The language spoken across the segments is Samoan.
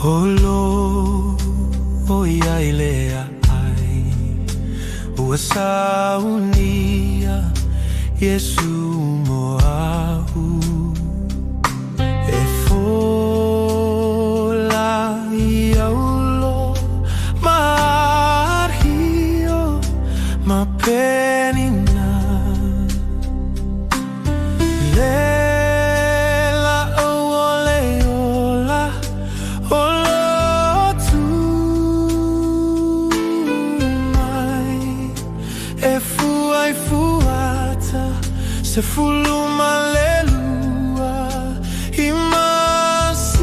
Olo o ia i le aai, ua saunia Iesu mo a'u. E fola i aulo ma Ahio ma Penina. Le la'au o le ola o lo tu mai, e fua i fuata 12 i masina.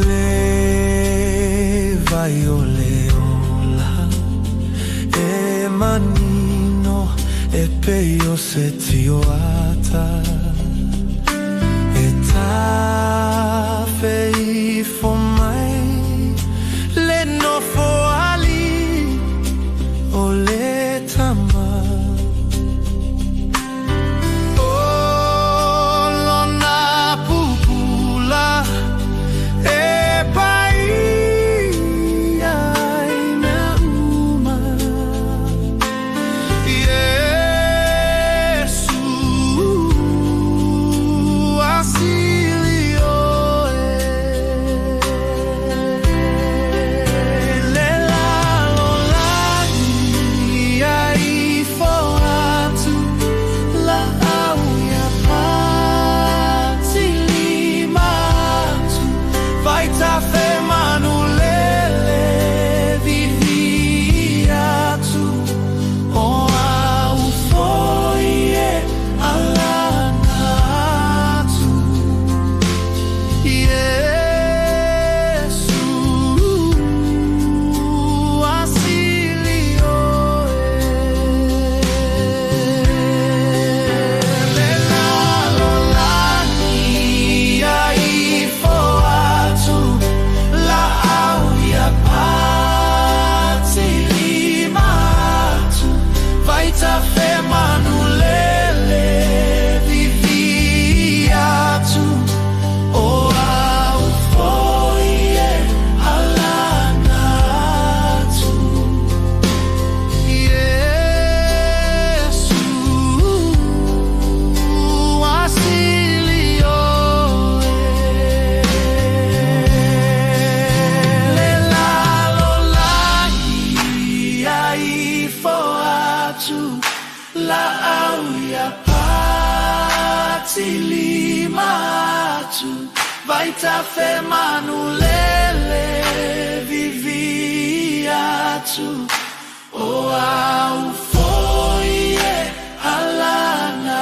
Le vai o le ola e manino e pei o se tioata, e tafe ifo mai le nofo alii o le Tama. O lona pupula e paia ai mea uma. Iesu asili oe. Le lalolagi ia ifo atu la'au ia patilima atu vaitafe manulele vivii atu o a'u foi e alana atu. Iesu asili oe. Le lalolagi ia ifo atu la'au ia patilima atu vaitafe manulele vivii atu o a'u foi e alana atu. Iesu asili oe. Le lalolagi ia ifo atu la'au ia patilima atu vaitafe manulele vivii atu o a'u foi e alana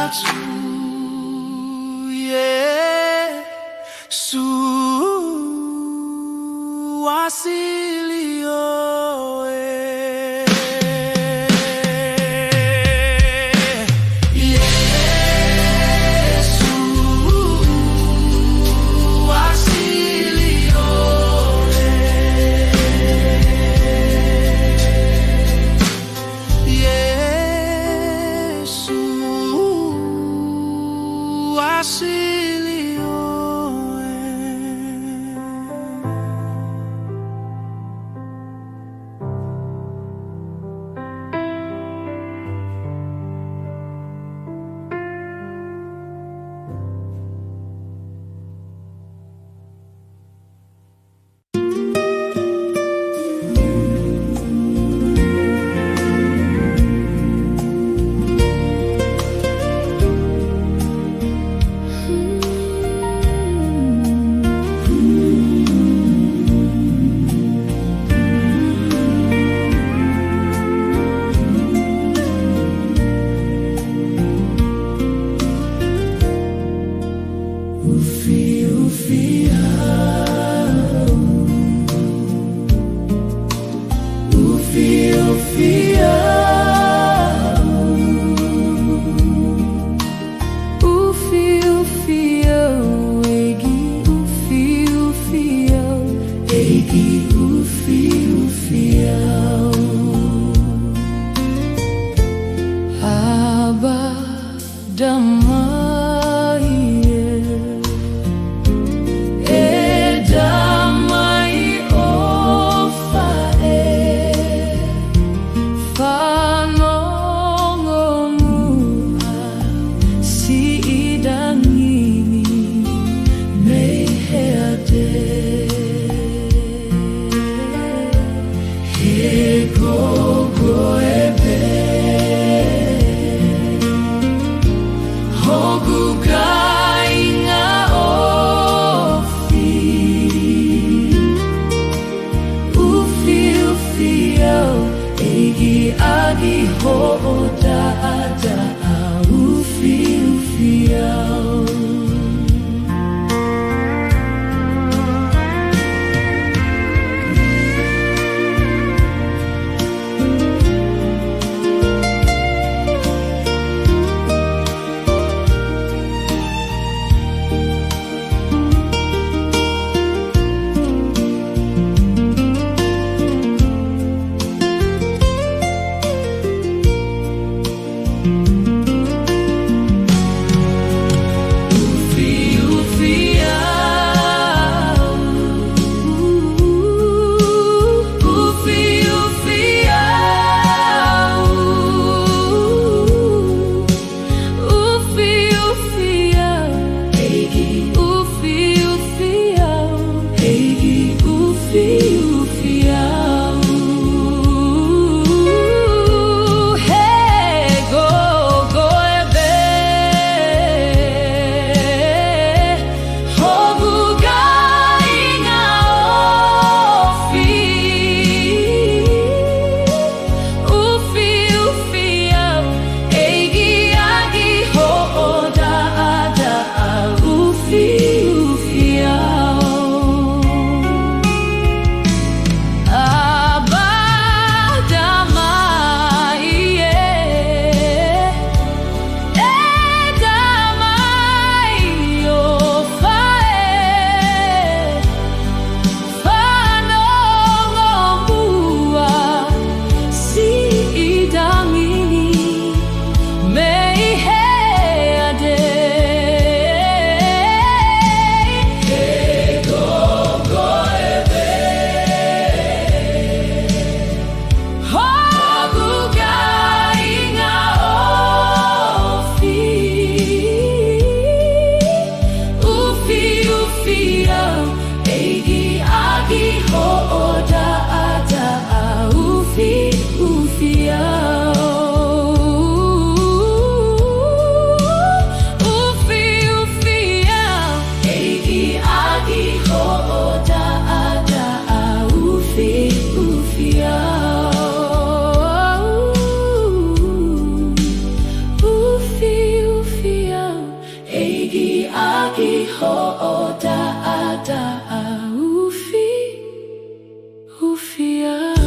atu. Iesu asili oe. Iesu asili oe. Go go ebe Hoguka inga ofi Ufi ufi au Eigi agi ho da da Ufi ufi au. Ufi ufi au, ufi ufi au, ufi ufi au, eigi ufi ufi au, eigi ufi ufi au. Hey go go ebe Hoguka inga ofi Ufi ufi au Eigi agi ho da da Ufi ufi au Abadamai Edamai ofae Fanongomua si idamini meiheade. Hey go go ebe Hoguka inga ofi Ufi ufi au Eigi agi ho da da Ufi ufi au Ufi ufi au Eigi agi ho da da Ufi ufi au Ufi ufi au Eigi agi ho da da Ufi ufi au.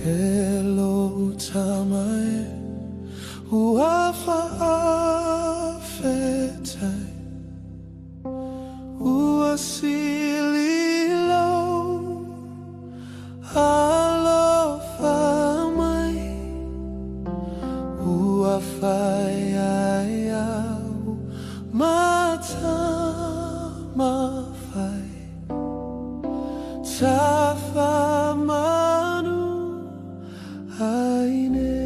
Hello tamae uafa afetai uasililo alofa mai uafaiaiau matamafai tafamanu aine.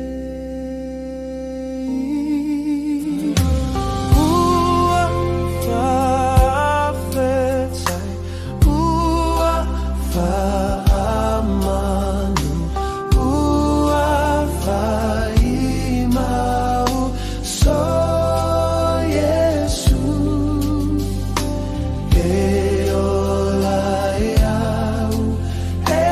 Ua fa'afetai, ua fa'amanu, ua fa'imau, so Yesu e ola iau, e.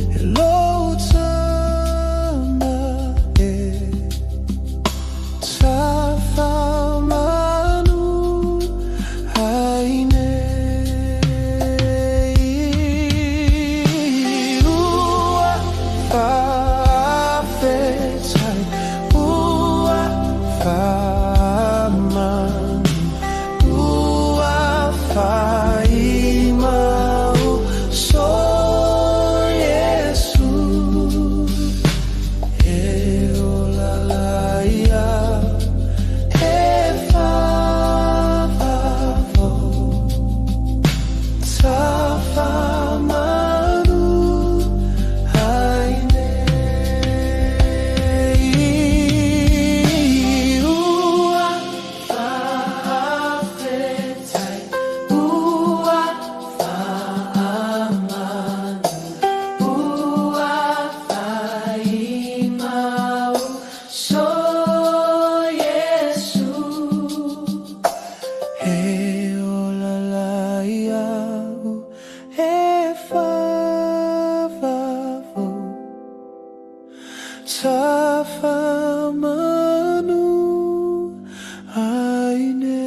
E lou tama e Tafamanu aine. Ua fa'afetai, ua fa'amanu, ua fa'imau so Iesu. E ola lai au, e fa'avavau, Tafamanu aine. Ua fa'afetai, ua fa'amanu, ua fa'imau so Iesu. E ola lai au, e fa'avavau, Tafamanu aine.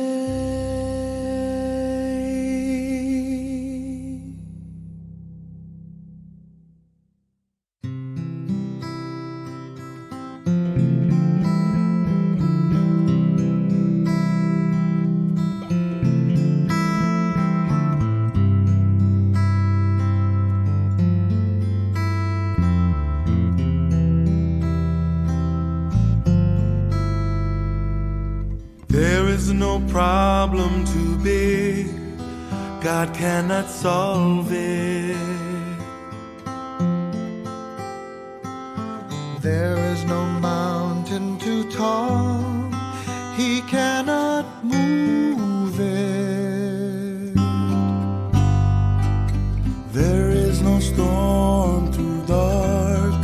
There is no problem too big, God cannot solve it. There is no mountain too tall, He cannot move it. There is no storm too dark,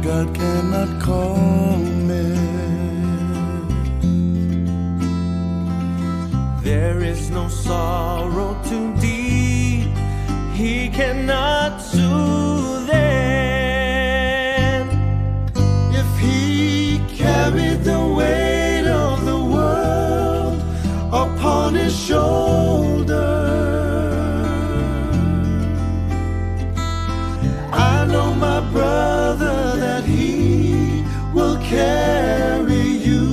God cannot calm it. There is no sorrow too deep, He cannot soothe it. If He carried the weight of the world upon His shoulder, I know, my brother, that He will carry you.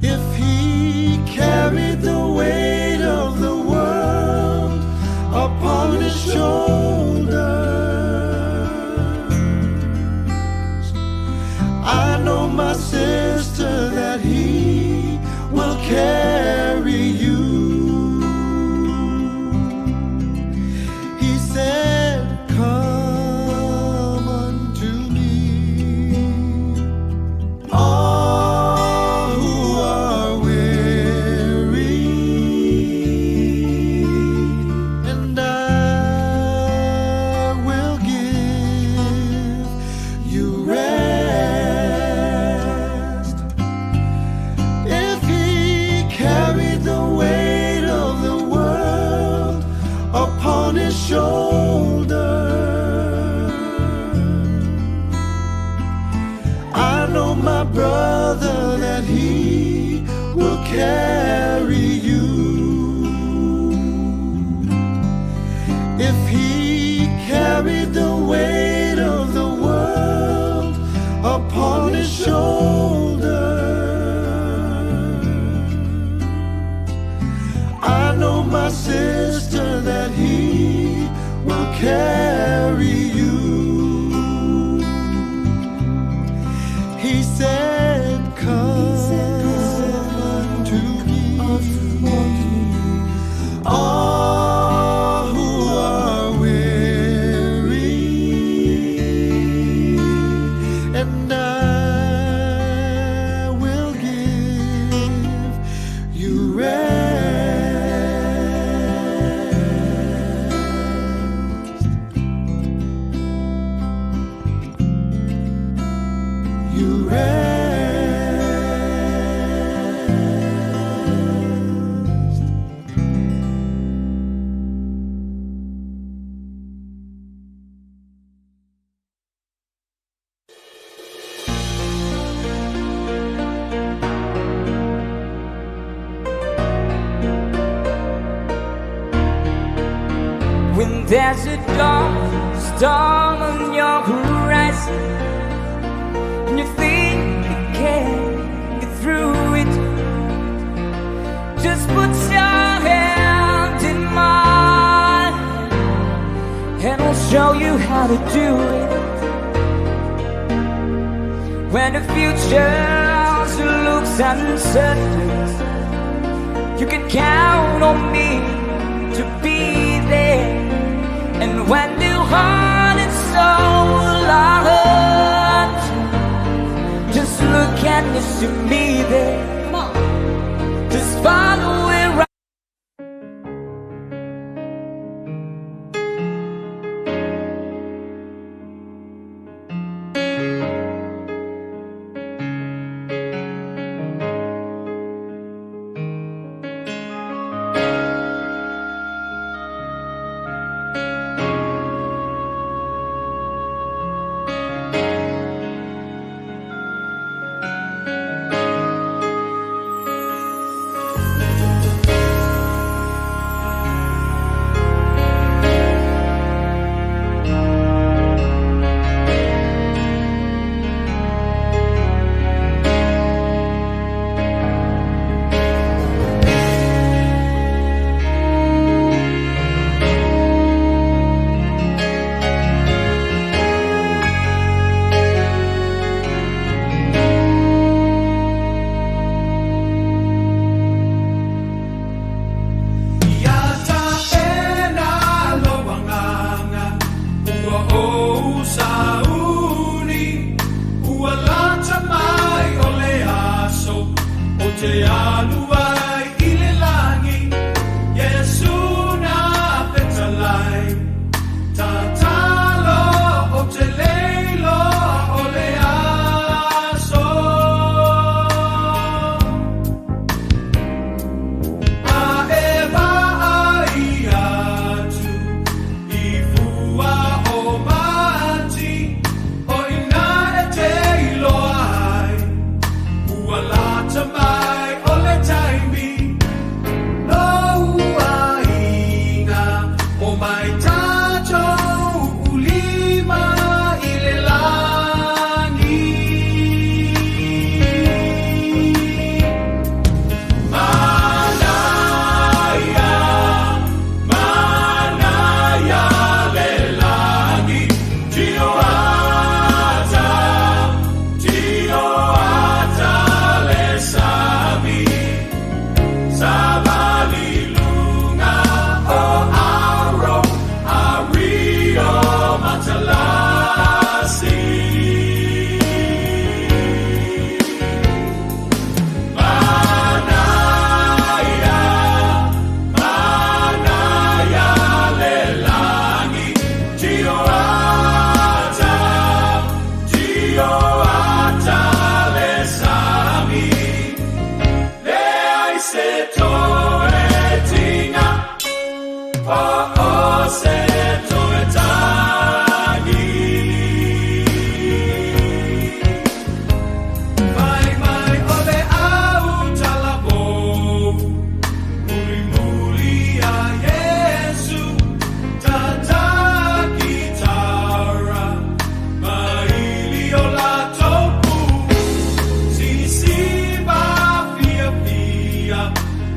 If He carried the weight of the world upon His shoulders, I know, my sister, that He will carry you. He said, Come unto me, all who are weary, and I will give you rest. If He carried the weight of the world upon His shoulder, I know, my brother, that He will carry you. If He carried the weight of the world upon His shoulder, I know, my sister, that He will carry you. He said, Come unto me, all who are weary, and I will give you rest. You rest. There's a dark storm on your horizon, and you think you can't get through it. Just put your hand in mine, and I'll show you how to do it. When the future looks uncertain, you can count on me to be there. And when the heart and soul are hurt, just look and you see me there. Come on. Just follow it right.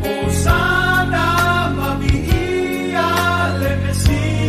Osana, Mami, Ia, le Messia.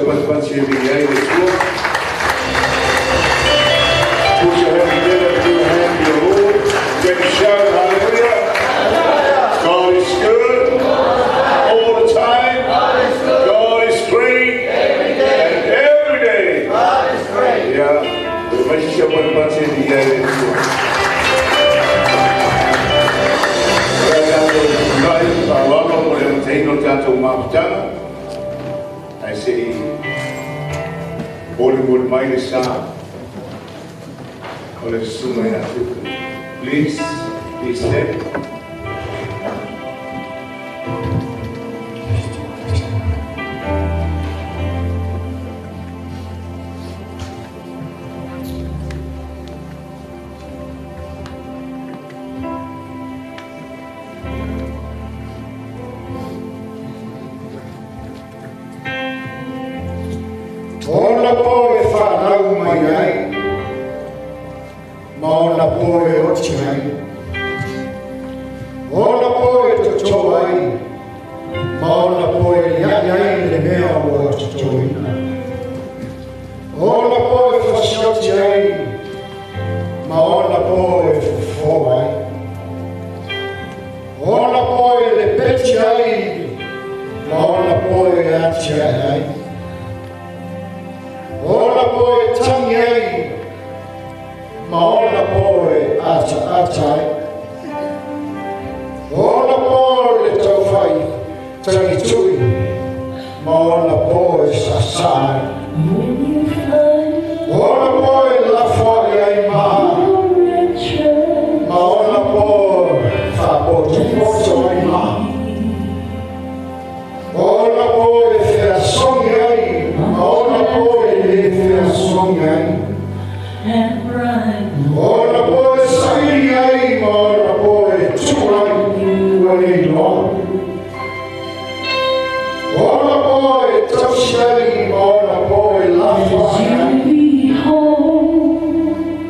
pasipasi e viia ai le Atua. Put your hand together and give a hand to the Lord. Give a shout, hallelujah. God is good all the time. God is great. And every day. God is great. Yeah. Le mai sisi pasipasi e viia ai le Atua. I say, please, please step. Ona po e whanau mai ai, ma ona po e oti ai. Ona po e toto ai, ma ona po e liai ai le mea ua totoina. Ona po e fasioti ai, ma ona po e fofo ai. Ona po e lepeti ai, ma ona po e atiae ai. Ona po e tangi ai, ma ona po e ata ata ai. Ona po le tauwhai tangi tui, ma ona po e sasa ai. Ona po e lafo ai ai ma, ma ona po whapoto poto ai ma. Ona po e wheasongi ai, ma ona po e le wheasongi ai. Ona po e sairi ai, ma ona po e tuai ua le iloa. Ona po e tausi ai, ma ona po e lafo ai.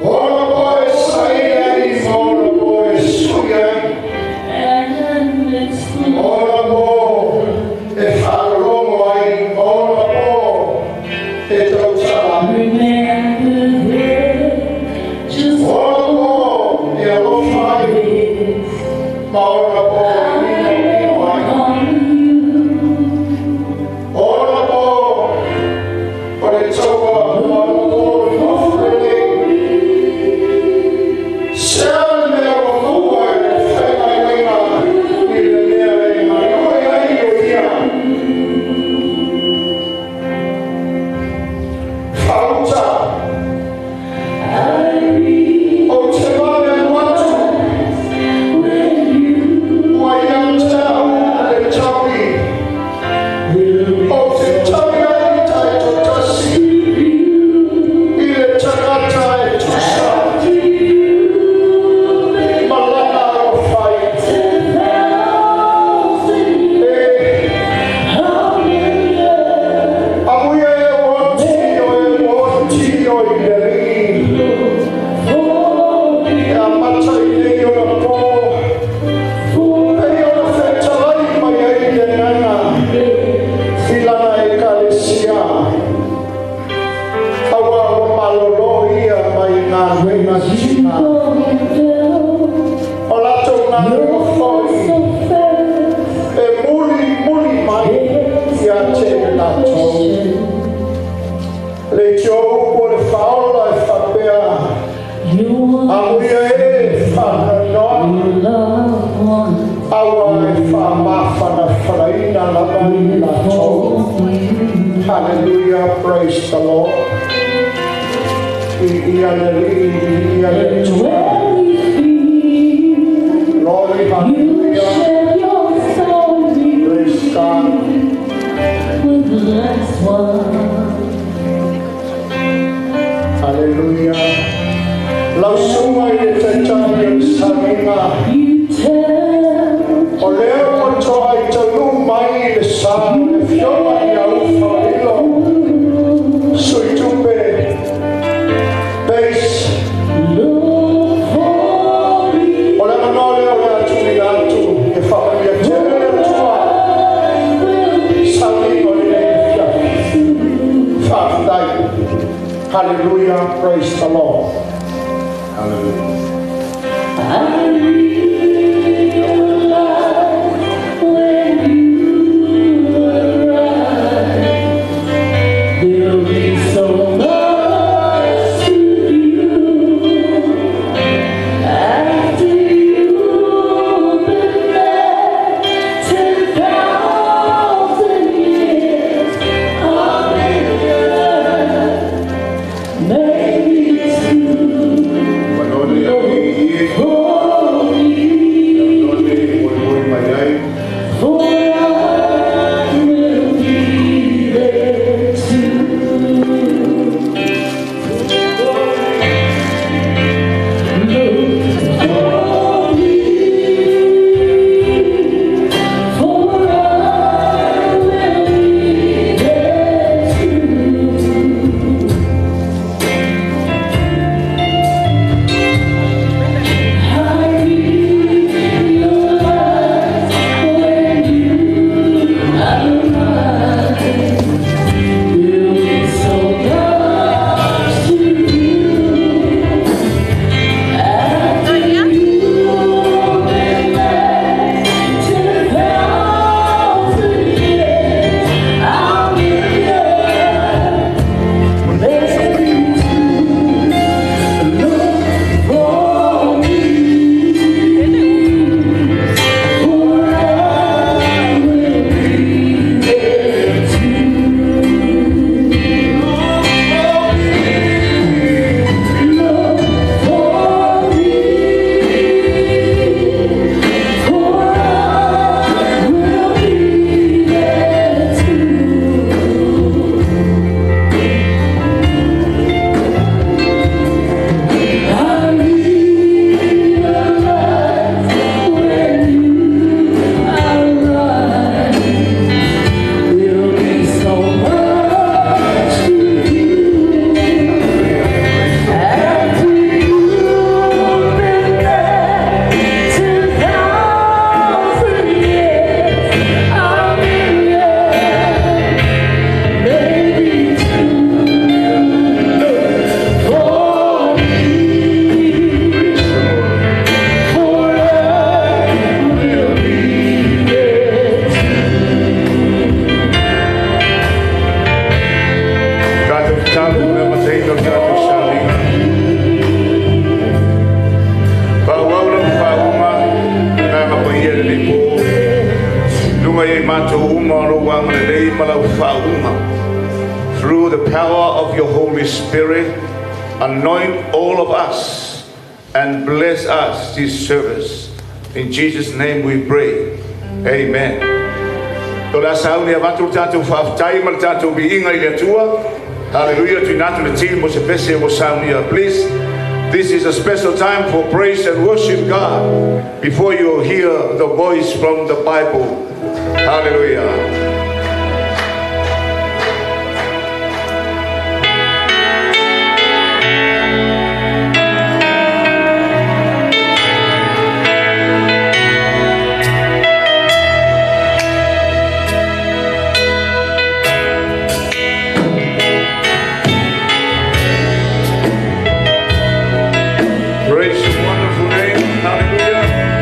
Ona po e sairi ai, ma ona po e sui ai. Ona po e wharongo ai, ma ona po e tautala. Ona po e alofa ai, ma ona po e ino ai. Ona po o le taua, ma ona po e mafurele. Sea le mea ua maua e le whaingainga i le mea e nganue ai o ia. Whauta, o te mane watu, ua ia te au le taui, o te taui ai tai totasi, i le tangata e tusa, malana o whai. E, amuia e o tio e o tio i le rii, e a mata i nei ona po, e ona whetalai mai ai le nana, i lana e kalesia. Aua o malolo ia mai ngā ruenga tina. O latou ngā ruenga foi, e muli muli mai ia te latou. Le tio upu o le whaola e whapea, amuia e whananoa, aua e whamawhana wharaina lava i latou. Hallelujah, praise the Lord. I ia le rii, i ia le tua. Glory, hallelujah. Praise God. Hallelujah. Lau sunga i le taitai o le saninga. O lea ua toa i taunu mai i le sa o le fioga i au whailo. Sui tupe, bass, Hallelujah. Praise the Lord. Hallelujah. I realize when you arrive, there'll be so much to do after you've been there 10,000 years. A million, maybe two. For me, for I will be there too. Look for me, for I will be there too. I realize when you arrive, there'll be so much to do after you've been there 10,000 years. A million, maybe two. Look for me, for I will be there too. Look for me, for I will be there too. I realize when you arrive, there'll be so much to do after you've been there 10,000 years. A million, maybe two. Look for me, for I will be there Tatou tatalo na mataina o tatou sauniga. Faaauau lau faauuga, Agaga Paia i lenei po. Luga i ai matou uma o lou agalelei ma lau faauuga. Through the power of your Holy Spirit, anoint all of us and bless us this service. In Jesus' name we pray. Amen. O le a sauni avatu le tatou faafetai ma le tatou viiga i le Atua. Hallelujah. Tuuina atu le team mo se pese ua saunia. Please, this is a special time for praise and worship God before you hear the voice from the Bible. Hallelujah. Praise your wonderful name. Hallelujah.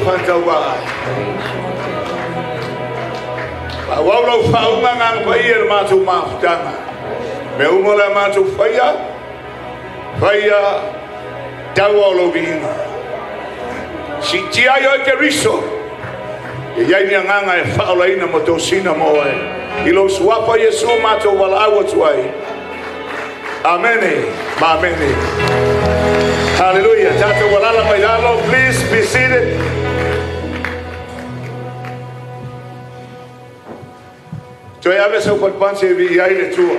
faatauvaa ai. Faaauau lau faauuga Agaga Paia i le matou mafutaga. Mea uma o le a matou faia, faia taua o lou viiga. Siitia ai oe Keriso, ia i ai ni agaga e faaolaina ma tosina mo oe. I lou suafa Iesu matou valaau atu ai. Amene ma amene. Hallelujah. Tatou alala mai lalo. Please be seated. Toe ave sau patupati e viia ai le Atua.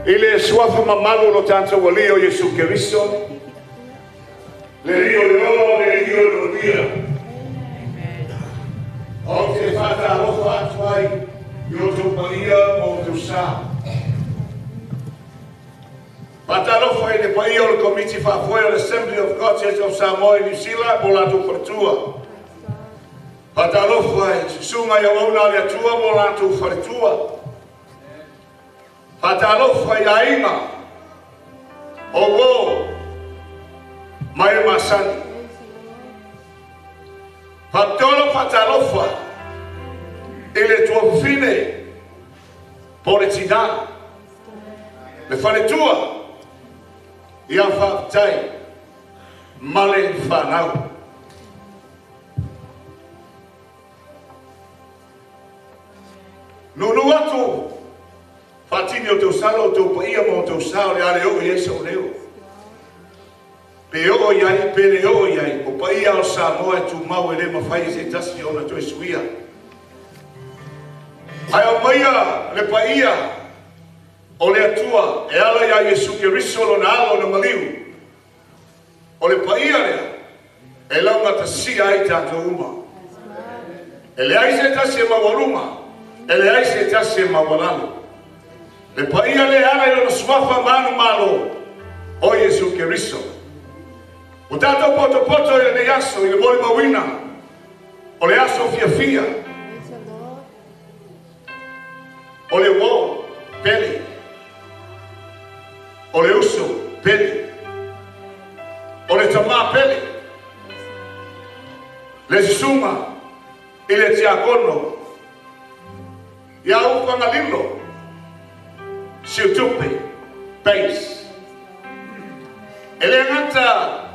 I le suafa mamalu o lo tatou Alii o Iesu Keriso, le Alii o le ola, le Alii o le manuia. Ou te faatalofa atu ai i outou paia ma outou sa. Faatalofa i le paia o le Komiti Faafoe o le Assembly of God Church of Samoa i Niu Sila ma o latou faletua. Faatalofa i susuga i auauna a le Atua ma o latou faletua. Faatalofa i aiga, o uo ma e masani. Faapitoa lau faatalofa i le tuafafine po o le tinā, le faletua ia Faafetai ma le fanau. Nuunuu atu faatini o tausala outou paia ma outou sa o le a le oo i ai sou leo. Pe oo i ai, pe le oo i ai, o paia o Samoa e tumau e le mafai e se tasi ona toe suia. Ae aumaia le paia o le Atua e ala iā Iesu Keriso lona alo na maliu. O le paia lea e laugatasia ai tatou uma. E leai se tasi e maualuga, e leai se tasi e maualalo. Le paia lea e ala i lona suafa manumalo o Iesu Keriso. Ua tatou potopoto i lenei aso i le molimauina o le aso fiafia o le uo pele, o le uso pele, o le tamā pele, le susuga i le tiakono ia Ufagalilo Siutupe Base. E le gata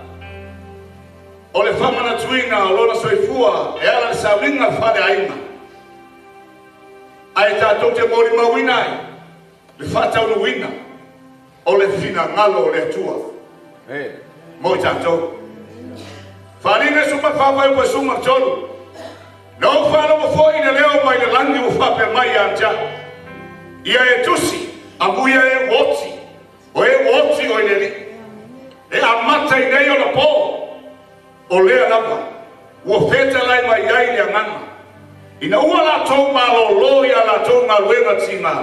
o le faamanatuina o lona soifua e ala i le sauniga faaleaiga, ae tatou te molimauina ai le faataunuuina o le finagalo o le Atua mo i tatou. Faaaliga 14 fuaiupu 13. Na ou faalogo foi i le leo mai le lagi ua faapea mai ia te au, Ia e tusi, amuia e ua oti, o e ua oti o i le Alii. E amata i nei ona po, o lea lava ua fetalai mai ai le Agaga, ina ua latou malōlō i a latou galuega tigā,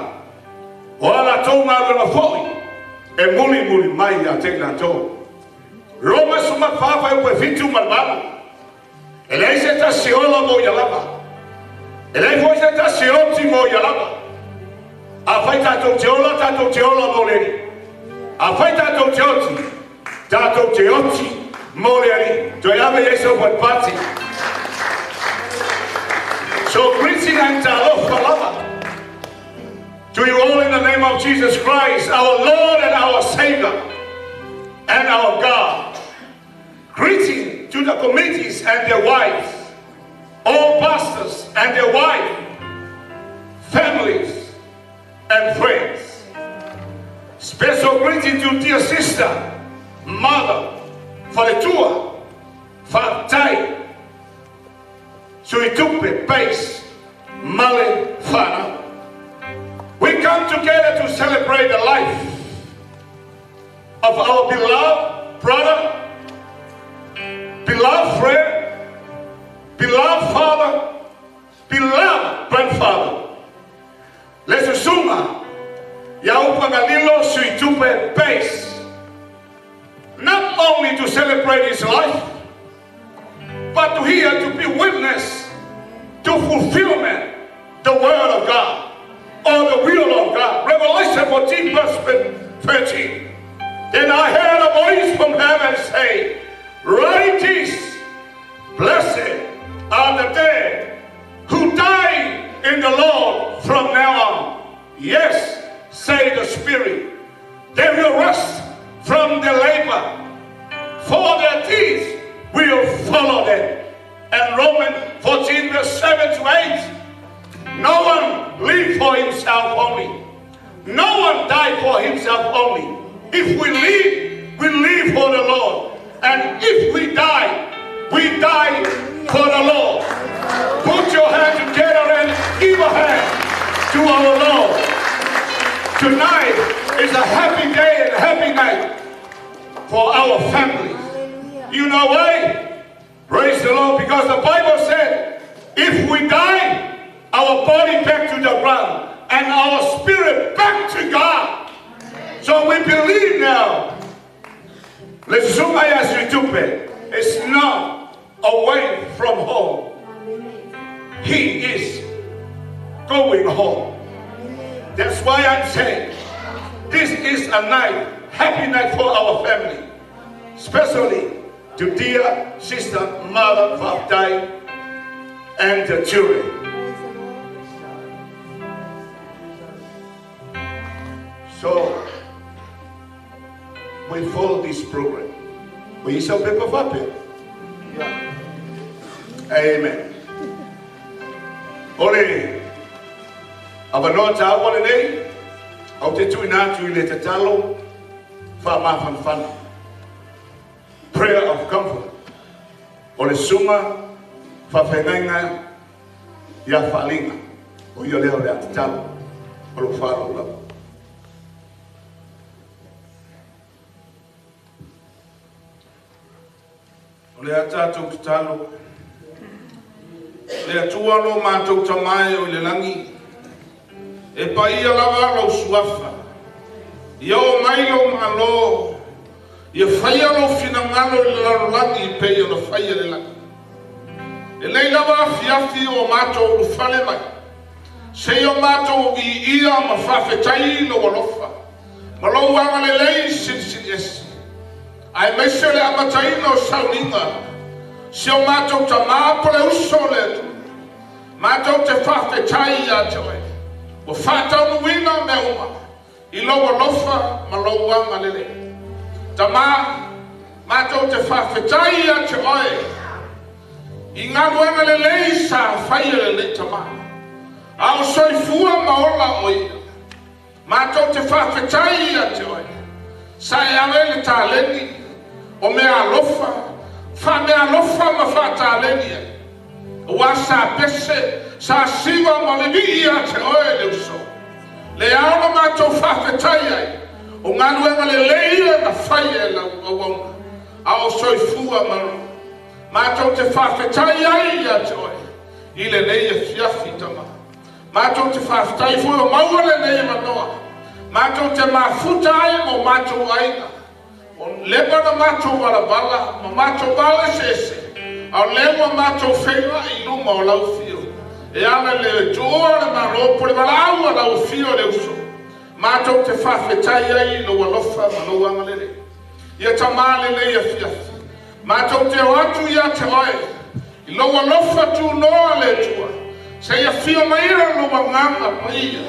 o a latou galuega foi e mulimuli mai ia te i latou. Roma 14 fuaiupu 7 ma le 8. E leai se tasi ola mo ia lava, e leai foi se tasi oti mo ia lava. Afai tatou te ola, tatou te ola mo le Alii. Afai tatou te oti, tatou te oti mo le Alii. Toe ave i ai sau patipati. So greeting and talofa lava to you all in the name of Jesus Christ, our Lord and our Savior and our God. Greeting to the committees and their wives, all pastors and their wives, families and friends. Special greeting to dear sister, mother, faletua, Faafetai, Suitupe, Base, ma le fanau. We come together to celebrate the life of our beloved brother, beloved friend, beloved father, beloved grandfather. Le susuga ia Ufagalilo Suitupe Base. Not only to celebrate his life, but to hear, to be witness to fulfillment the word of God or the will of God. Revelation 14 verse 13. Then I heard a voice from heaven say, Write this, blessed are the dead who die in the Lord from now on. Yes, say the Spirit, they will rest from their labor, for their deeds will follow them. And Romans 14, verse 7 to 8. No one live for himself only. No one die for himself only. If we live, we live for the Lord. And if we die, we die for the Lord. Put your hand together and give a hand to our Lord. Tonight is a happy day and a happy night for our families. You know why? Praise the Lord, because the Bible said, if we die, our body back to the ground and our spirit back to God. So we believe now. It's not away from home. He is going home. That's why I'm saying this is a night, happy night for our family, especially to dear sister, mother, father, and the children. So we follow this program. We shall be perfect. Amen. Ole, avanoa tāua lenei, au te tuina atu i le tatalo, whaamafanafana. Prayer of comfort. O le susuga, faafeagaiga, ia Faaliga. O ia lea o le a tatalo. O lou faaaloalo lava. O le a tatou tatalo. Le Atua lo matou Tama e o i le lagi, e paia lava lou suafa, ia oo mai lou Malo, ia faia lou finagalo i le lalolagi pei ona faia i le lagi. E lenei lava afiafi ua matou ulufale mai, seia matou viia ma faafetai i lou alofa ma lou agalelei silisili ese, aemaise o le amataina o sauniga si o matou tama po le uso o le Atua. Matou te faafetai ia te oe, ua faataunuuina mea uma i lou alofa ma lou agalelei. Tama, matou te faafetai ia te oe i galuega lelei sa faia e lenei tama, a o soifua ma ola o ia. Matou te faafetai ia te oe, sa e ave le taleni o meaalofa, faameaalofa ma faataleni ai, aua sa pese, sa siva ma le vii ia te oe le uso. Le ao na matou faafetai ai, o galuega lelei ia na fai e lau auauna, a o soifua ma ola. Matou te faafetai ai ia te oe i lenei afiafi, Tama. Matou te faafetai foi o maua lenei avanoa matou te mafuta ai ma o matou aiga. Ua leva ona matou valavala ma matou vala eseese, a o lea ua matou feiloai i luma o lau afio e ala i le tuua o le Malo po le valaau a lau afio le uso. Matou te faafetai ai i lou alofa ma lou agalelei. Ia Tama lenei afiafi, matou te o atu ia te oe i lou alofa tunoa le Atua, seia afio mai lou Agaga Paia,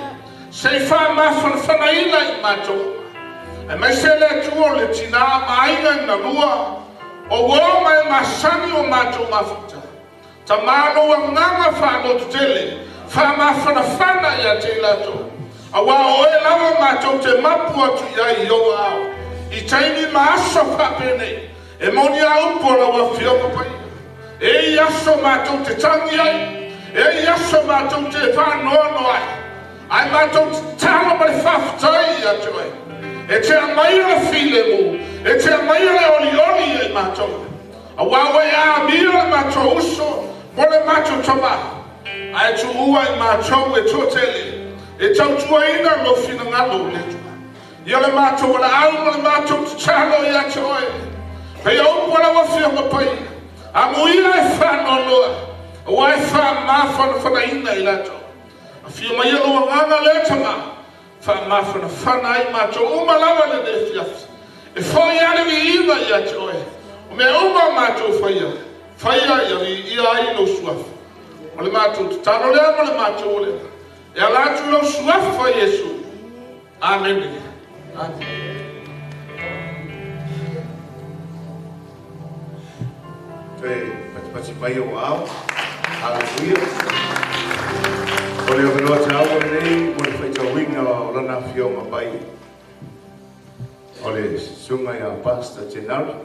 se i faamafanafanaina i matou uma, aemaise le Atua o le tina ma aiga na lua, o uo ma e masani o matou mafuta. Tama lou agaga faalototele, faamafanafana ia te i latou, aua o oe lava matou te mapu atu i ai i ou aao, i taimi ma aso faapenei, e moni a upu o lau Afioga Paia. E i aso matou te tagi ai, e i aso matou te faanoano ai, ae matou te tatalo ma le faafetai ia te oe, e te aumaia le filemu, e te aumaia le olioli ia i matou, aua ua e amia le matou uso mo le matou tama, ae tuua i matou e toatele e tautuaina lou finagalo o le Atua. Ia le matou valaau ma le matou tatalo ia te oe, pei o upu a lau Afioga Paia, amuia e faanoanoa, aua e faamafanafanaina i latou. Afio maia lou Agaga lea Tama, faamafanafana ai matou uma lava lenei afiafi. E foi ale viiga ia te oe. O mea uma mātou whaia. Whaia ia viia ai lau suafa. O le mātou tatalo lea ma le mātou lea. E ala atu lau suafa Iesu. Amen. Amen. Toe patipati mai o ao. Hallelujah. O le avanoa tāua lenei mo le faitauina o lana afioga paia. O le susuga ia Pastor Tenari,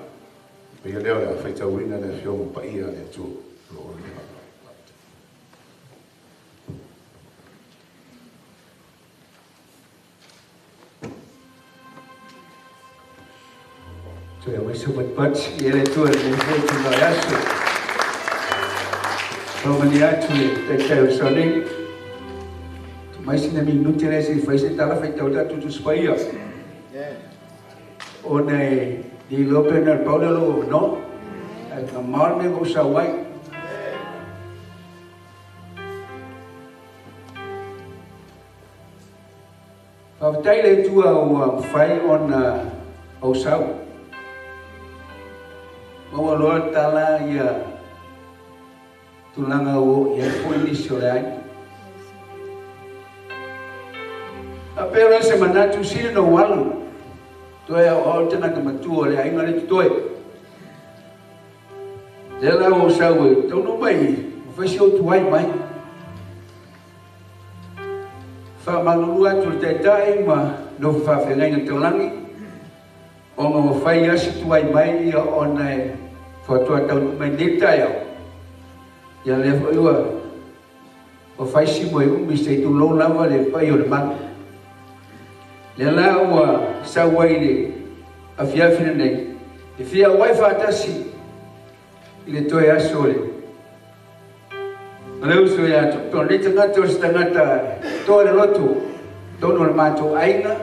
paia lea o le a faitauina le afioga paia a le Atua. O lo o le Toe aumai sau patipati i ele Atua i lenei foi itula aso. Faamanuia atu le Taitai o le Saoalei. Tuu mai sina minute lea se i fai se tala faitau tatou Tusi Paia. Ona e le iloa pe na o le pau lea o lou avanoa. Ae mamao le mea ua ou sau ai. Faafetai i le Atua ua mafai ona ou sau. Maua loa le tala ia tulaga ua oo i ai foi nisi o le aiga. Faapea loa se manatu, sili ona ou alu, toe aoao le tagata matua o le aiga lea totoe. Lea la ua ou sau e taunuu mai ua fai si ou tuai mai. Faamalulu atu i le Taitai ma nofo faafeagaiga taulagi, ona ua fai lava si tuai mai ia ona e faatoa taunuu mai nei le taeao, ia lea foi ua ua fai si moe umi se i tulou lava le paia o le malu. Lea la ua sau ai le afiafi lenei e fia auai faatasi i le toe aso o le O le uso ia Tupu, o lenei tagata o se tagata toa le loto, tonu o le matou aiga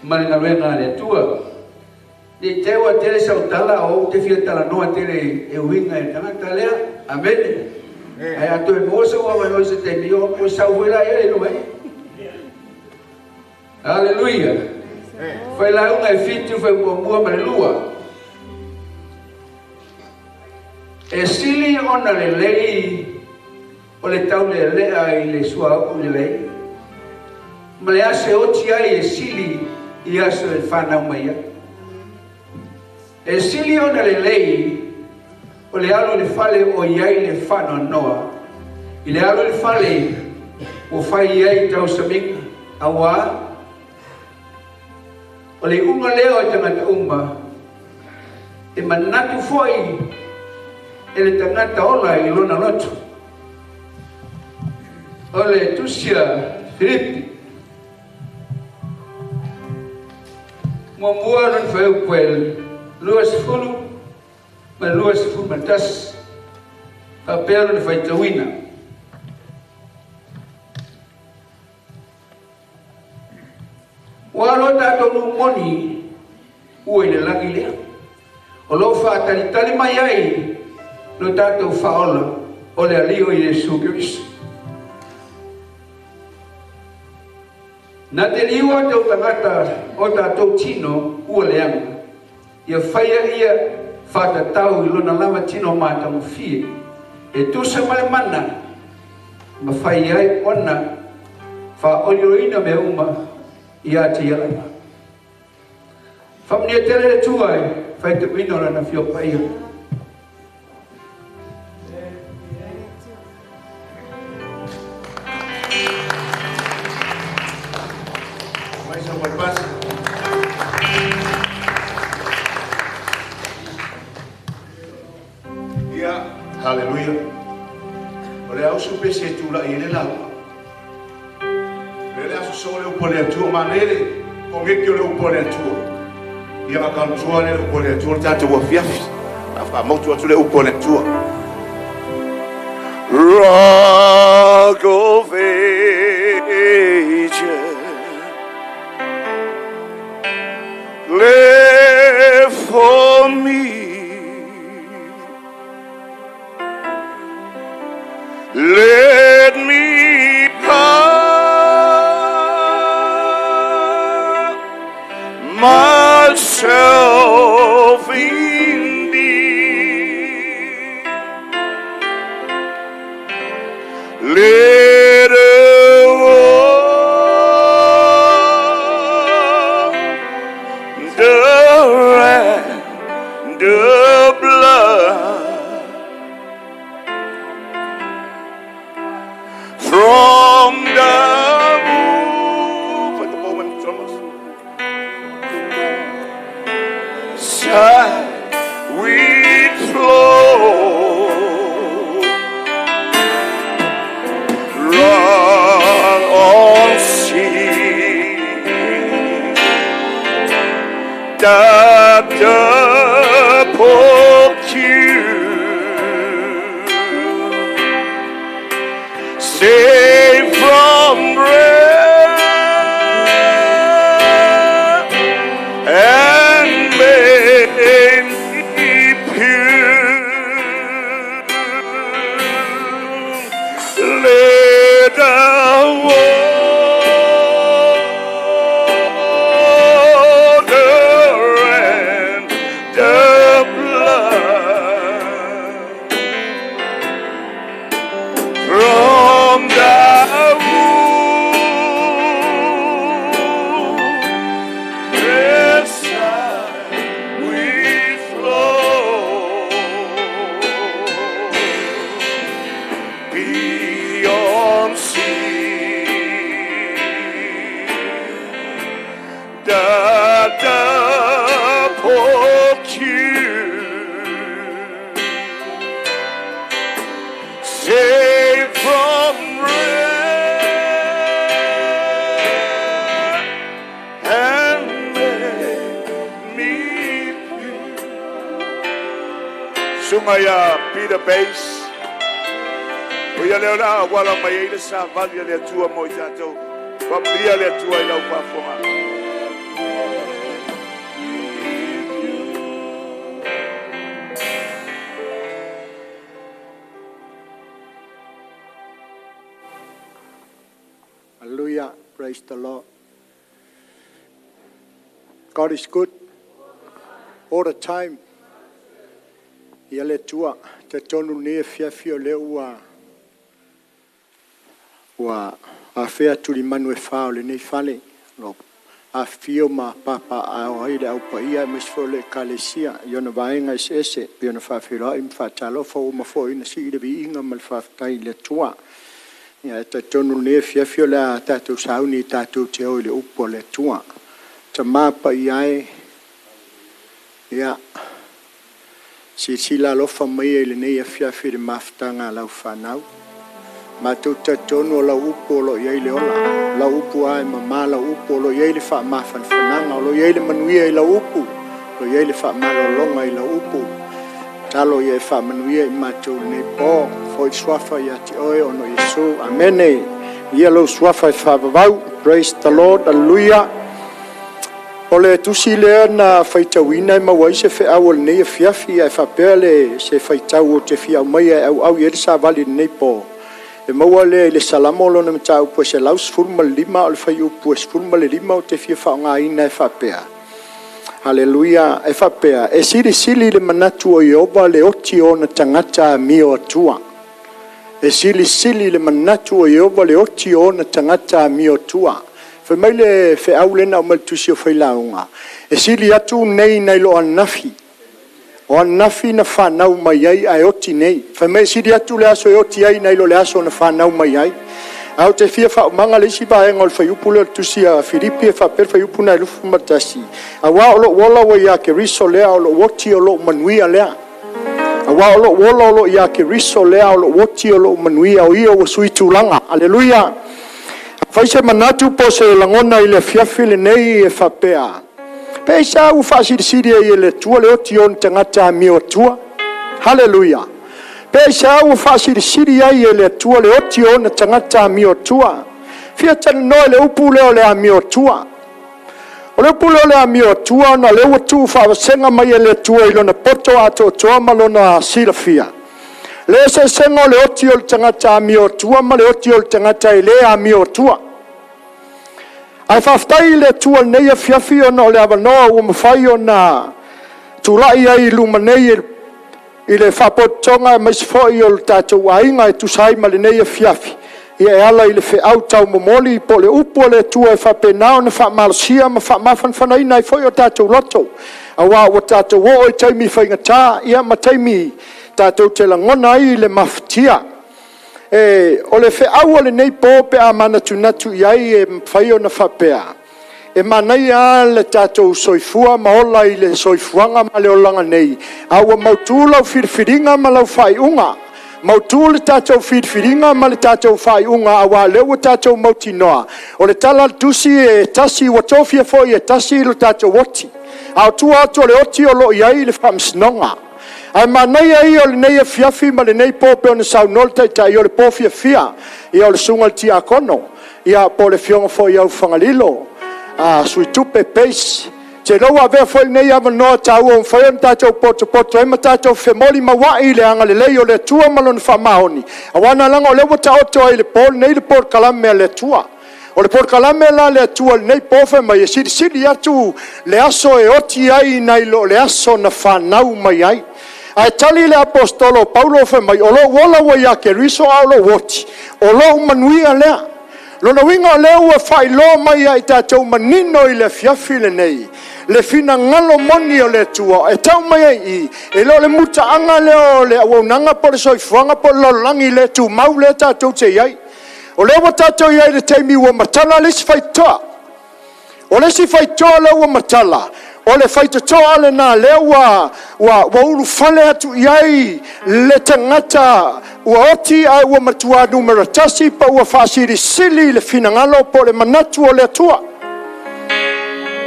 ma le galuega a le Atua. Ne i te ua tele sau tala o ou te fia talanoa tele e uiga i le tagata lea. Amene. Ae a toe maua sou avanoa i se taimi, ua sau foi la ia i luma i. Aleluia. Failauga e 7 fai muamua ma le 2. E sili ona lelei o le taulealea i le suauu lelei, ma le aso e oti ai e sili i aso e fanau mai ai. E sili ona lelei o le alu i le fale o i ai le faanoanoa, i le alu i le fale ua fai i ai tausamiga, auā o le iuga lea o tagata uma, e manatu foi e le tagata ola i lona loto. O le tusi a Filipi. Muamua lona fuaiupu e 20 ma le 21, faapea lona faitauina. Ua alo tatou nuu moni ua i le lagi lea, o lo o faatalitali mai ai lo tatou Faaola o le Alii o Iesu Keriso. Na te liua tau tagata o tatou tino ua leaga, ia faia ia faatatau i lona lava tino matagofie, e tusa ma le mana ma fai ai ona faaolioliina mea uma ia te ia lava. Faamanuia tele le Atua i faitauina o Lana Afio Paia. Mai sau mai pasi. Ia, haleluia. O le ausu pese e tula'i ai le lauga. O le aso soo le upu a le Atua, manaia le kogeki o le upu a le Atua. Ia ka le upu a le Atua le tatou afiafi. A faamautu atu le upu a le Atua. Rock of Ages, clear for me. Let me come, my Saved from wrath and made me pure. Let the water and the blood from the wounded side we flow beyond sea. The double cure, saved from wrath and made me pure. Sungai Peter Bass. O ia leo la wala mai ai le sa vali le atua mo i tātou. Wamaria le atua i lau whafonga. Hallelujah. Praise the Lord. God is good all the time. Ia le tua te tonu ni e fiafi o le ua ua afea tuli manu e wha o le nei fale. Lo a fio ma papa a o ai le au paia me sfo le kalesia i ona vaenga ese ese i ona whawhiroa i mwhatalofa o mafo ina si i le viinga ma le whawhitai le tua. Ia te tonu nei fiafi o le a tātou sauni i tātou te o i le upu o le tua. Ta mapa i ai, ia, sisila alofa mai i le nei afiafi le mafutaga a lau fanau. Matou talitonu o lau upu o lo i ai le ola. Lau upu a e mamā lau upu o lo i ai le faamafanafanaga, o lo i ai le manuia i lau upu, o lo i ai le faamalologa i lau upu. Talo ia e faamanuia i matou nei po, foi suafa ia te oe ono Iesu. Amene. Ia lou suafa e faavavau. Praise the Lord. Hallelujah. O le tusi lea na faitauina e maua ai se feau o lenei afiafi ae faapea le se faitau o te fia aumai e auau i ai le savali lenei po. E maua lea i le Salamo lona mataupu e 115 o le fuaiupu e 15 o te fia faaaogaina e faapea. Haleluia, e faapea, e silisili le manatu o Ieova le oti o ona tagata amio atua. E silisili le manatu o Ieova le oti o ona tagata amio atua. Fai mai le feau lena o mai le tusi o Failauga, e sili atu nei nai lo ananafi. O ananafi na whanau mai ai ae oti nei. Fai mai e sili atu le aso e oti ai nai lo le aso na whanau mai ai. A o te fia whaumanga le isi vaenga o le whaiupu lea o le tusi a Filipi e faapea le fuaiupu na e 21. Auā o lou ola ua iā Keriso lea, o lou oti o lou manuia lea. Auā o lou ola o loo iā Keriso lea, o lou oti o lou manuia, o ia ua sui tulaga. Aleluia. Fai se manatu po o se lagona i le afiafi lenei e faapea. Pe aisā ua faasilisili ai e le Atua le oti o ona tagata amio atua. Haleluia. Pe aisā ua faasilisili ai e le Atua le oti o ona tagata amio atua. Fia talanoa i le upu lea o le amio atua. O le upu lea o le amio atua ona o lea ua tuufaavasega mai e le Atua i lona poto atoatoa ma lona silafia. Le eseesega o le oti o le tagata amio atua ma le oti o le tagata e le amio atua. Ae faafetai i le Atua i lenei afiafi ona o le avanoa ua mafai ona tulai ai i luma nei i le faapototoga aemaise foi o le tatou aiga e tusa ai ma lenei afiafi, ia e ala i le feau taumomoli po o le upu a le Atua e faapena ona faamalosia ma faamafanafanaina ai foi o tatou loto, aua ua tatou oo i taimi faigata ia ma taimi tatou te lagona ai le mafatia. E, o le feau o lenei po pe a manatunatu i ai e mafai ona faapea, e manaia lava le tatou soifua ma ola i le soifuaga ma le olaga nei, a ua mautu lau filifiliga ma lau faaiuga. Mautu le tatou filifiliga ma le tatou faaiuga, aua o lea ua tatou mautinoa, o le tala a le tusi e tasi ua tofia foi e tasi lo tatou oti. A o tua atu o le oti o lo o i ai le faamasinoga. Ae manaia ia o lenei afiafi ma lenei po e pei ona saunoa le Taitai, o le po fiafia ia o le susuga i le Tiakono po o le afioga foi ia Ufagalilo Suitupe Pace. Ou te iloa ua avea foi lenei avanoa taua ua mafai ona tatou potopoto ai ma tatou femolimauai i le agalelei o le Atua ma Lona faamaoni, aua leaga o lea ua taoto ai i le po lenei le polokalame a le Atua. O le polokalame la a le Atua i lenei po fai mai e silisili atu le aso e oti ai nai lo le aso na fanau mai ai. Ae tali le aposetolo o Paulo fai mai, o lou ola ua ia Keriso a o lou oti, o lou manuia lea. Lona uiga o lea ua faailoa mai ia i tatou manino i le afiafi lenei, le finagalo moni o le Atua e tau mai ai i i, e le o le mutaaga lea o le auaunaga po o le soifuaga po o le lalolagi le tumau lea tatou te i ai. O lea ua tatou i ai i le taimi ua matala le isi faitotoa. O le isi faitotoa lea ua matala, o le faitotoa lena lea ua ulufale atu i ai le tagata ua oti ae ua matua numera tasi pa ua faasilisili le finagalo po o le manatu o le Atua.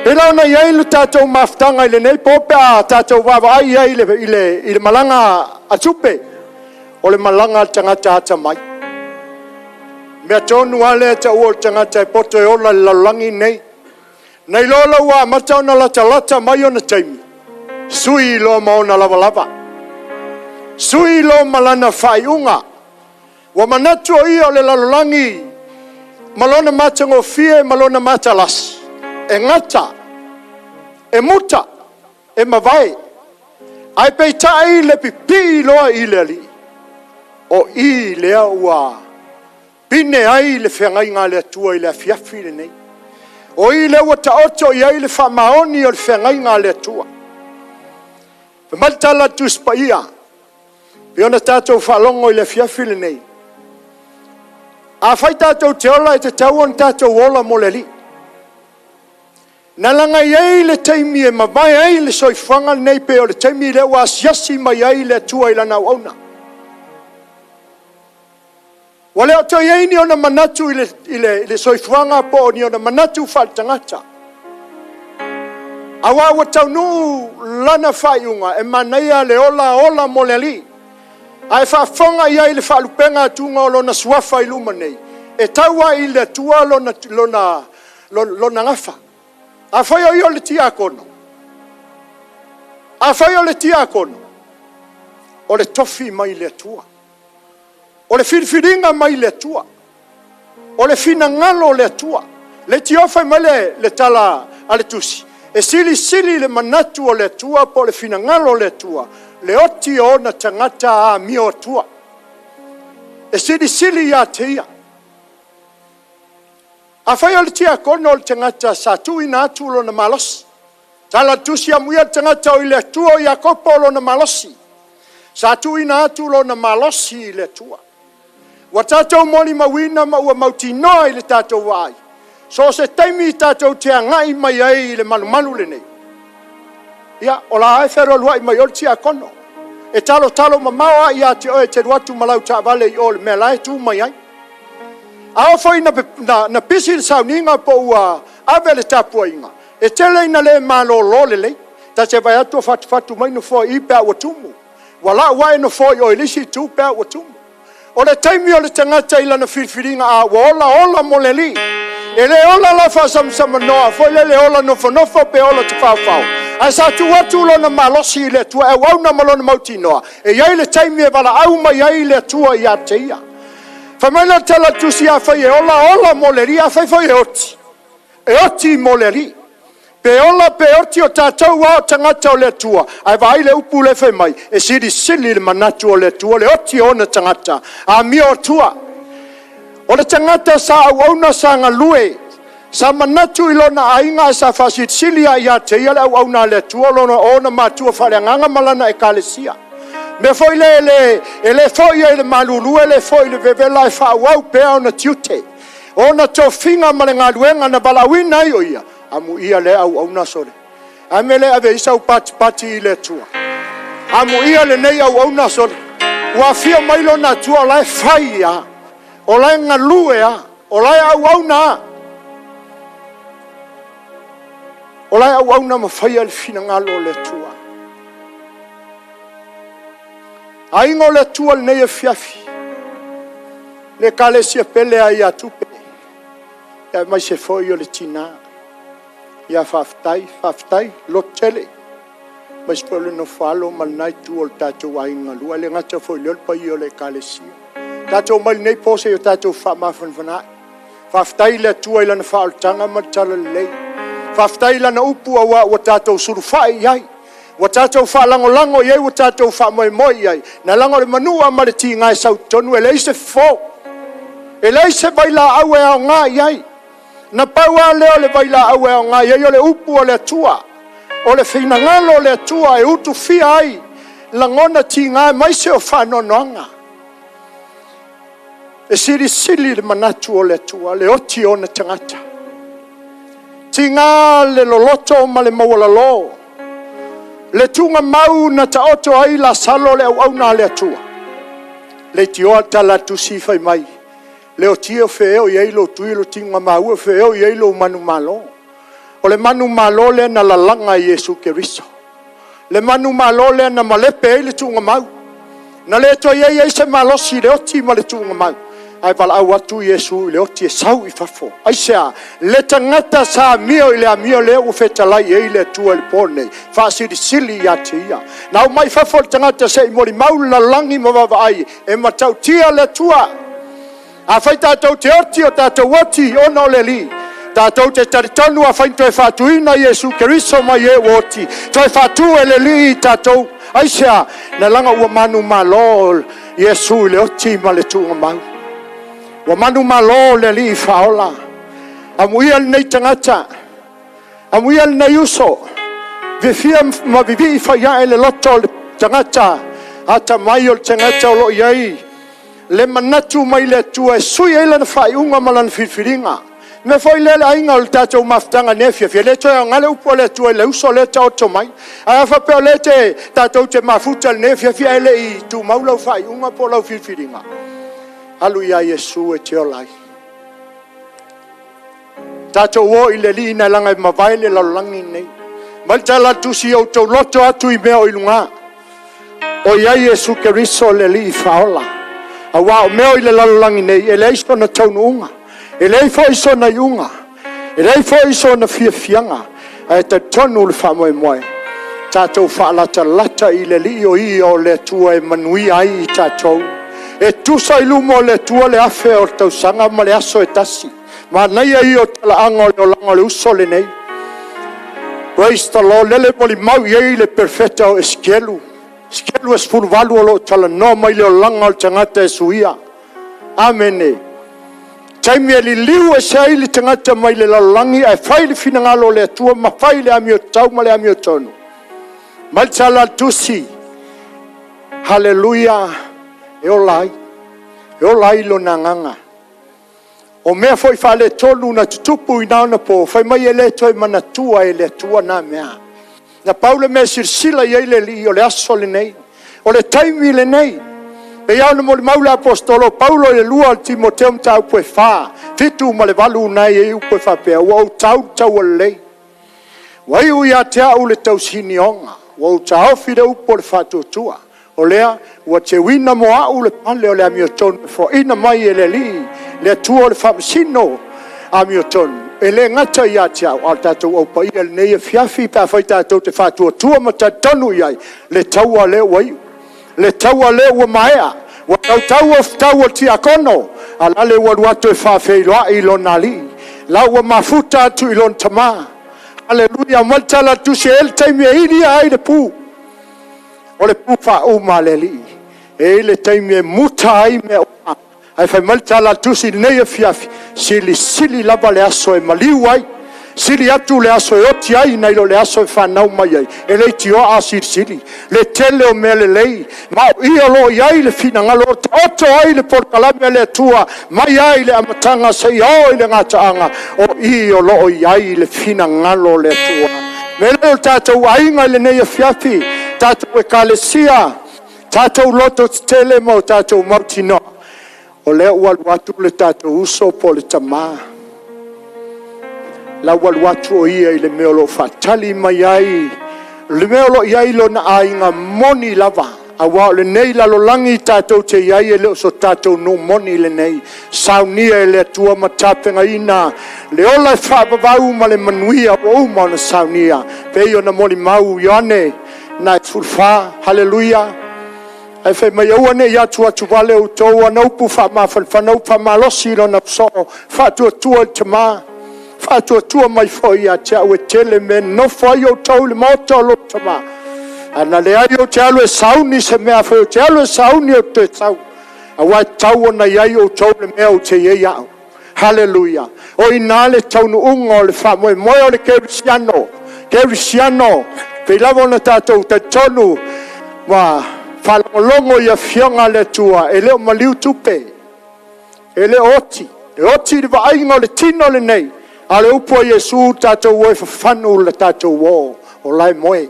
E la ona i ai le tatou mafutaga i lenei po pe a tatou vaavaai i ai i le malaga a tupe, o le malaga a le tagata atamai. Mea tonu lava lea e taua o le tagata e poto e ola i le lalolagi lenei. Nai lo la ua amata ona latalata mai ona taimi, sui loa ma ona lavalava, sui loa ma lana faaiuga. Ua manatu o ia o le lalolagi ma lona matagofie ma lona matalasi, e gata, e muta, e mavae. Ae peitai le pipii loa i le Alii, o i lea ua pine ai le feagaiga a le Atua i le afiafi lenei. O i lea ua taoto i ai le faamaoni o le feagaiga a le Atua. Fai mai le tala a le Tusi Paia, pei ona tatou faalogo i le afiafi lenei, afai tatou te ola, e tatau ona tatou ola mo le Alii. Na laga i ai le taimi e mavae ai le soifuaga lenei, pe o le taimi lea ua asiasi mai ai le Atua i lana auauna. Ua le o toe i ai ni ona manatu i le soifuaga po o ni ona manatu faaletagata. Aua ua taunuu lana faaiuga e manaia le ola ola mo le Alii. Ae faafofoga i ai le faalupega atuga o lona suafa i luma nei, e tau ai i le Atua lona gafa. Afai o ia o le tiakono, afai o le tiakono, o le tofi mai le Atua, o le filifiliga mai le Atua, o le finagalo o le Atua. Le tiofa mai le tala a le tusi, e silisili le manatu o le Atua po o le finagalo o le Atua, le oti o ona tagata amio Atua. E silisili ia te ia. Afai o le tiakono o le tagata sa tuuina atu lona malosi, tala le tusi amuia le tagata o i le Atua o Iakopo o lona malosi, sa tuuina atu lona malosi i le Atua. Ua tatou molimauina ma ua mautinoa i le tatou vaai, so o se taimi tatou te agai mai ai i le malumalu lenei, ia, o la e fealualuai mai o le tiakono. E talotalo mamao a ia te oe te alu atu ma lau taavale i o le mea la e tu mai ai. A oo foi na pisi le sauniga po ua ave le tapuaiga, e tele ina le malolo lelei. Ta te vaai atu o fatufatu mai nofoa i pe a ua tumu. Ua lau ae nofoa i o i le isi itu pe a ua tumu. O le taimi o le tagata i lana filifiliga a ua ola ola mo le Alii. E le ola la faasamsamanoa foi le ola nofonofo pe ola tafaofao. Ae sa tuu atu lona malosi i le Atua e auauna ma lona mautinoa. E i ai le taimi e valaau mai ai le Atua ia te ia. Fai mai le tala tusi a fai e ola ola mo le Alii, a fai foi e oti, e oti mo le Alii. Pe ola pe oti o tatou a o tagata o le Atua, ae vaai le upu le fai mai, e silisili le manatu o le Atua, le oti o ona tagata, amio Atua. O le tagata sa auauna sa galue, sa manatu i lona aiga sa faasilisili a ia te ia le auauna a le Atua, lona ona matua faaleagaga ma lana ekalesia. Mea foi le e le foi ai le malulu, e le foi le vevela e faauau pea ona tiute. Ona tofiga ma le galuega na valaauina ai o ia, amu ia le auauna sole. A me le ave isa u patipati i le Atua. Amu ia lenei auauna sole. Ua afio mai lona Atua o la e fai ia, o la e galue a, o la e auauna a. O la e auauna ma faia le finagalo o le Atua. Aiga o le Atua lenei afiafi, le Ekalesia pele a ia Tupe, aemaise foi o le tina. Ia faafetai, faafetai, lototele, aemaise foi o le nofo a alo ma lena itu o le tatou aiga galue, ae le gata foi i lea o le paia o le Ekalesia. Tatou omai i lenei po seia o tatou faamafanafanaai. Faafetai i le Atua i Lana faaolataga ma le talalelei. Faafetai i Lana upu aua ua tatou sulufai i ai, ua tatou faalagolago i ai, ua tatou faamoemoe i ai. Na laga o le manua ma le tiga e sau i totonu, e leai se fofo, e leai se vailaau e aoga i ai. Na pau lava lea o le vailaau e aoga i ai o le upu a le Atua, o le finagalo o le Atua e utufia ai lagona tiga aemaise o faanoanoaga. E silisili le manatu o le Atua, le oti o ona tagata. Tiga le loloto ma le maualalo, le tugamau na taoto ai Lasalo le auauna a le Atua. Leitioa le tala a le tusi fai mai, le oti o fea o i ai lou tui, lo tiga maua fea o i ai lou manumalo. O le manumalo lea na lalaga e Iesu Keriso, le manumalo lea na malepe ai le tuugamau, na le toe i ai se malosi i le oti ma le tuugamau, ae valaau atu Iesu i le oti e sau i fafo. Aisea? Le tagata sa amio i le amio lea ua fetalai i ai le Atua i le po nei, faasilisili ia te ia. Na aumai fafo le tagata se i molimau le lalolagi ma vaavaai e matautia le Atua. Afai tatou te oti, o tatou oti ona o le Alii. Tatou te talitonu afai na toe faatuina Iesu Keriso mai e ua oti, toe faatu e le Alii i tatou. Aisea? Na laga ua manumalo Iesu i le oti ma le tuugamau. Ua manumalo le Alii faaola. Amuia lenei tagata, amuia lenei uso, fiafia ma vivii faiae le loto o le tagata atamai, o le tagata o lo o i ai le manatu mai le Atua e sui ai lana faaiuga ma lana filifiliga. Mea foi lea le aiga o le tatou mafutaga nei fiafia, le toe aoga le upu a le Atua i le uso lea taoto mai. Ae a faapea o lea te tatou te mafuta lenei fiafia ae le i tumau lau faaiuga po o lau filifiliga, alu ia Iesu e te ola ai. Tatou o i le Alii na laga e mavae le lalolagi nei. Mai le tala tusi o outou loto atu i mea o i luga. O i ai Iesu Keriso le Alii faaola. Aua o mea o i le lalolagi nei, e leai sona taunuuga, e leai foi sona iuga, e leai foi sona fiafiaga, ae talitonu le faamoemoe. Tatou faalatalata i le Alii o ia o le Atua e manuia ai i tatou. E tusa i luma o le Atua le 1,000 o tausaga ma le aso e tasi. Manaia ia o talaaga o le olaga o le uso lenei. Praise the Lord. Lele molimau i ai le perofeta o Esekielu. Esekielu e 18 o lo o talanoa mai le olaga o le tagata e suia. Amene. Taimi e liliu e se ai le tagata mai le lalolagi ae fai le finagalo o le Atua ma fai le amiotau ma le amiotonu. Mai le tala a le tusi. Haleluia. E ola ai. E ola ai lona agaga. O mea foi faaletonu na tutupu i na po, fai mai e le toe manatua e le Atua na mea. Na pau le mea silasila i ai le Alii o le aso lenei, o le taimi lenei. E ia ona molimau le apostolo Paulo i le 2 o Timoteo mataupu e 4, 7 ma le 8 na e i upu e faapea, ua ou tau taua lelei, ua iu ia te au le tausinioga, ua ou taofi le upu o le faatuatua. O lea ua teuina mo au le pale o le amiotonu e foaina mai e le Alii, le Atua o le faamasino amiotonu. E le gata ia te au, a o le tatou aupaia lenei afiafi pe afai tatou te faatuatua ma talitonu i ai, le taua lea ua iu, le taua lea ua maea, ua tautau o fetau o le tiakono, a lale ua alu atu e faafeiloai i lona alii, la ua mafuta atu i lona tama. Haleluia, mai le tala a le tusi e le taimi e ilia ai le pu, o le pu faauma a le Alii. E i le taimi e muta ai mea uma. Ae fai mai le tala a le tusi lenei afiafi, silisili lava le aso e maliu ai, sili atu le aso e oti ai nai lo le aso e whanau mai ai. E le tioa a silisili. Le tele o mea lelei, ma o ia lo i ai le finagalo o taoto ai le polokalame le Atua, mai ai le amataga seia oo i le gataaga, o i o lo o i ai le finagalo o le Atua. Me leo tatou aiga i lenei afiafi, tatou ekalesia, tatou loto tetele ma o tatou mautinoa, o lea ua alu atu le tatou uso po o le tamā. La ua alu atu o ia i le mea o lo o faatali mai ai, le mea o lo o i ai lona aiga moni lava. Auā o lenei lalolagi tatou te i ai e le o so tatou nuu moni lenei. Saunia e le Atua ma tapenaina le ola e faavavau ma le manuia ua uma ona saunia. Pei ona molimau Ioane na 14, haleluia. Ae fai mai aua ne i atu atu vale outou ana upu faamafanafana upu faamalosi lona soo faatuatua i le tama faatuatua mai foi ia te au e tele mea nofo ai outou i le maota o lou tama. Ana leai ou te alu e sauni se mea foi ou te alu e sauni ou te sau. Auā e tau ona i ai outou le mea ou te i ai au. Haleluia. O i ina le taunuuga o le faamoemoe o le kerisiano. Kerisiano, pei lava ona tatou talitonu ma faalogologo i afioga a le Atua, e le o maliu tupe, e le o oti, e oti i le vaaiga o le tino lenei, a o le upu a Iesu tatou o e fafanu le tatou o, o la e moe.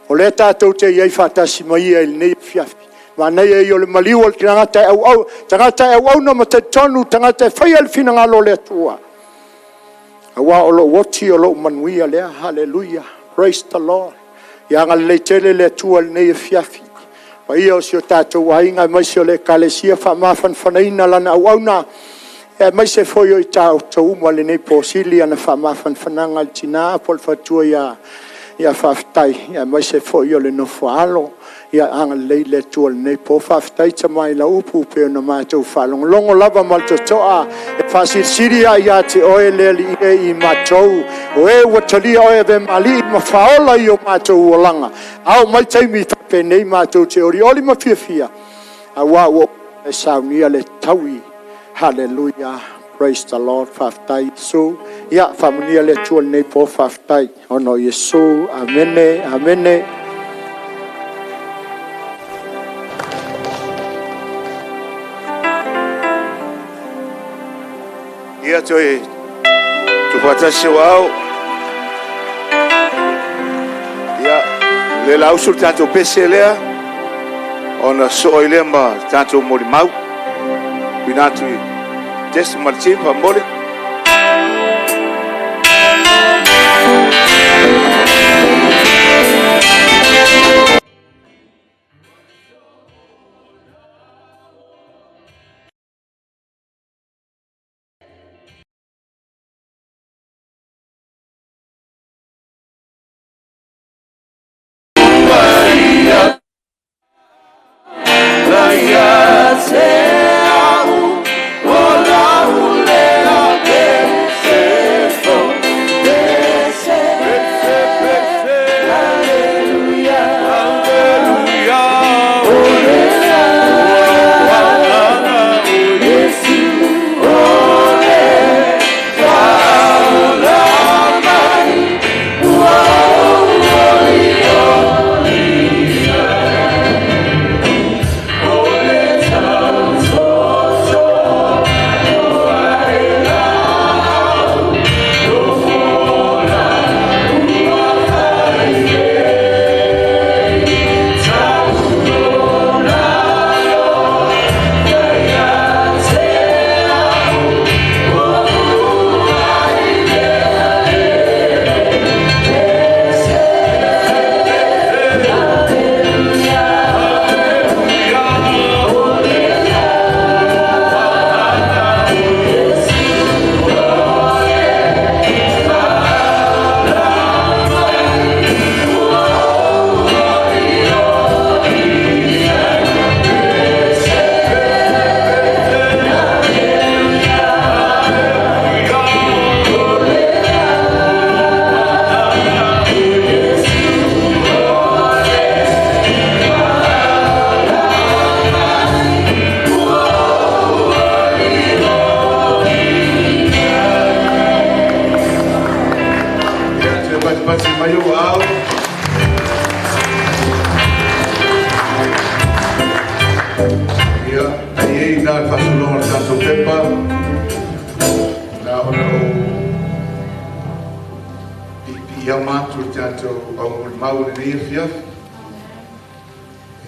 O lea tatou te i ai faatasi ma ia i lenei afiafi. Manaia ia o le maliu o le tagata e auau, tagata e auauna ma talitonu, tagata e faia le finagalo o le Atua. Auā o lou oti o lou manuia lea. Haleluia. Praise the Lord. Ia agalelei tele le Atua i lenei afiafi. Paia o si o tatou aiga aemaise o le Ekalesia faamafanafanaina lana auauna, aemaise foi o i tatou uma i lenei posili ana faamafanafanaga i le tina po o le faletua ia faafetai, aemaise foi o le nofo a alo. Ia agalelei le Atua i lenei po. Faafetai tama i lau upu pei ona matou faalogologo lava ma le totoa e faasilisili lava ia te oe le Alii e i matou, o e ua talia oe e avea ma Alii ma Faaola i o matou olaga. A oo mai taimi faapenei matou te olioli ma fiafia, aua ua e saunia le taui. Haleluia. Praise the Lord. Faafetai Iesu. Ia faamanuia le Atua i lenei po. Faafetai ona o Iesu. Amene. Amene. Ia toe tuufaatasi o au. Ia, le lausu le tatou pese lea, ona soo ai lea ma tatou molimau. Tuuina atu i Jesse ma le team faamolemole.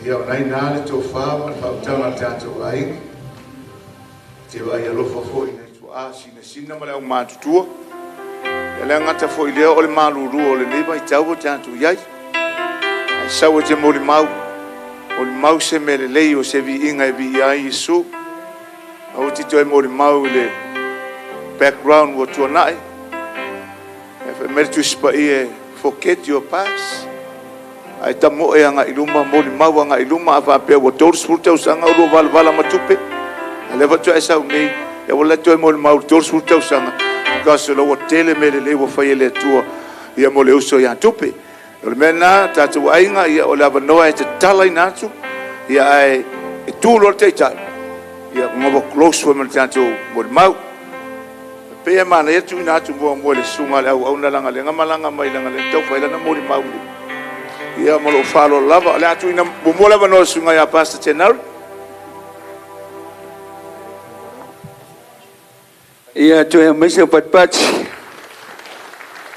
Ia o nai nā le tofā ma le faautaga a le tatou aiga. Te vaai alofa foi i nai tuaa sinasina ma le aumatutua. Ia le agata foi lea o le malulu o lenei vaitau ua tatou i ai. Ae sau e te molimau. O le mau se mea lelei o se viiga e viia ai Iesu. Aua te toe molimau i le background ua tuanai. E fai mai le Tusi Paia e forget your past. Ae tamoe agai i luma, molimau agai i luma, a faapea ua 30 tausaga o lua valavala ma tupe. A lea faatoa e sau nei, ia ua le toe molimau i le 30 tausaga, because o la ua tele mea lelei ua fai e le Atua ia mo le uso ia Tupe. O le mea lena, tatou aiga, ia o le avanoa e tatalaina atu, ia ae e tu loa le taitai, ia ma ua close foi ma le tatou molimau. E pei e manaia tuuina atu muamua i le susuga a le auauna leaga lea na malaga mai leaga lea na tau fai lana molimau i le ia ma lou faaaloalo lava. O le a tuuina muamua le avanoa i le susuga ia Pastor Tenari. Ia toe aumai se patipati.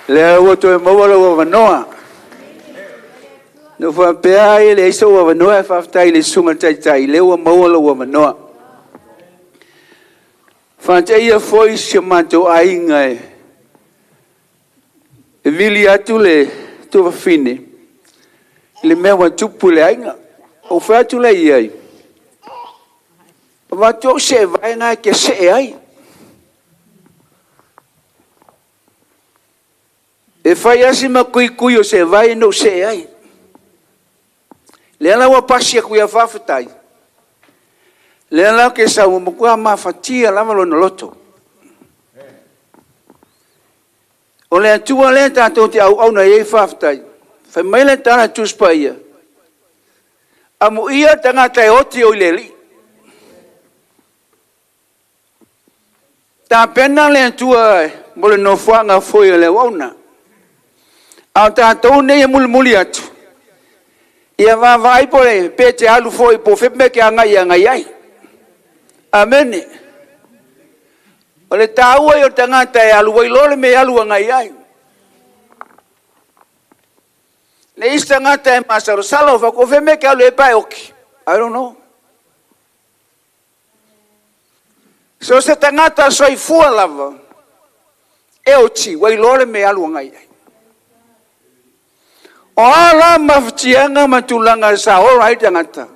Lea ua toe maua lou avanoa. Na faapea ai e leai sou avanoa, e faafetai i le susuga i le taitai, lea ua maua lou avanoa. Faateia foi si o matou aiga e vili atu le tuafafine i le mea ua tupu i le aiga. Ou fai atu lea i ai, avatu ou seevae na e te see ai. E fai asi ma kuikui o seevae na ou see ai. Lea la ua pasi aku ia faafetai. Lea la ke sau matua mafatia lava lona loto. O le Atua lea tatou te auauna i ai faafetai. Fai mai le tala Tusi Paia. Amuia tagata e oti o i le Alii. Tapena le Atua mo le nofoaga foi o le auauna. A o tatou nei e mulimuli atu, ia vaavaai po le pe te alu foi po o fea mea te agai agai ai. Amene. O le taua i o tagata e alu ai loa le mea e alu agai ai. Le isi tagata e masalosalo, fa ko fea mea ke alu e pae oki. I don't know. So se tagata soifua lava, e oti, ua iloa le mea e alu agai ai. O a la mafatiaga ma tulaga sa ola ai tagata.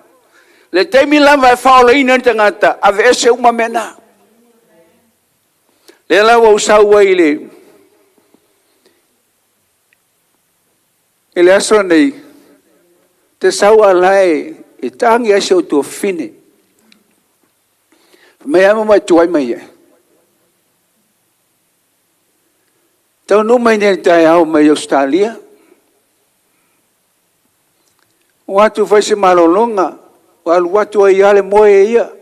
Le taimi lava e faaolaina ai tagata, ave ese uma mea na. Lea la ua ou sau ai i le aso nei, te sau ala e tangi ai se o tuafafine. Mai ama mai tuai mai e. Tau nu mai nei taeao mai Australia. O atu fai se malologa, o alu atu ai ia le moe ia.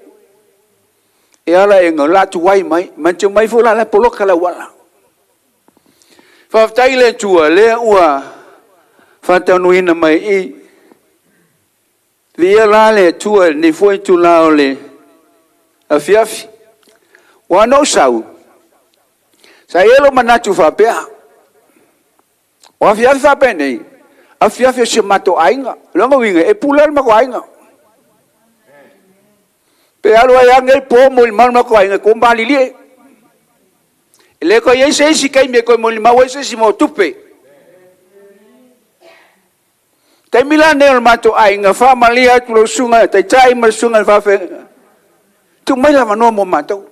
E ala e ngā la tuai mai, mantu mai fo la la poloka la wala. Faafetai le Atua, lea ua faataunuina mai i. Via la le Atua nei foi tula o le afiafi. Ua no sau. Sa elo manatu faapea. O afiafi faapea nei. Afiafi o si matou aiga. Longa winga e pula le mako aiga. Pe alu ai ange po mo le malu mako aiga ko mbalilie. Le ko ye se si kai me ko mo le mawe se si mo tupe. Te mila ne o matou aiga fa malia tu lo sunga te tai ma sunga fa fe. Tu mai la mano mo matou.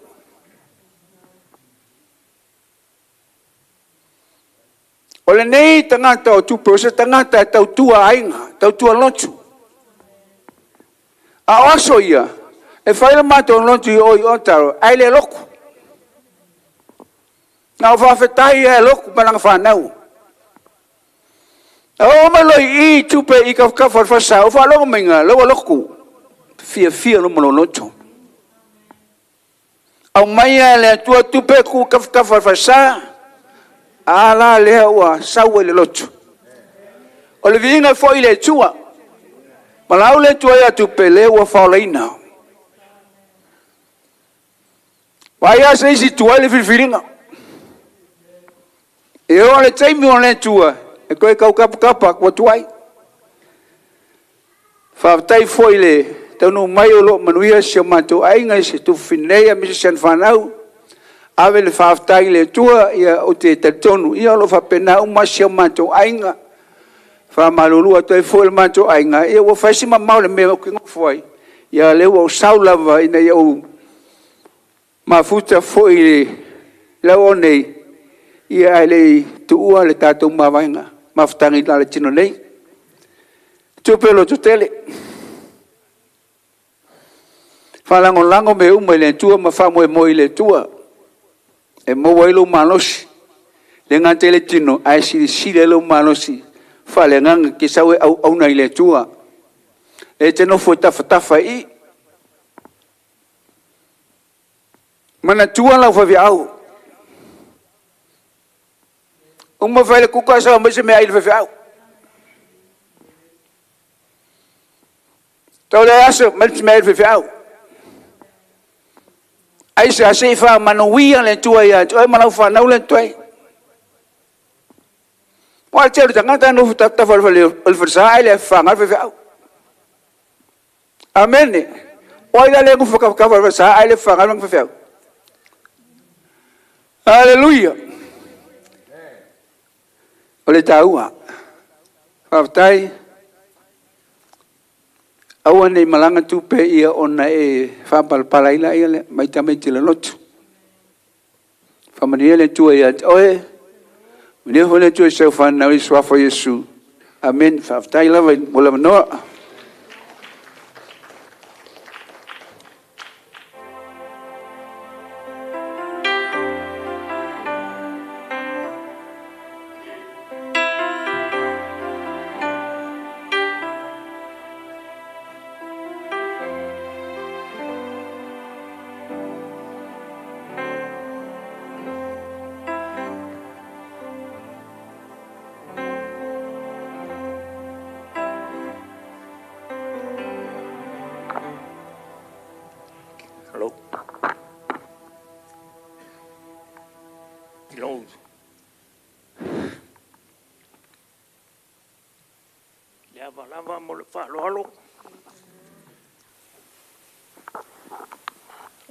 O le nei tagata o tupe, o se tagata e tautua aiga, tautua lotu. A o aso ia, e fai le matou lotu i o i Otago, ai le loku. Na o faafetai e loku ma langa whanau. A o mai loi i tupe i kafkafa o le fasa, o whaalogo mai ngā, laua loku. Fia fia lo malo lotu. Au mai a le atua tupe ku kafkafa o le fasa, a la lea ua sau e le lotu. O le viinga foi le atua. Ma lau le atua ia tupe le ua faolaina. Vai a se isi tua le filifiliga. E o le taimi o le atua, e koe kau kapa kapa kua tuai. Faafetai foi le taunuu mai o loo manuia si o matou aiga i se tufufinei a misi sian whanau. Ave le faafetai le Atua ia o te talitonu ia o loo faapena uma si o matou aiga. Faamalulu atu ai foi le matou aiga, ia ua fai si mamao le mea ou te nofo ai, ia o lea ua ou sau lava ina ia ou mafuta foi i le ao nei, ia ae le i tuua le tatou mavaega, mafutaga i le tino nei. Tupe lototele. Faalagolago mea uma i le Atua ma faamoemoe i le Atua e maua ai lou malosi. Le gata i le tino, ae silisili ai lou malosi faaleagaga e te sau e auauna i le Atua. E te nofo tafatafa i i. Manatua lau faifeau. Uma fai le kuka sau aumai se meaai i le faifeau. Tau le aso, aumai se meaai i le faifeau. Aisea? Se i faamanuia le Atua ia te oe ma lau fanau lea e totoe. Aua o le tele o tagata e nofo tafatafa o le falesa ae le faga le faifeau. Amene. O ai la lea e nofo tafatafa o le falesa ae le faga le faifeau? Aleluia. O le taua. Faafetai. Aua ne i malaga tupe ia ona e faapalapala ai laia lea mai tamaiti i le lotu. Faamanuia le Atua ia te oe. Manuia foi le Atua i sau fanau i le suafa o Iesu. Amene. Faafetai lava mo le avanoa. Hello. Hello. Le ava lava mo le faaaloalo.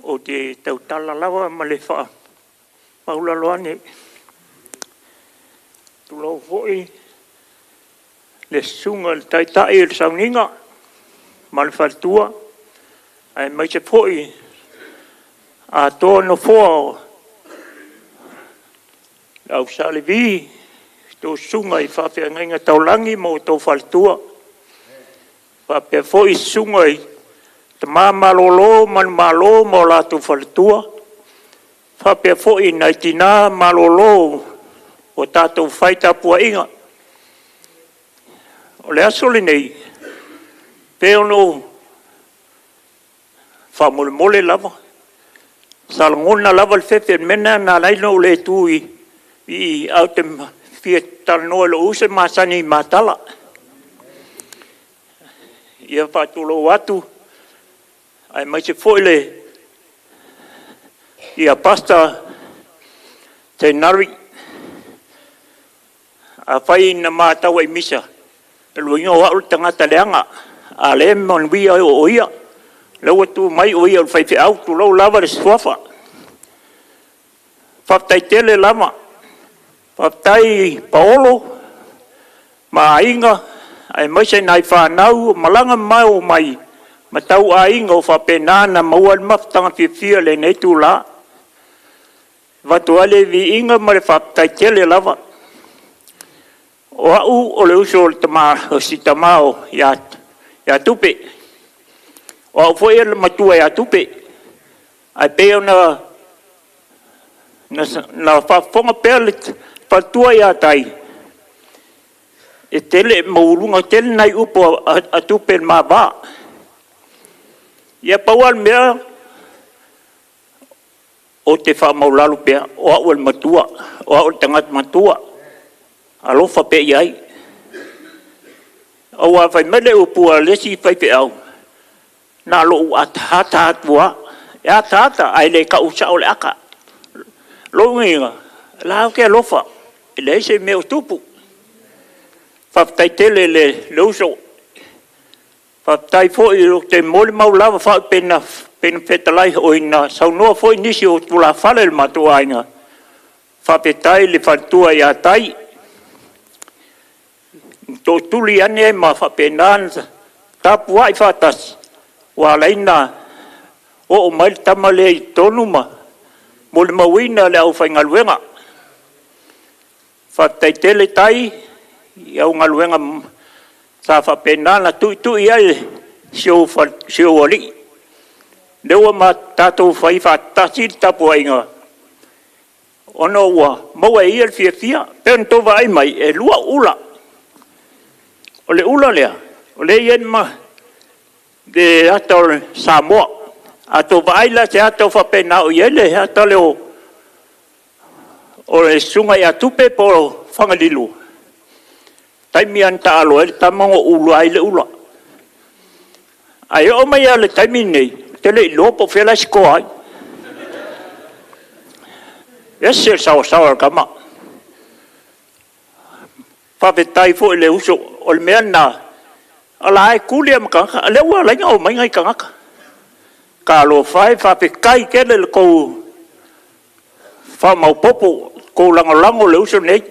Ou te tautala lava ma le faamaualalo ane. Tulou foi le susuga i le Taitai o le Sauniga ma le faletua, aemaise foi atoa nofoa o le au Sa Levi, tou susuga i faafeagaiga taulagi ma outou faletua, faapea foi susuga i tama malolo manumalo ma o latou faletua, faapea foi nai tina malolo o tatou fai tapuaiga. O le aso lenei, pei ona ou faamolemole lava, sa lagona lava le fefe, o le mea lena na ala ai ona ou le tu i i, ae ou te fia talanoa i lou uso masani i matala. Ia faatulou atu, aemaise foi le Pastor Tenari. Afai na ma tauai misa, o lona uiga o au le tagata leaga, a o lea e manuia o ia. O lea ua tu mai o ia o le faifeau, tulou lava le suafa. Faafetai tele lava, faafetai paolo ma aiga, aemaise nai fanau o malaga mamao mai ma tau aiga o faapena ona maua le mafutaga fiafia i lenei itula. E avatu ai le viiga ma le faafetai tele lava. O au o le uso o le tama, o si tama ia Tupe. O au foi e le matua ia Tupe. Ae pei ona na faafofoga pea le faletua ia Tai, e tele, maualuga tele nai upu a Tupe i le ma va. Ia pau lava le mea, ou te faamaulalo pea, o au o le matua, o au o le tagata matua, alofa pea i ai. Aua fai mai le upu a le isi faifeau, na lou ataata atu lava, e ataata ae le tau sao le ata. Lona uiga, o la ou te alofa, e leai se mea o tupu. Faafetai tele i le uso, faafetai foi, ou te molimau lava pei ona fetalai oi na saunoa foi nisi o tulafale o le matou aiga, faafetai i le faletua ia Tai. Tootuli ane ai ma faapena ona tapuai faatasi, ua ala ai ona oo mai le tama lea i totonu ma molimauina le aufaigaluega. Faafetai tele tai i au galuega sa faapena ona tuitui ai si ou alii. O lea ua tatou fai faatasi le tapuaiga ona ua maua e ia le fiafia. E pei ona outou vaai mai, e 2 ula, o le ula lea, o lea e i ai le ata o Samoa. A outou vaai la i se ata o faapena o i ai le ata lea o le Susuga ia Tupe po o Fagalilo, o le taimi lava na taaalo ai le tama na ou ula ai le ula. Ae oo mai lava i le taimi lenei, ou te le iloa po o fea la e store ai. E ese le saoasaoa o le tama. Faafetai foi i le uso, o le mea lena, o la e tuli lava ma tagata, o lea ua ala ai ona omai nai tagata. Talofa e, faafetai tele i le tou faamaopoopo, le tou lagolago i le uso lenei.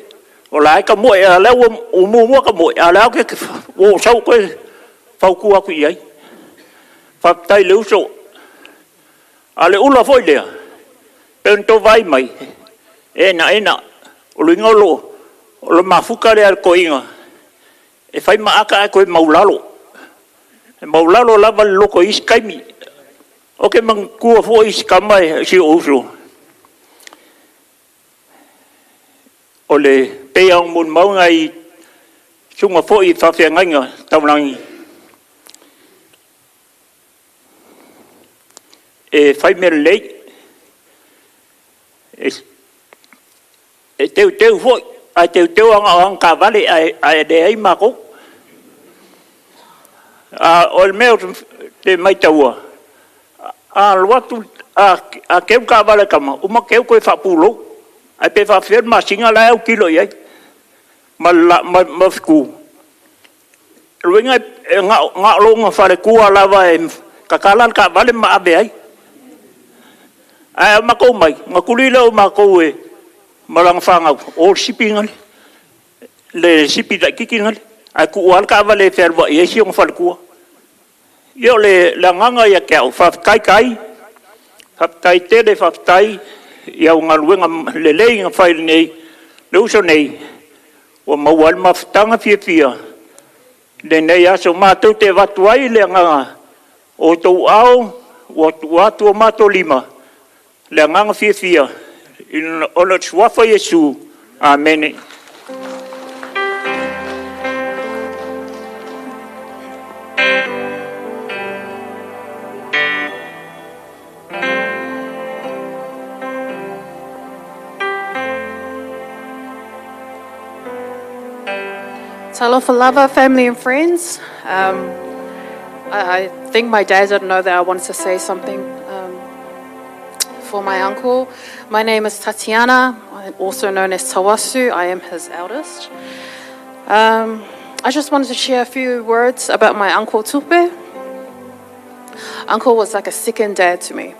O la e tamoe, o lea ua muamua tamoe, a o lea ua ou sau ou toe fautua atu i ai. Faafetai i le uso. A o le ula foi lea, pei ona outou vaai mai, e enaena, o lona uiga o le mafuta lea a le toeaina, e fai ma ata ae toe maualalo, e maualalo lava le loto i isi taimi. Ou te manatua foi si tama, si ou uso, e pei lava ona molimau nai susuga foi i faafeagaiga taulagi, e fai mea lelei, e teuteu foi, ae teuteu lava na o ana taavale ae leai matou. O le mea ou te maitaua, a alu atu, a teu le taavale a le tama, uma teu toe faapulou, ae pe faapefea le masina la e autilo i ai ma fetu. O lona uiga na o lona faletua lava e tatala le taavale ma ave ai. Ae a matou omai, ona tuli lea o matou ma lana fanau, o i le sipi laitiiti lea, ae tuu lava le taavale e fealuai ai si ona faletua. Ia o le agaga ia te au, faafetai tai, faafetai tele faafetai i au galuega lelei na fai i le uso nei, ua maua ai le mafutaga fiafia i lenei aso. Matou te avatu ai le agaga o outou aao ua tuu atu o matou lima, le agaga fiafia ona o le suafa o Iesu. Amene. Talofa lava, family and friends. I think my dad didn't know that I wanted to say something for my uncle. My name is Tatiana, also known as Tawasu. I am his eldest. I just wanted to share a few words about my uncle Tupe. Uncle was like a second dad to me.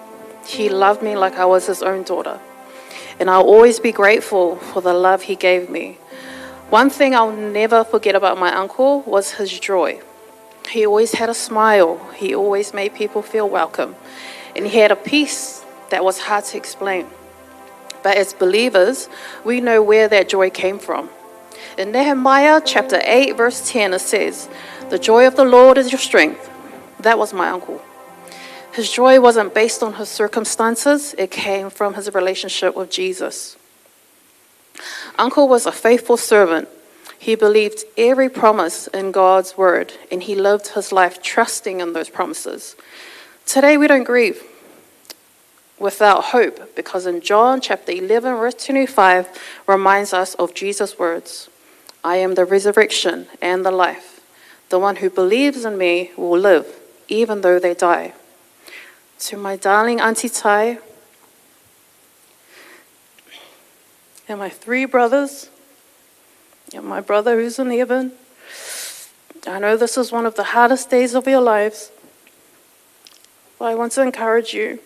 He loved me like I was his own daughter. And I'll always be grateful for the love he gave me. One thing I'll never forget about my uncle was his joy. He always had a smile. He always made people feel welcome. And he had a peace that was hard to explain. But as believers, we know where that joy came from. In Nehemiah chapter 8, verse 10, it says, "The joy of the Lord is your strength." That was my uncle. His joy wasn't based on his circumstances, it came from his relationship with Jesus. Uncle was a faithful servant. He believed every promise in God's word, and he lived his life trusting in those promises. Today we don't grieve without hope, because in John chapter 11, verse 25 reminds us of Jesus' words, "I am the resurrection and the life. The one who believes in me will live, even though they die." To my darling Auntie Tai and my three brothers, and my brother who's in heaven, I know this is one of the hardest days of your lives, but I want to encourage you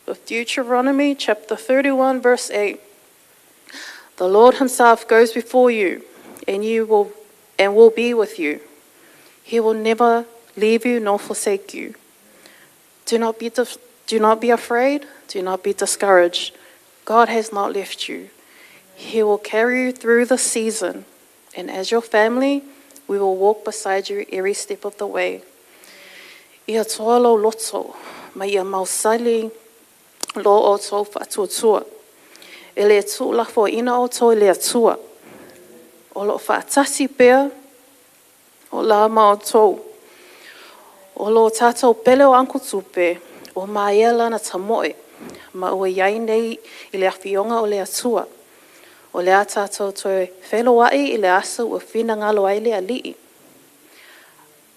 with Deuteronomy chapter 31, verse 8. The Lord himself goes before you, and and will be with you. He will never leave you nor forsake you. Do not be, do not be afraid, do not be discouraged. God has not left you. He will carry you through the season, and as your family, we will walk beside you every step of the way. Ia toa lo loto, ma ia mausali lo o tō whaatuatua. E le tū lafo ina o tō le atua. O lo whaatasi pea o la ma o tō. O lo tātou pele o anko tupe, o maia lana tamoe, ma ua iai nei i le awhionga o le atua. O le a tātou toe wheloai i le aso ua whina ngalo ai le ali'i.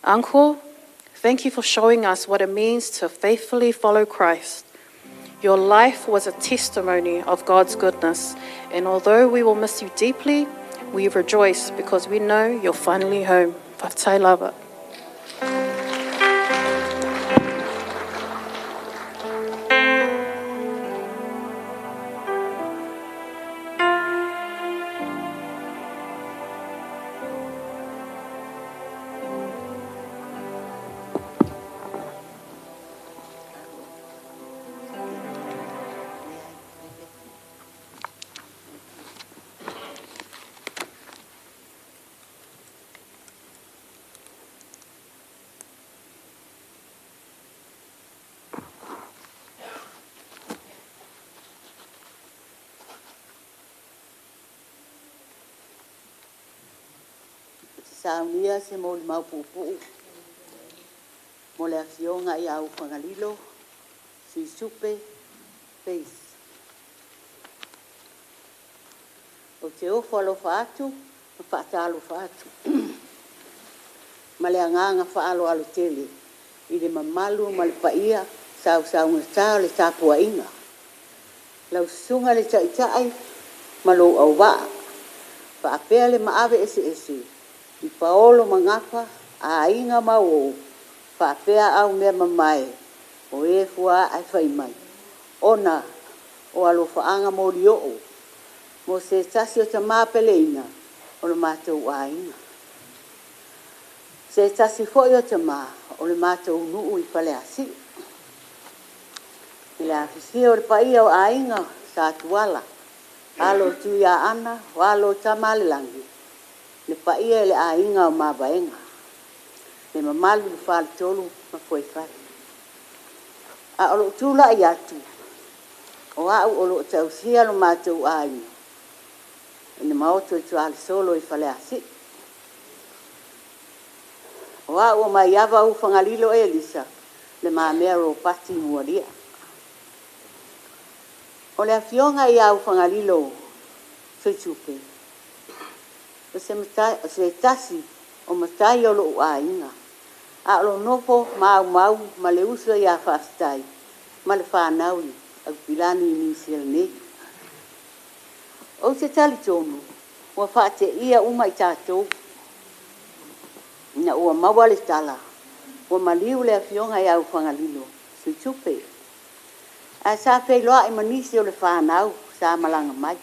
Uncle, thank you for showing us what it means to faithfully follow Christ. Your life was a testimony of God's goodness, and although we will miss you deeply, we rejoice because we know you're finally home. Fatai lava. Saunia se mo mau puupuu mo le afioga ia Ufagalilo Suisupe Face. O te ofo alofa atu ma faatalofa atu ma le agaga faaaloalo tele i le mamalu ma le paia sausaugatā o le tapuaiga. Lau susuga le taʻitaʻi ma lou auvaa faapea le maave eseese i paolo ma gafa aiga ma uō faapea au mea mamae o e fuaae fai mai ona o alofaaga molioo mo se tasi o tamā peleina o le matou aiga. Se tasi foi o tamā o le matou nuu i Faleasiu. I le afifio o le paia o aiga Sa Tuala, alo o Tuiaana, o alo o Tamalelagi, le paia i le aiga o Mavaega, le mamalu i le faletolu ma Fuaifale. A o lou tulai atu, o au o loo tausia lo matou aiga i le maota i Tualesolo i Faleasiu. O au o Maiava Ufagalilo Elisa, le mamea Ropati Mualia. O le afioga ia Ufagalilo Suisupe, o se, matai, o se tasi o matai o lou aiga. A o lo nofo maumau ma le uso ia Faafetai ma le fanau i Aupilani i Niu Sila nei. Ou te talitonu ua faateia uma i tatou ina ua maua le tala ua maliu le afioga ia Ufagalilo Suitupe. Ae sa feiloai ma nisi o le fanau sa malaga mai.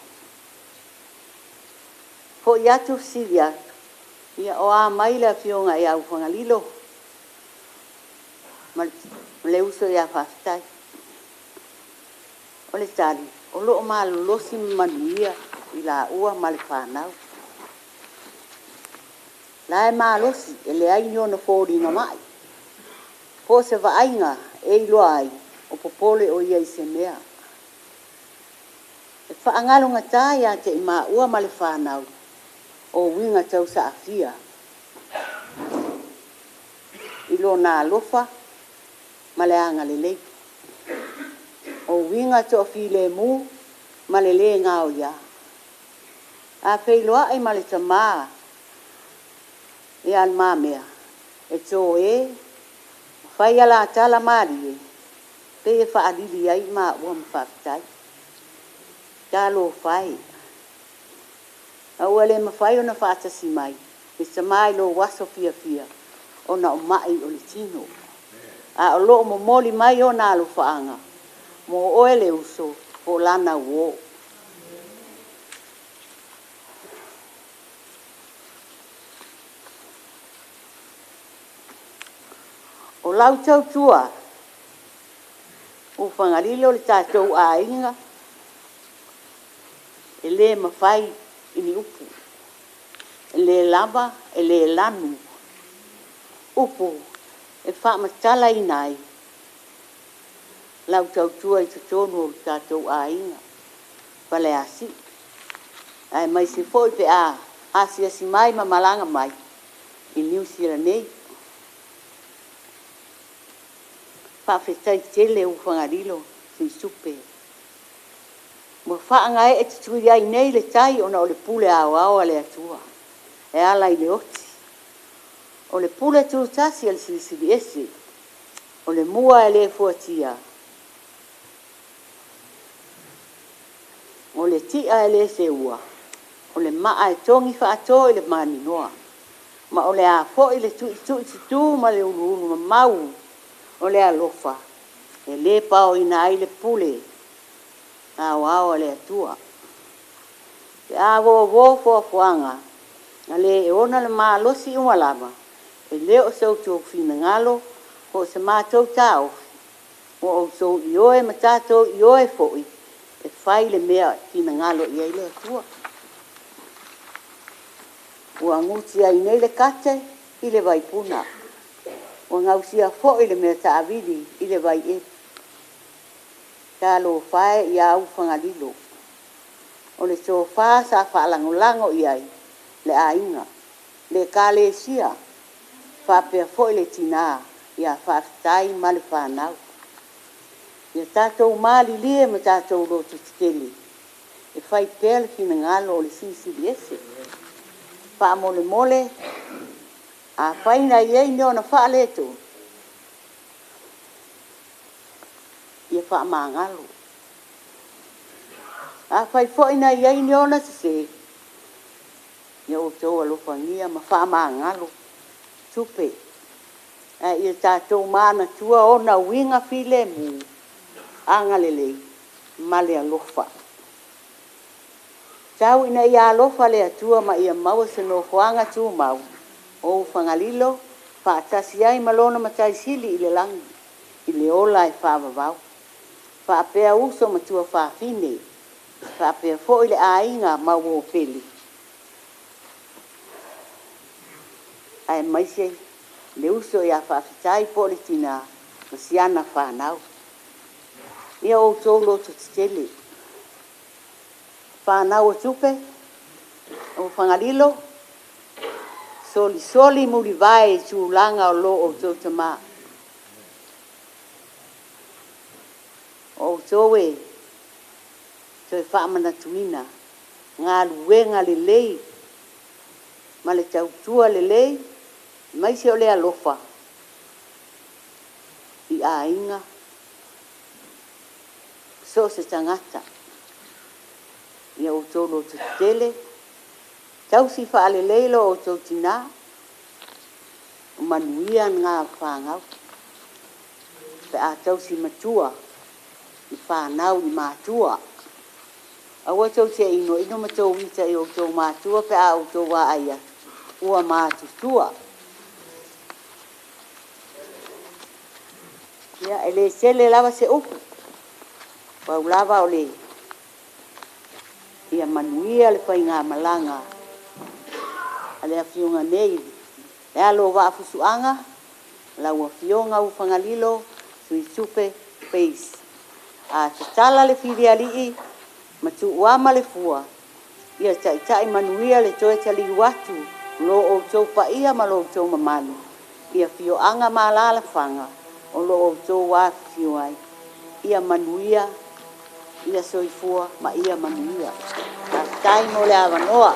Foʻi atu fesili atu, ia o a mai le afioga ia Ufagalilo ma le uso ia Faafetai. O le tali, o loo malolosi ma manuia i laua ma le fanau. La e malosi e leai ni ona foliga mai. Po o se vaaiga e iloa ai o popole o ia i se mea. E faagalogata ia te i maua ma le fanau o uiga tausaafia i lona alofa ma le agalelei. O uiga toafilemu ma le lē gaoiā. A feiloai ma le tamā ia Le Mamea e tō ē ma fai alatala malie pei e faalili ai maua ma Faafetai. Talofa e, a ua le mafai ona faatasi mai le tamā i lou aso fiafia ona o maʻi o le tino. A o loo momoli mai ona alofaaga mo oe le uso po o lana uō. O lau tautua ua Fagalilo le tatou aiga e lē mafai i ni upu, e lē lava e lē lanu upu e faamatalaina ai lau tautua i totonu o le tatou aiga Faleasiu, aemaise foi pe a asiasi mai ma malaga mai i Niu Sila nei. Faafetai tele Ufagalilo Tuisupe. Ua faagaee tutui ai nei le tai ona o le pule aoao a le Atua e ala i le oti. O le pule tutasi a le Silisili Ese, o le mua e le fuatia, o le ti'a e le seua, o le maa e togi faato i le maninoa, ma o le a foi le tu'itu'itutu ma le uluulu mamau o le alofa e le paoina ai le pule aoao a le Atua. Pe a uōuō foafoaga a le e ona le malosi uma lava, e le o so outou finagalo po o se matou taofi, ua outou ioe ma tatou ioe foi e fai le mea e finagalo i ai le Atua. Ua guti ai nei le kate i le vaipuna, ua gausia foi le mea taavili i le vaieli. Talofa e ia Ufagalilo, o le tofa sa faalagolago i ai le aiga, le Ekalesia faapea foi le tina ia Faafetai ma le fanau. Ia tatou malilie ma tatou lototetele e fai pea le finagalo o le Silisili Ese. Faamolemole, afai na i ai ni ona faaletonu, ia faamagalo. Afai foi na i ai ni ona sese, ia outou alofagia ma faamagalo Tupe, ae ia tatou manatua ona uiga filemu, agalelei ma le alofa. Tau ina ia alofa le Atua ma ia maua se nofoaga tumau o Ufagalilo faatasi ai ma lona Matai Sili i le lagi i le ola e faavavau, faapea uso ma tuafafine, faapea foi le aiga mauopele, aemaise le uso ia Faafetai po o le tina ma si ana fanau. Ia outou lototetele, fanau a Tupe, Ufagalilo, solisoli mulivae i tulaga o lo outou tama. O outou e toe faamanatuina galuega lelei ma le tautua lelei, aemaise o le alofa i aiga, so o se tagata. Ia outou lototetele, tausi faalelei lo outou tinã, o manuia na o fanau pe a tausi matua i fanau i matua. Aua tou te inoino ma tou ita i outou matua pe a outou vaai atu ua matutua. Ia, e le tele lava se upu, pau lava o le ia manuia le faigamalaga a le afioga nei, le alo o Vaafusuaga, lau Afioga Ufagalilo Tuisupe Pace. A tatala le filialii ma tuuama le fua, ia taitai manuia le toe taliu atu o lo outou paia ma lo outou mamalu i afioaga ma alaalafaga o lo o outou afifio ai. Ia manuia, ia soifua ma ia manuia. Faafetai mo le avanoa.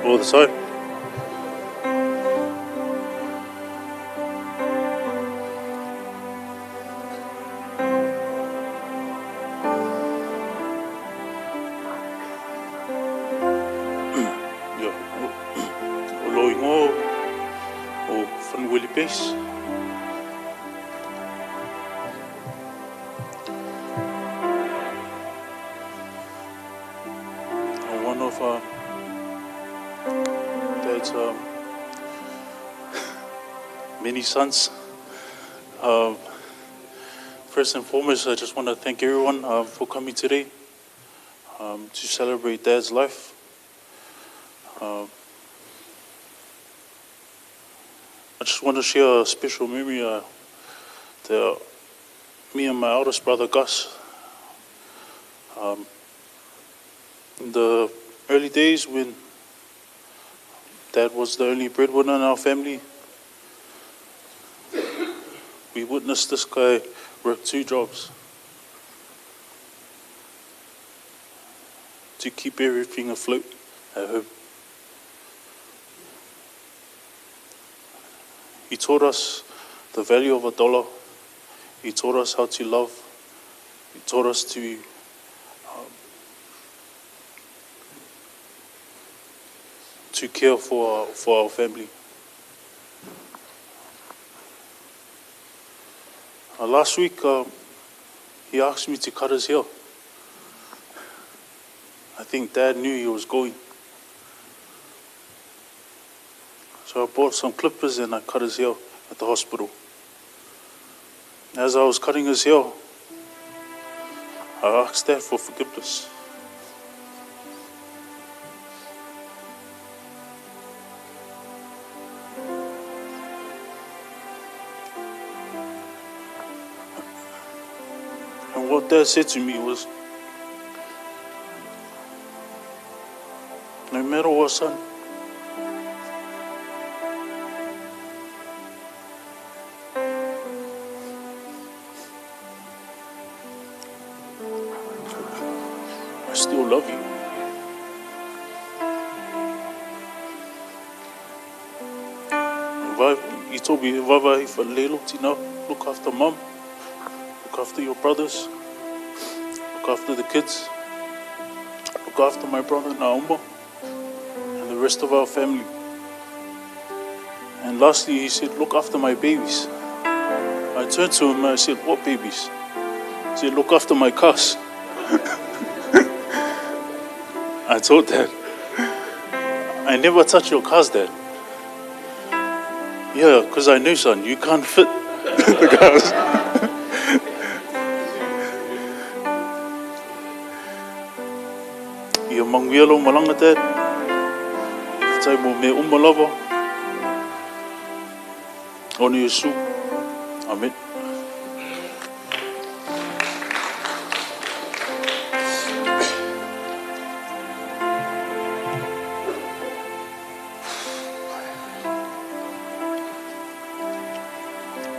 all the time. Ia, o lou igoa o Fanueli Pace. I'm one of Dad's many sons. First and foremost, I just want to thank everyone for coming today to celebrate Dad's life. I just want to share a special memory that me and my eldest brother Gus, in the early days when Dad was the only breadwinner in our family, we witnessed this guy work 2 jobs to keep everything afloat at home. He taught us the value of $1. He taught us how to love. He taught us to care for our family. Last week, he asked me to cut his hair. I think Dad knew he was going. So I bought some clippers and I cut his hair at the hospital. As I was cutting his hair, I asked Dad for forgiveness. And what Dad said to me was, no matter what, son, I still love you. He told me, Vava, if I lay low, tina, look after mum, look after your brothers, look after the kids, look after my brother Nauma, and the rest of our family. And lastly, he said, look after my babies. I turned to him and I said, what babies? He said, look after my cars. I told Dad, I never touch your cars, Dad. Yeah, because I knew, son, you can't fit the cars. Ia manguia lau malanga, Dad. Tai mo me umalava. Ona Yesu. Amen.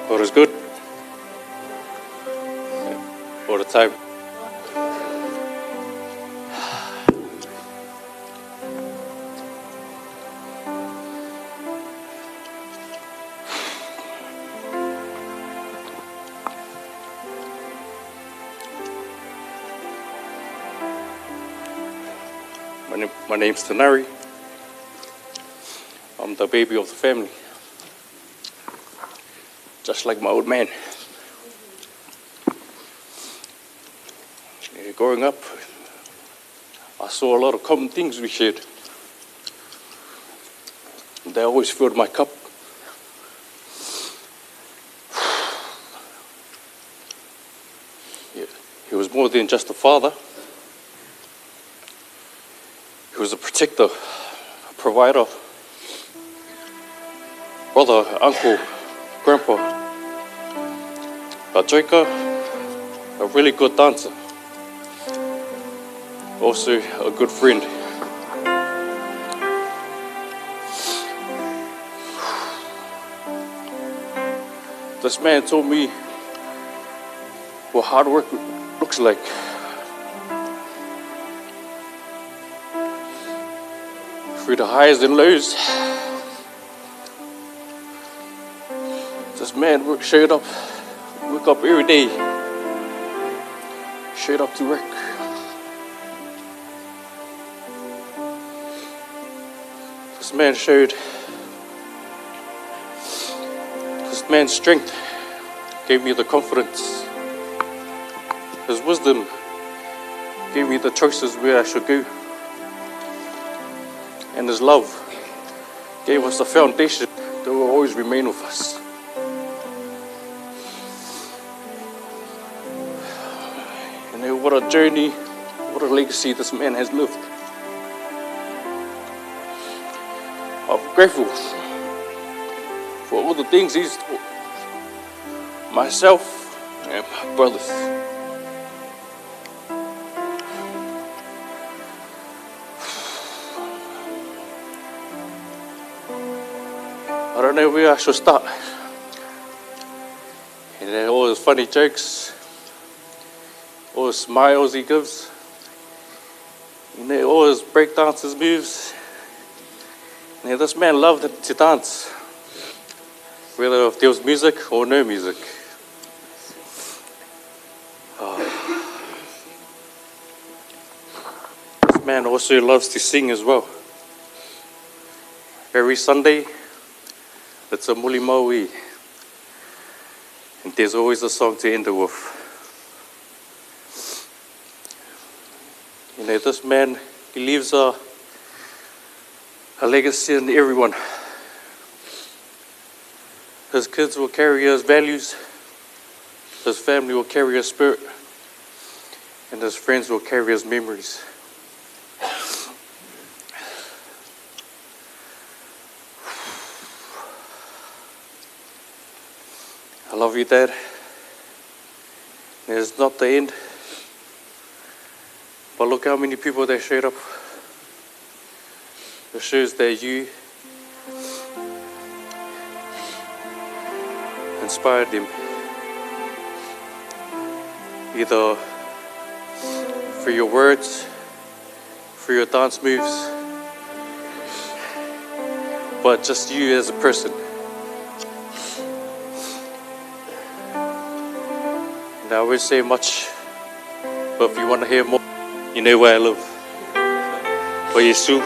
God is good. All the time. My name's Tanari. I'm the baby of the family. Just like my old man. Growing up, I saw a lot of common things we shared. They always filled my cup. Yeah, he was more than just a father. He was a protector, a provider, brother, uncle, grandpa. A joker, a really good dancer. Also a good friend. This man told me what hard work looks like. Through the highs and lows, this man worked, showed up, woke up every day, showed up to work. This man showed, this man's strength gave me the confidence. His wisdom gave me the choices where I should go. And his love gave us a foundation that will always remain with us. And what a journey, what a legacy this man has lived. I'm grateful for all the things he's taught myself and my brothers. I don't know where I should start. And then all his funny jokes, all his smiles he gives, you know, all his breakdances moves. Now, this man loved to dance, whether if there was music or no music. Oh. This man also loves to sing as well. Every Sunday, it's a muli maui, and there's always a song to end it with. You know, this man, he leaves a legacy in everyone. His kids will carry his values, his family will carry his spirit, and his friends will carry his memories. I love you, Dad. It's not the end, but look how many people that showed up. It shows that you inspired them, either through your words, through your dance moves, but just you as a person. And I won't say much, but if you want to hear more, you know where I live. For Yesu,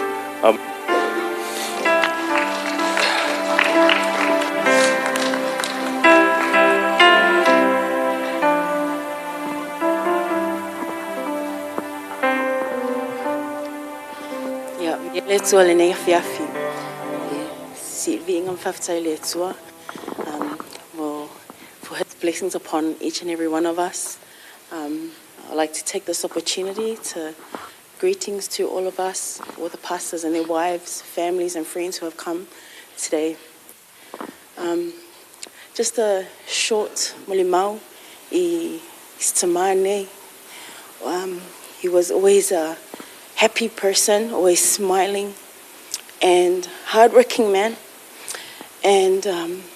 Letua le nei fiafi. Si letua for his blessings upon each and every one of us. I'd like to take this opportunity to greetings to all of us, all the pastors and their wives, families and friends who have come today. Just a short mulimau i tamane. He was always a happy person, always smiling, and hardworking man. And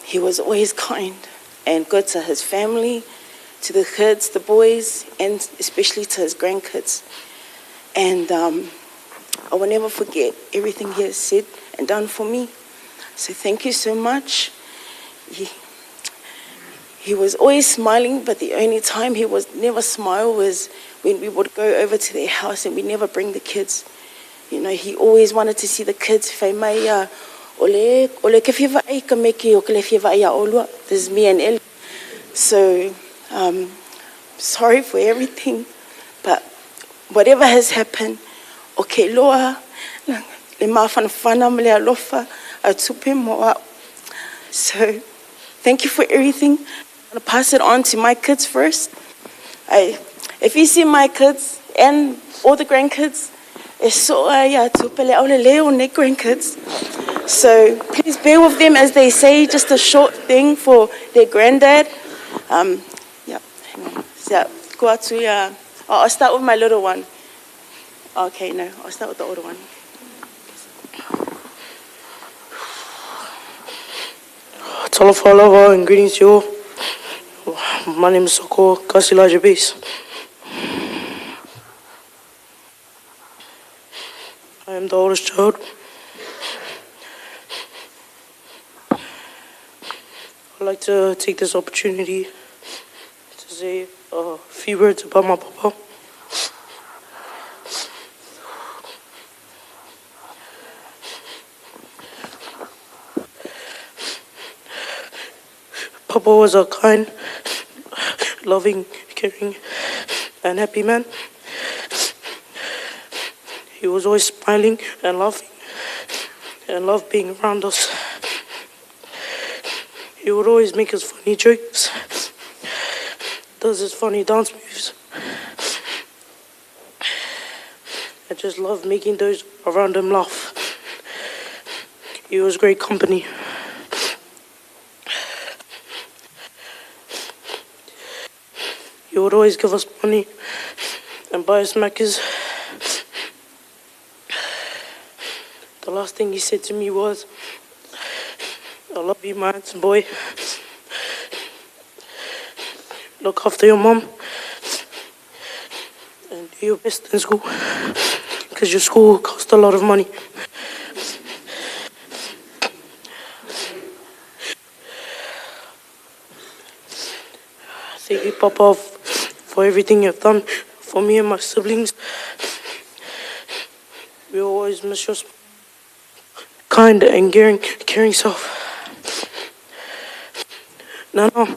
he was always kind and good to his family, to the kids, the boys, and especially to his grandkids. And I will never forget everything he has said and done for me. So thank you so much. He was always smiling, but the only time he was never smile was when we would go over to their house and we never bring the kids. You know, he always wanted to see the kids. This is me and Eli. So, sorry for everything, but whatever has happened, okay, loa, le mafanafana me le alofa, a tupe moa. So, thank you for everything. I'm going to pass it on to my kids first. If you see my kids and all the grandkids, grandkids. So please bear with them as they say just a short thing for their granddad. Yeah, hang on. So, I'll start with my little one. Okay, no, I'll start with the older one. Talofa lava and greetings to you all. My name is Soko Kasilaja Base. I am the oldest child. I'd like to take this opportunity to say a few words about my papa. Papa was a kind, loving, caring, and happy man. He was always smiling and laughing and loved being around us. He would always make his funny jokes, does his funny dance moves. I just loved making those around him laugh. He was great company. He would always give us money and buy us Maccas. The last thing he said to me was, I love you, my handsome boy. Look after your mum and do your best in school, because your school costs a lot of money. Thank you, Papa, for everything you've done for me and my siblings. We always miss your kind and caring self. Nana,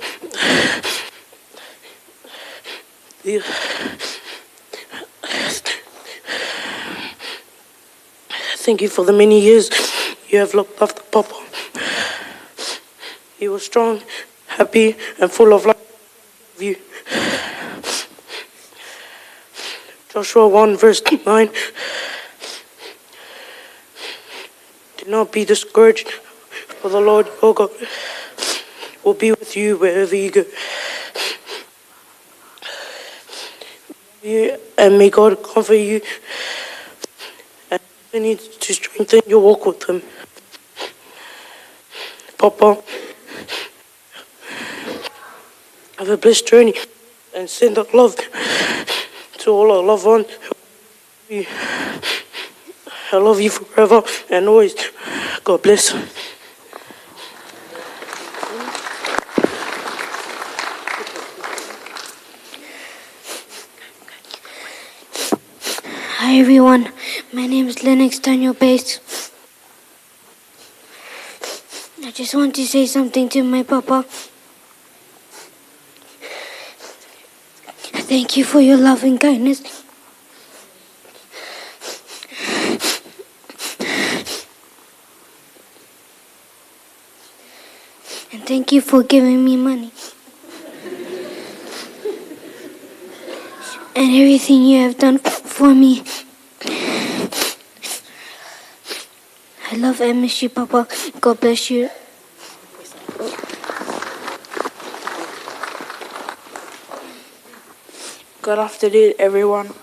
thank you for the many years you have looked after Papa. He was strong, happy, and full of life. You. Joshua 1 verse 9. Do not be discouraged, for the Lord your God will be with you wherever you go. And may God comfort you and continue to strengthen your walk with Him. Papa, have a blessed journey and send that love to all our loved ones. I love you forever and always. God bless. Hi everyone, my name is Lennox Daniel Bates. I just want to say something to my papa. Thank you for your love and kindness. And thank you for giving me money. And everything you have done for me. I love and miss you, Papa. God bless you. Good afternoon, everyone.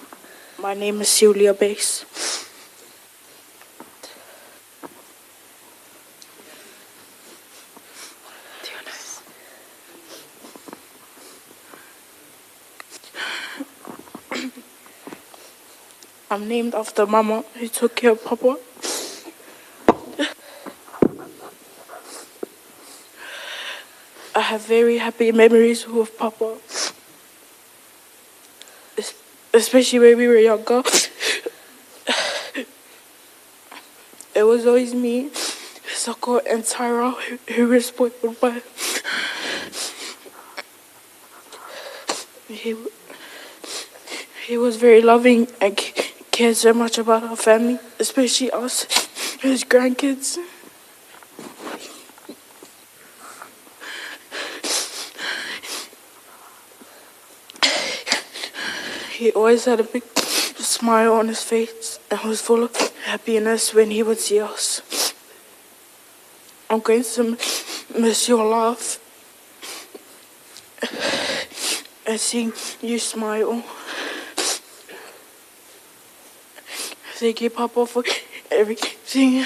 My name is Celia Bass. I'm named after Mama, who took care of Papa. I have very happy memories with Papa, especially when we were younger. It was always me, Soko, and Tyra who were spoiled by. He was very loving and cared so much about our family, especially us, his grandkids. He always had a big smile on his face and was full of happiness when he would see us. I'm going to miss your laugh and seeing you smile. Thank you, Papa, for everything.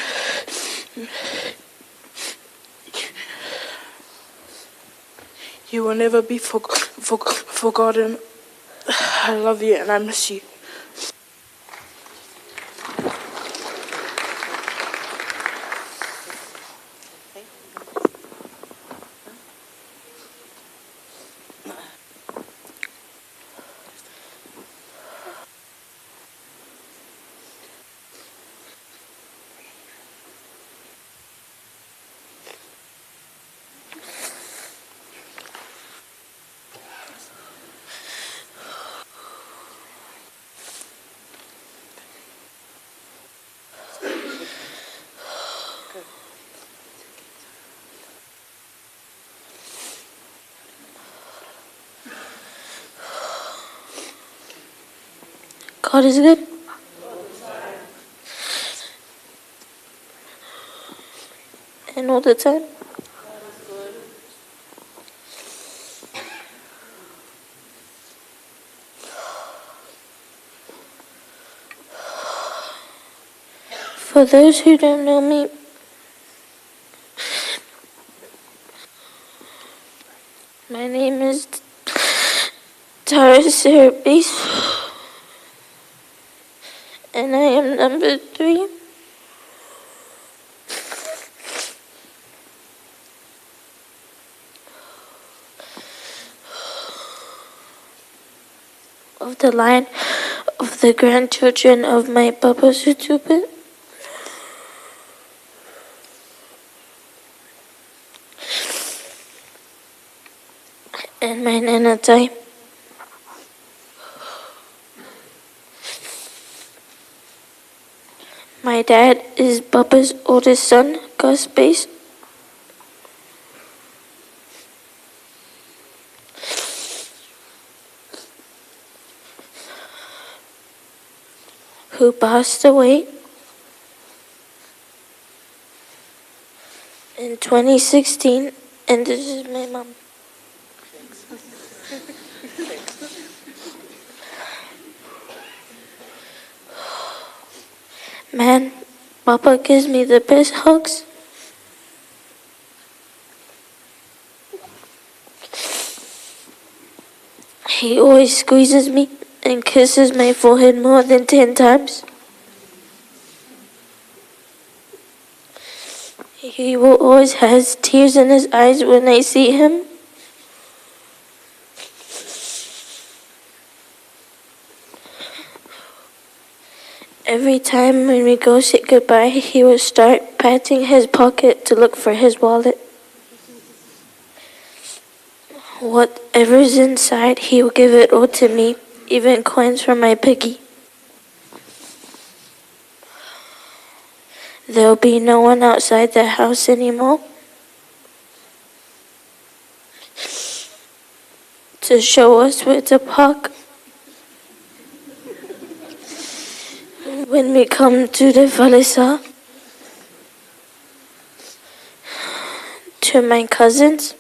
You will never be forgotten. I love you and I miss you. God is good. And all the time. For those who don't know me, my name is Tara Sarah and I am number 3. Of the line of the grandchildren of my Papa Sutupe. And my Nana Tai. My dad is Papa's oldest son, Gus Bass. Who passed away in 2016, and this is my mom. Man, Papa gives me the best hugs. He always squeezes me and kisses my forehead more than 10 times. He will always has tears in his eyes when I see him. Every time when we go say goodbye, he will start patting his pocket to look for his wallet. Whatever's inside, he will give it all to me, even coins from my piggy. There'll be no one outside the house anymore to show us where to park. When we come to the Falesa, to my cousins,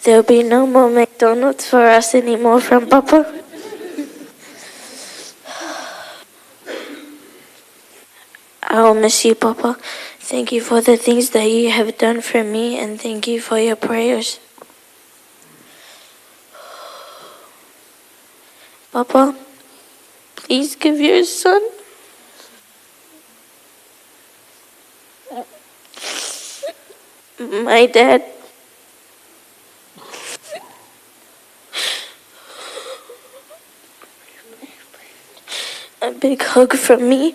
there'll be no more McDonald's for us anymore from Papa. I will miss you, Papa. Thank you for the things that you have done for me, and thank you for your prayers. Papa, please give your son my dad a big hug from me.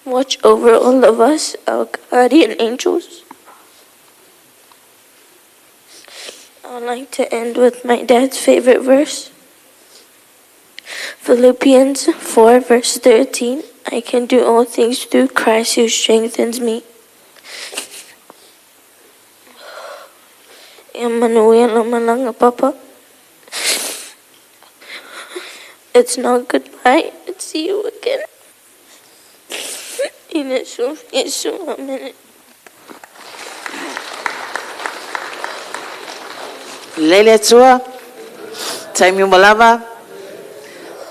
Watch over all of us, our guardian angels. I'd like to end with my dad's favorite verse. Philippians 4 verse 13. I can do all things through Christ who strengthens me. Papa. It's not goodbye. It's see you again. Lele atua, taimi malava,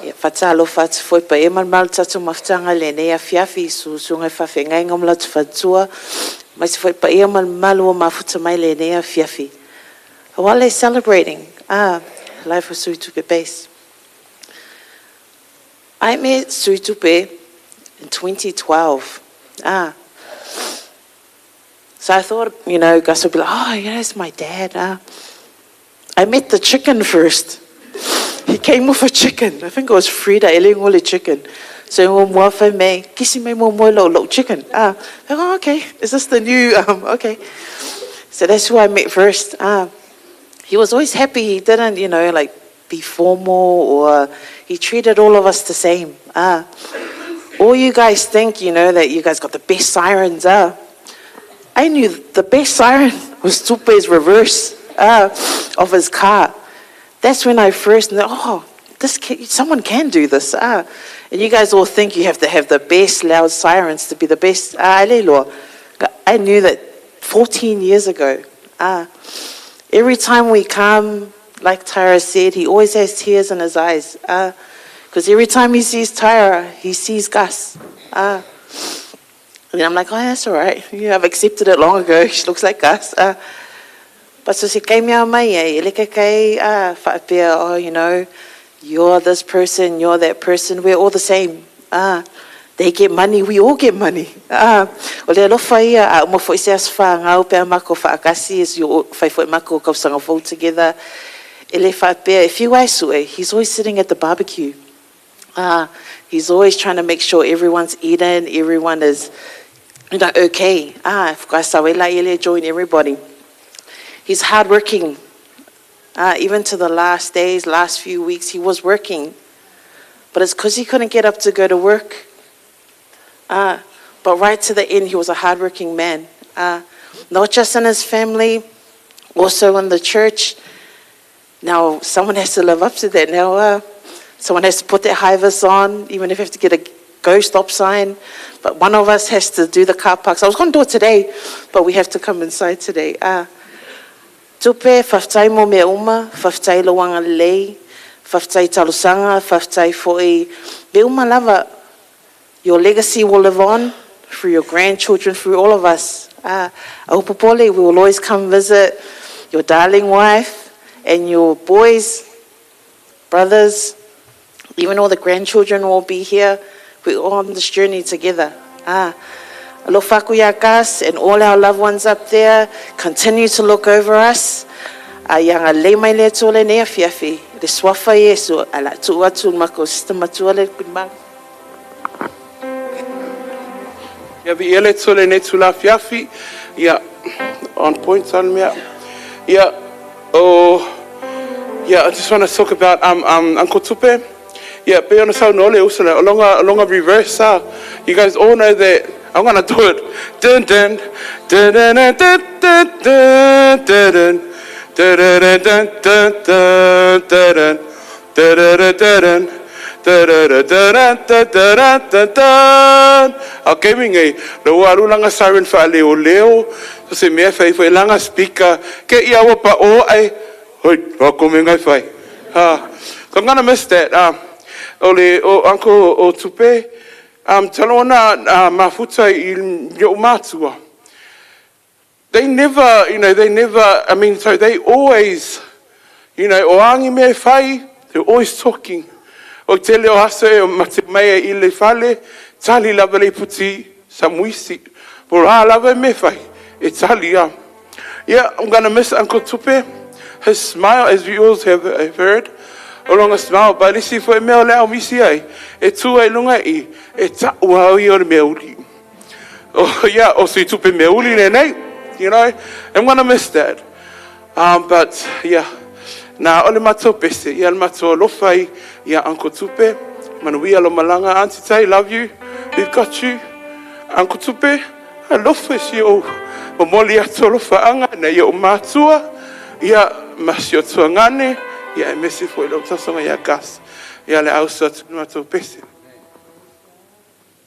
ia whatalo whatu foi pa e malmalu tatu mafutanga le nei afiafi susunga whawhengai ngā mlatu whatua, mai se foi pa e malmalu o mafuta mai le nei afiafi. While they're celebrating, life of Suitupe Base. I met Suitupe in 2012. So I thought, you know, Gus would be like, oh, yeah, it's my dad. I met the chicken first. He came with a chicken. I think it was Frida, Elengole chicken. So chicken. Oh, okay. Is this the new, okay. So that's who I met first. He was always happy. He didn't, you know, like be formal or he treated all of us the same. All you guys think, you know, that you guys got the best sirens, I knew the best siren was Tupe's reverse of his car. That's when I first knew, oh, this kid, someone can do this. And you guys all think you have to have the best loud sirens to be the best. I knew that 14 years ago. Every time we come, like Tyra said, he always has tears in his eyes. Because every time he sees Tyra, he sees Gus. And I'm like, oh, that's all right. Yeah, I've accepted it long ago. She looks like Gus. But so se kei mea mai e, le ke kei, whaapea, oh, you know, you're this person, you're that person. We're all the same. They get money, we all get money. O le alofa ia, a uma foi se aso whaangau pe a mako whaakasi, es yo whai foi mako kausanga fou together. E le whaapea, if you ai he's always sitting at the barbecue. He's always trying to make sure everyone's eaten, everyone is, you know, okay. Join everybody. He's hardworking. Even to the last days, last few weeks, he was working. But it's because he couldn't get up to go to work. But right to the end, he was a hardworking man. Not just in his family, also in the church. Now, someone has to live up to that. Now, someone has to put their high-vis on, even if you have to get a go stop sign. But one of us has to do the car parks. I was going to do it today, but we have to come inside today. Tupe, whaftai mo mea uma, whaftai loanga lei, whaftai talosanga, whaftai foi. Me uma lava, your legacy will live on through your grandchildren, through all of us. Aupopole, we will always come visit your darling wife and your boys, brothers, even all the grandchildren will be here. We're all on this journey together. Alofa ia Gus and all our loved ones up there, continue to look over us. Ianga le mai le tole nei afiafi. Le swafa Yesu, ala tu atu mako sister matua le good. Ia vi ele tole nei tula fiafi. Ia on point on me. Yeah. Oh yeah, I just want to talk about Uncle Tupe. Yeah, be on the no le usala along a reverse. You guys all know that I'm gonna do it. Dun dun dun dun dun dun dun dun dun dun dun dun dun dun dun dun dun. Okay, mingai lo aru langa siren fa leo leo. So se mea fai foi langa speaker ke ia wa pa o ai hoi wa ko mingai fai. Ha. So I'm gonna miss that. Ole o Uncle o Tupe. Talona mafuta i yo matua. They never, you know, they never, I mean, so they always, you know, o angi me fai, they're always talking. O tele o asa e mate mai i le fale, tali lava le puti samuisi. Por a lava me fai, e tali a. Yeah, I'm gonna miss Uncle Tupe. His smile, as we all have heard, o longa smile, but lisi fo e mea o leo misi ai, e tua e lunga i, e ta ua i o le mea uli. Oh yeah, o sui Tupe mea uli ne nei, you know, I'm gonna miss that. But yeah, na ole matou pese, ia le matou alofa i ia Uncle Tupe, manuia lo malanga, Auntie Tay, love you, we've got you. Uncle Tupe, alofa si o, o moli atu alofa anga, na ia o matua, ia masi o tuangane, ia e mesi fo i lau tasonga ia Gus, ia le ausa atu matou pese.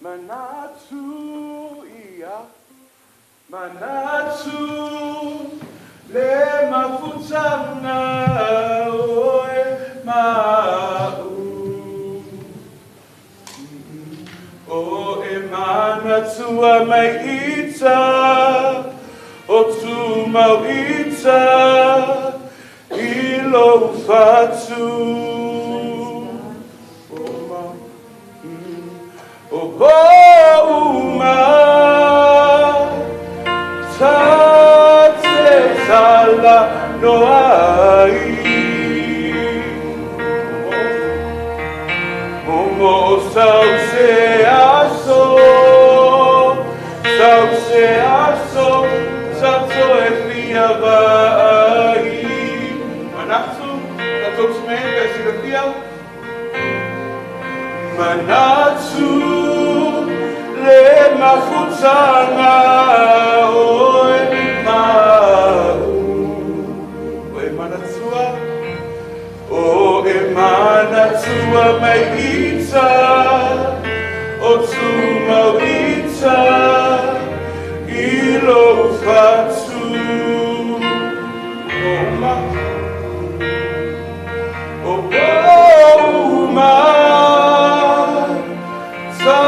Manatu ia, manatu le mafutanga oe mau. O e manatua mai ita, o tu mau ita, i lo fatu. O ma, o bo uma, ta te tala no ai. Momo sau se aso, sau se aso, sato e fia vai. Manatu, tatou se me pe si fia. Manatu Tanga oe mau O e manatua O e manatua mai ita O tumau ita I lou fatu O uma O uma Sa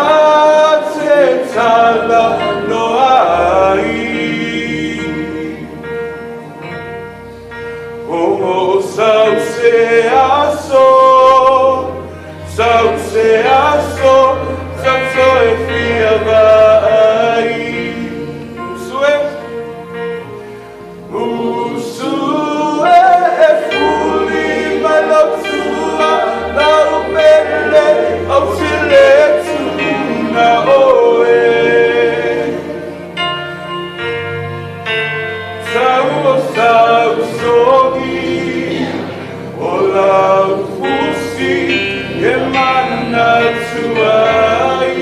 te tala no ai O sau se aso Sau se aso Sa toe fia vai Usue Usue e fuli mai lau tua Lau pele au te le tuna oe Sau o sau sogi O lau fusi e manatua ai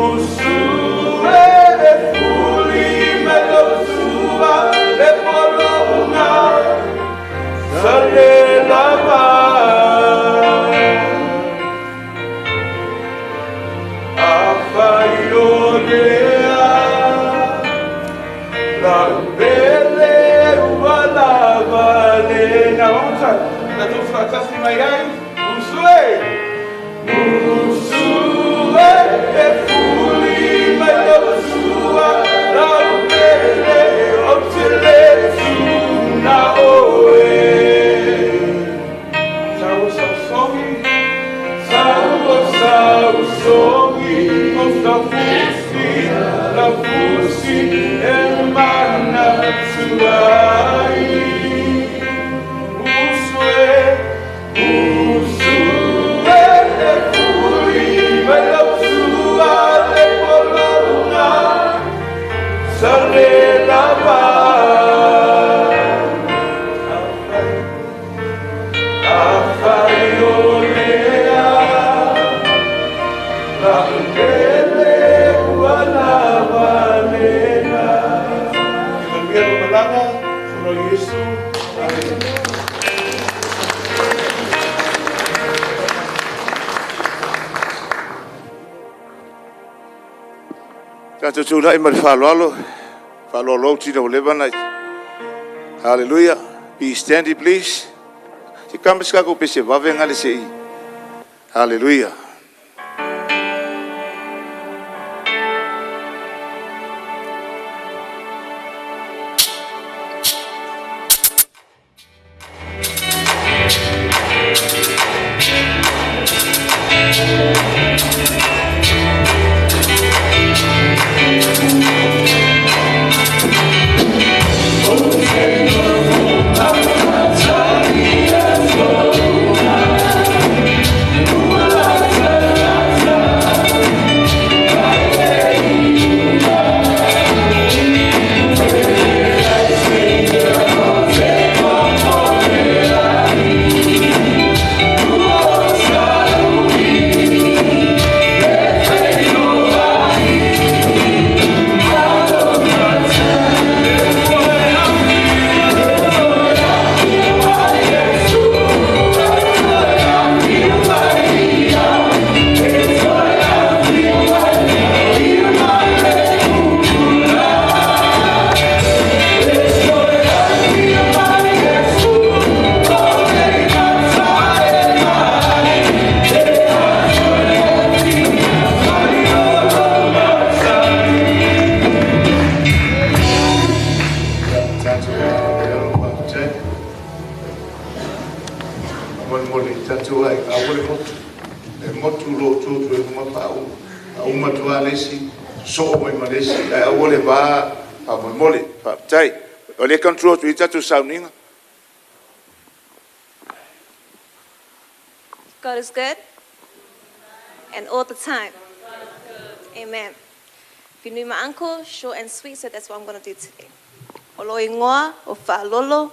Usue e fuli mai lau tua Le polonga sa le lava A fai o lea Lau pele ua lava lena. One time. Na tou faatasi mai ai. Usue Usue e fuli mai lau tua Lau pele o te le tuna oe Sau o sau sogi Sau o sau sogi O sa fusi La fusi e manatua ai Usue Usue e fuli mai lau tua Le polonga sa le lava A fai o lea Lau pele ua lava lena. Ia manuia le malaga, sono Iesu. Amen. Tatou tula'i ma le faaaloalo, faaaloalo tina ua leva ona. Hallelujah. Be standing, please. Se kama se kako pese vave ngale se i. Hallelujah. Molemole tatou ai aua le motu e motu lo tu tu e uma pa u a uma tua lesi so mai ma lesi ai aua le va pa molemole faafetai o le control tu i tatou sauniga. God is good and all the time. Amen. If you knew my uncle, short and sweet, so that's what I'm going to do today. O lo ingoa, o whaalolo,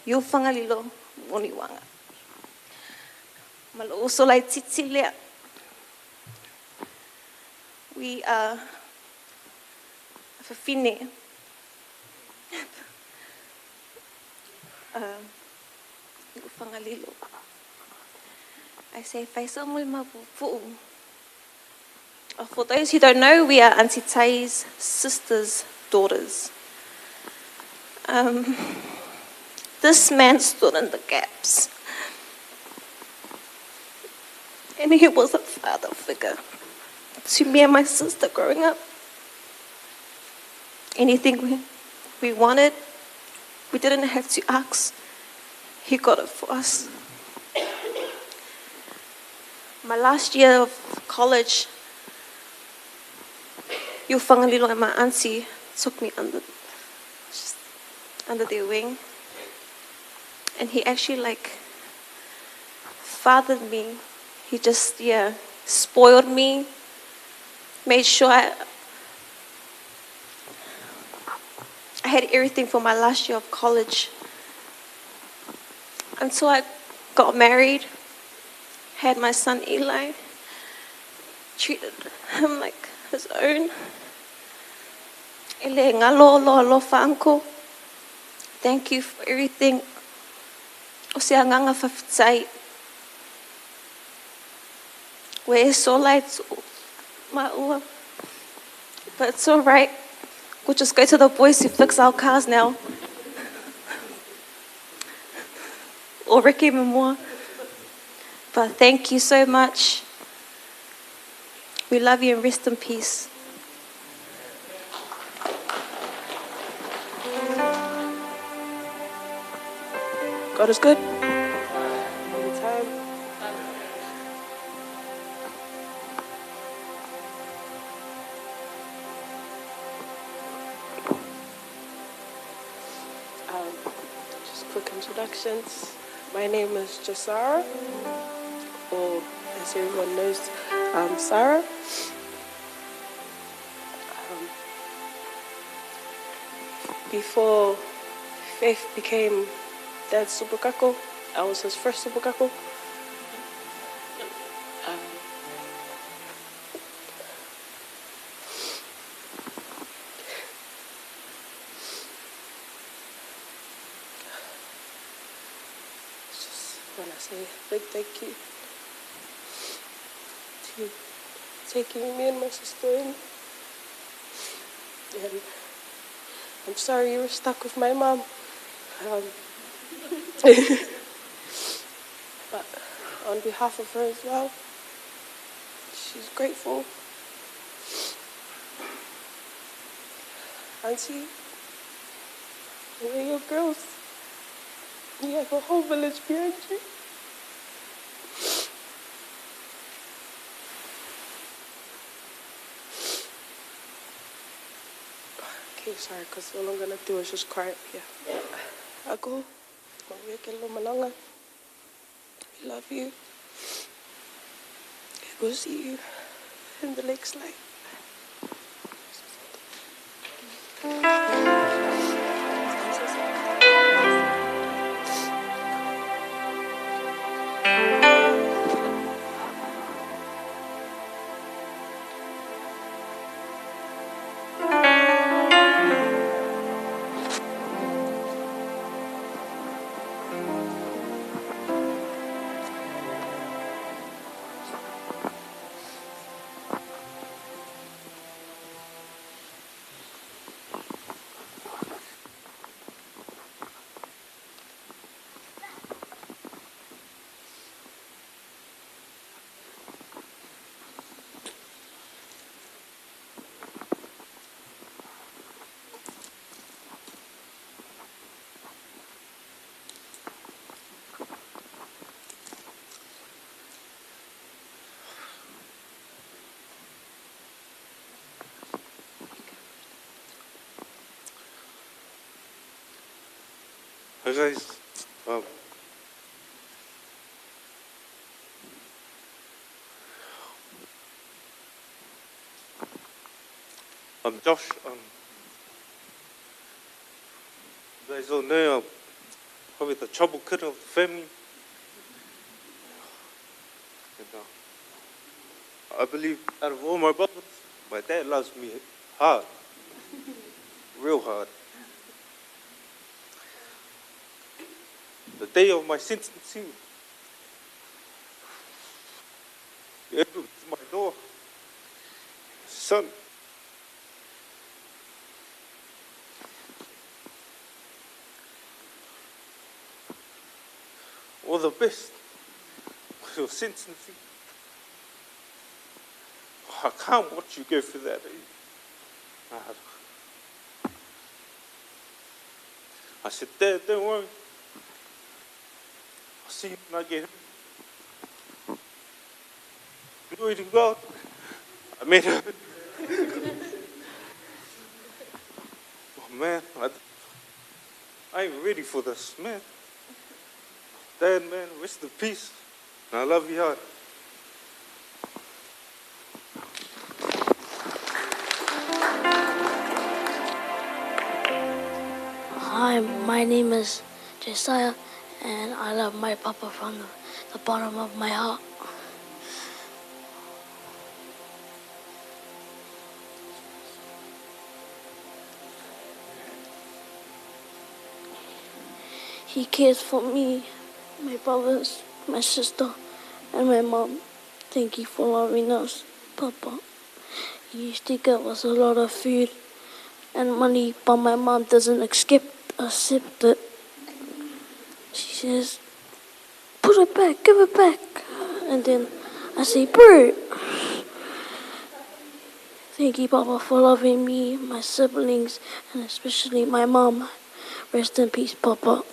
iu whangalilo, moni wanga. Ma lo uso lai titi lea. We are fafine. Fagalilo. I say, Faisal Mulimapupu. For those who don't know, we are Auntie Tai's sister's daughters. This man stood in the gaps. And he was a father figure to me and my sister growing up. Anything we wanted, we didn't have to ask. He got it for us. My last year of college, Yu Fagalilo and my auntie took me under their wing. And he actually fathered me. He just, spoiled me, made sure I had everything for my last year of college. Until I got married, had my son Eli, treated him like his own. Ele ngalo lo alofa, uncle. Thank you for everything. O se anganga fawhitai. We so light ma ua. But it's all right. We'll just go to the boys who fix our cars now. Or Ricky Momoa. But thank you so much. We love you and rest in peace. God is good. All the time. Just quick introductions. My name is Jasara, or as everyone knows, Sarah. Before Faith became Dad's supakako, I was his first supakako. Just want to say a big thank you to taking me and my sister in. And I'm sorry you were stuck with my mom. But on behalf of her as well, she's grateful. Auntie, we're your girls. You have a whole village behind you. Okay, sorry, because all I'm going to do is just cry up here. Uncle, we love you. We'll see you in the next life. Hi guys, I'm Josh. You guys all know I'm probably the trouble kid of the family. And I believe out of all my brothers, My dad loves me hard, real hard. The day of my sentencing, he opened my door. Son, all the best with your sentencing. I can't watch you go through that. I said, Dad, don't worry. I'll see you when I get home. Glory to God. I made it. Oh, man, I ain't ready for this, man. Dad, man, rest in peace. And I love you hard. Hi, my name is Josiah, and I love my papa from the bottom of my heart. He cares for me, my brothers, my sister, and my mom. Thank you for loving us, Papa. He used to give us a lot of food and money, but my mom doesn't accept it. She says, put it back, give it back. And then I say, bird. Thank you, Papa, for loving me, my siblings, and especially my mom. Rest in peace, Papa.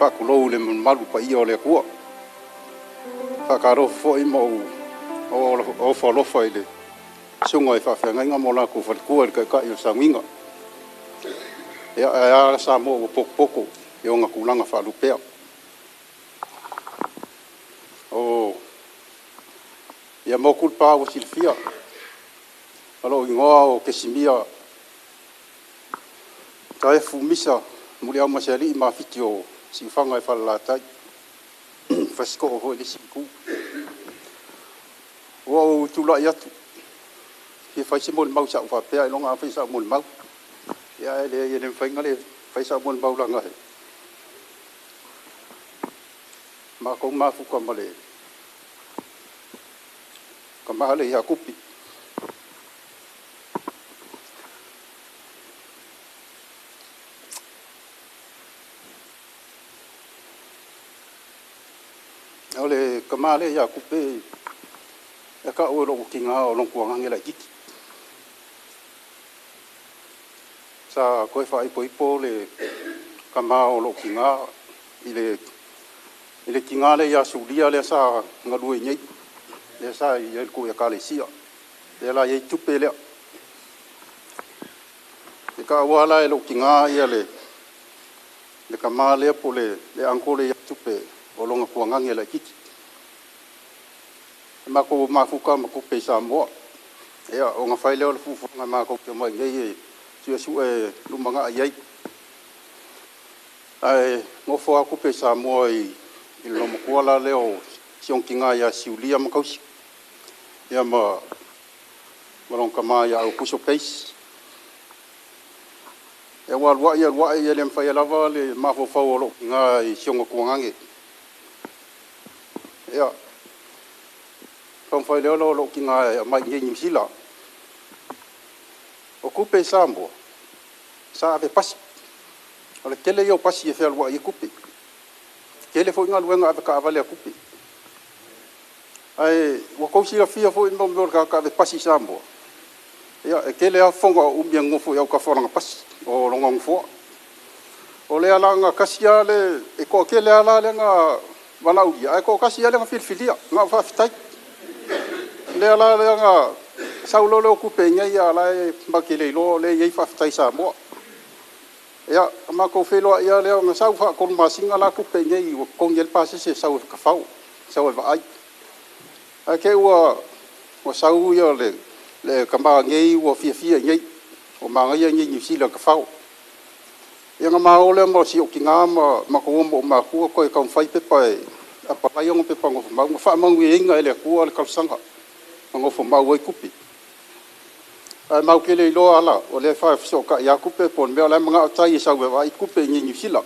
Whakulou le malu pa ia o le akua. Whakarofo foi mo o whalofa i le sunga i whawhiangainga mo lako whalikua i le kaikai o sanguinga. Ia ala sa mo o poko poko i o ngā kulanga whalupea. O ia mō kulpa o silfia. Alo ingoa o kesimia taefu misa muli au masiali i mawhiti o siuwhanga e whalalatai. Whasiko o hoi le siku. Ua o tūlai atu. He whaise mo le mau sa uwhapea, i longa a whaisa mo le mau. Ia e le le mwhainga le whaisa mo le mau langa he. Mā kou mafuka ma le ka mahale i hakupi. O le kamale ia kupe e ka o lo ki ngā o lonku angange lai kiki. Sa koe wha ipo ipo le kama o lo ki ngā i le ki ngā le ia sulia le sa ngalue nei. Le sa i el ko ia kalesia. Le la i tupe lea. E ka wala e lo ki ngā ia le kama lea po le angkole ia tupe o longa kuangange lai kiki. E mako mafuka makupe sa moa. Ea o ngā whaile o le fufunga mako kia mai ngei e tua sue lumanga ai ai. Ae ngofo a kupe sa moa i le lomakua la leo siong ki ngā ia siulia makausi. Ia ma longa maa ia au puso peis. E wā lua ia lua ia le mwhai lava le mafofau o lo ki ngā i sionga kuangange. Ia, whai leo lo ki ngā mai ngei New. O kupe sa moa, sa ave pasi. O le tele i o pasi e whialua i kupe. Tele fo inga luenga ave ka avale a kupe. Ai, wa kau sila fia fo inga meo ka ave pasi sa moa. Ia, e tele a whonga o umia ngofo i au ka whoranga pasi, o longa ngofoa. O le ala ngā kasi a le, e koa kele ala le ngā walaulia, ai ko kasi ale ngā filfilia, ngā whawhitai. Le ala le ngā saulo le o kupe ngai ia la e makele ilo le iei whawhitai sa moa. Ia, mako wheloa ia leo ngā sau whakolu masinga la kupe ngai ua kongi el pasese sau e kawhau, sau e vaai. Ai ke ua Ua sau ia le tama nei ua fiafia i inei, ua manaia i inei i Niu Sila i le tafao. Ia na ma o lea ma si ou tina ma matou o ma ou matua toe taumafai pepa e apalai ona pepa nofomau. Na faamanuiaina e le Atua le talosaga na nofomau ai tupe. Ae matou te le iloa la, o lea e faafesootai lava tupe po o le mea o la e manao tai e sau e vaai tupe i inei i Niu Sila.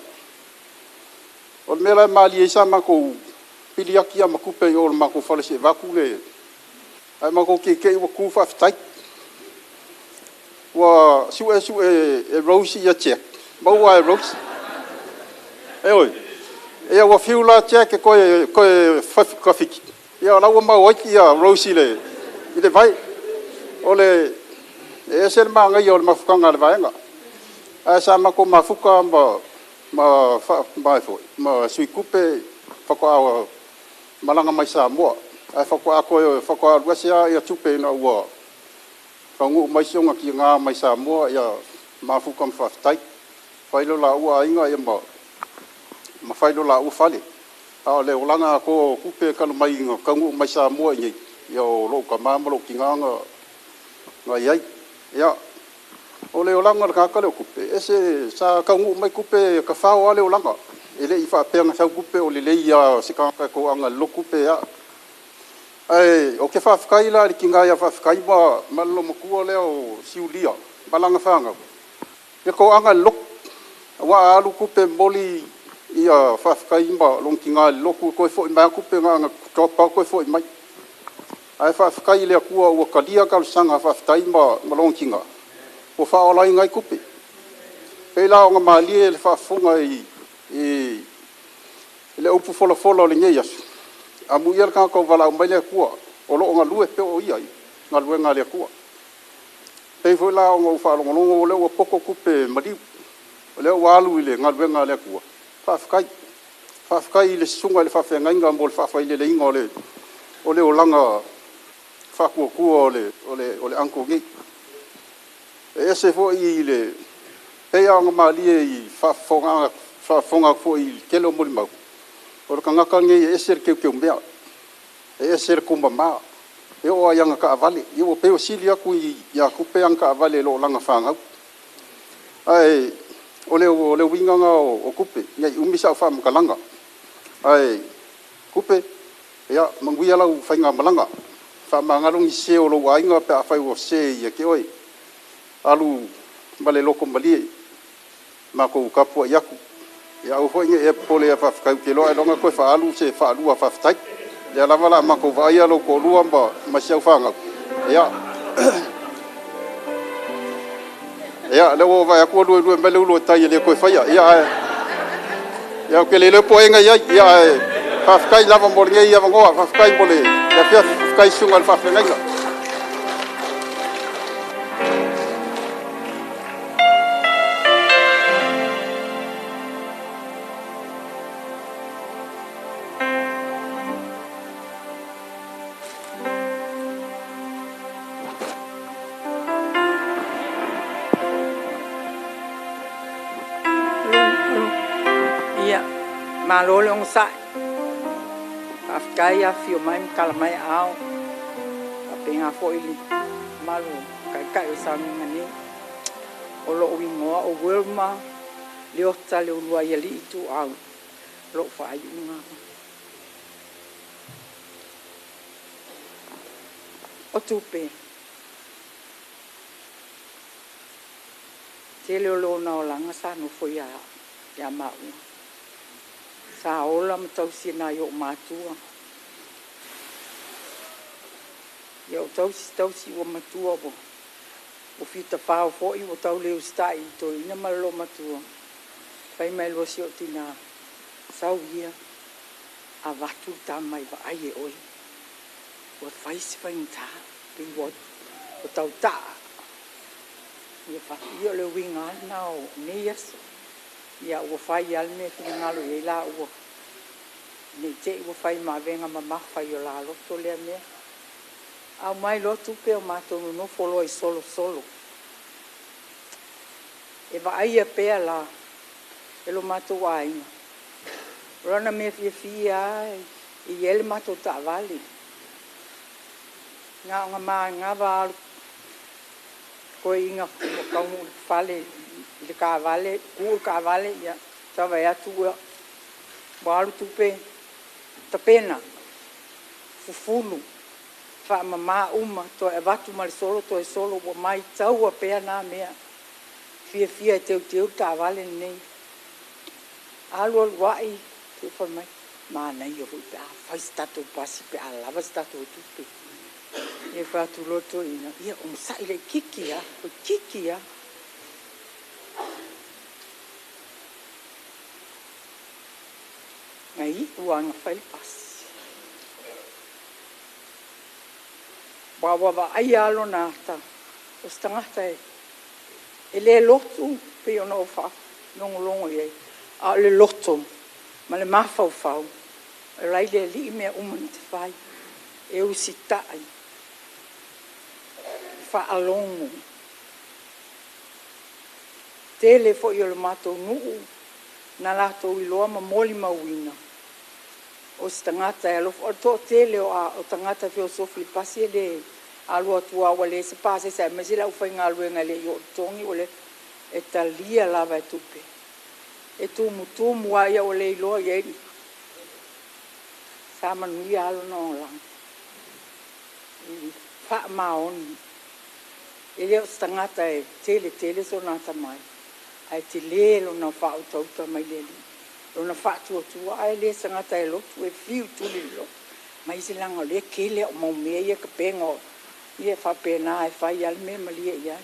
O le mea la e malie ai sa matou pili ati lava ma tupe i o i le matou fale se i vaeatu le... ae matou teitei ua tu faafetai. Ua sue sue e Rose ia Jack, maua lava e Rose. Ioe. Ia ua fiu la Jack e toe tafiti, ia o la ua maua ai Rose i le vai. O le e ese le manaia o le mafutaga a le vaega. Ae sa matou mafuta ma Sui Tupe faatoa malaga mai Samoa. Ae faatoa alu ese lava tupe ina ua taunuu mai si ona tina mai Samoa, ia mafuta ma faafetai. Fai lo laua aiga ia ma fai lo laua fale. A o le olaga atoa o tupe talu mai na taunuu mai Samoa i inei, ia o lou tama ma lou tina na i ai. Ia, o le olaga o le tagata lea o tupe, ese sa taunuu mai tupe e tafao lava le olaga. E le i faapea na sau tupe o lelei lava se tagata e toaga i le lotu pe a. Ae ou te faafetai la i le tina ia Faafetai ma le loomatua lea o Siulia ma lana fanau, ia toaga i le lotu. Aua a alu tupe momoli ia Faafetai ma lona tina i le lotu, toe foi mai lava tupe na ona drop lava toe foi mai. Ae faafetai i le Atua ua talia talosaga a Faafetai ma lona tina, ua faaolaina ai tupe. Pei la ona malie le faafofoga i le upu folafola o lenei aso, amuia le tagata ua valaau mai le Atua, o lo o galue pea o ia i galuega a le Atua. Pei foi la ona ou faalogologo o lea ua poto tupe maliu, o lea ua alu i le galuega a le Atua, faafetai. Faafetai i le susuga i le faafeagaiga mo le faafaileleina o le olaga faatuatua o le uncle nei. E ese foi i le pei lava ona malie i faafofoga atu foi i le tele o molimau, o le tagata lenei e ese le teuteumea, e ese le tumama, e oo lava i ana taavale. Ia ua pei ua sili atu ia tupe ana taavale i lo lana fanau. Ae o le uiga lena o tupe, ne i umi sau faamatalaga. Ae tupe, ia manuia lau faigamalaga. Faamagalo ni sese o lou aiga pe afai ua sese ia te oe. Alu ma le loto malie, matou tapuai atu. Ia aua foi ne i e popole ia Faafetai, ou te iloa ailoga toe faaalu se faalua faafetai. Lea lava o le a matou vaaia lou toalua ma si au fanau. Ia, ia lea ua ou vaai atu ua luelue mai le ulu o tai e le toe faia. Ia, ae, ia, ou te le iloa po o ai na i ai. Ia, ae, faafetai lava mo lenei avanoa, faafetai mo le afiafi, faafetai i susuga i le faafeagaiga. Ia, malo le onosai. Faafetai afifio mai ma tala mai aao. Faapena foi le mamalu o taitai o saunoaga nei. O lou igoa o Wilma Leota Leuluaialii Ituau, lou faaiuga. O tupe. Tele o lona olaga sa nofo ia maua. Sa ola ma tausi e nai o'u matua. Ia o tausi tausi ua matua ua fia tafao foi ua tau le usitai i toeaiina ma le loomatua. Fai mai loa si o'u tinā, sau ia, avatu le tama e vaai e oe. Ua fai si faigata, pei ua tautaa. Ia ia o le uiga lava lena o nei aso. Ia ua fai lava le mea e finagalo i ai laua. Nei te i ua fai ma avega mamafa i o la loto lea mea. Aumai loa tupe o matou nonofo loa i solosolo. E vaaia pea la e lo matou aiga. O lana mea fiafia lava e i ai le matou taavale. Gaoga ma gava alu toeaiga ua taunuu i le fale i le taavale kuu le taavale ia savai atu ua ua alu tupe tapena fufulu faamamā uma toe avatu ma le solo toe solo ua maitaua pea na mea fiafia e teuteu le taavale lenei alualuai se fai mai manaia foi pe a fai se tatou pasi pe a lava se tatou tupe. Ia fai atu loa le toeaina, ia onosai laitiiti lava, toeitiiti lava. Na iu lava ina fai le pasi. Ua ua vaaia lava lona ata, o se tagata e le lotu pei ona ou faalogologo i ai, a o le loto ma le mafaufau, o la e i le Alii mea uma na te fai, e usitai, faalogo. Tele foi o le matou nuu na latou iloa ma molimauina o se tagata e alofa. O le toatele o tagata feosofi i le pasi e le alu atu lava ua leai se pasese aemaise le aufaigaluega e le i oo i totogi ua le e talia lava e tupe. E tumutumu lava ia ua le iloa i ai. Sa manuia lava lona olaga. I faamaoni. E le o se tagata e tele tele sona atamai, ae tele lona faautauta mai le Alii. Lona faatuatua ae le se tagata e lotu e fiu tuli le lotu. Mai se leaga o lea e tele au mau mea ia tapena ia faapena e fai lava le mea e malie i ai.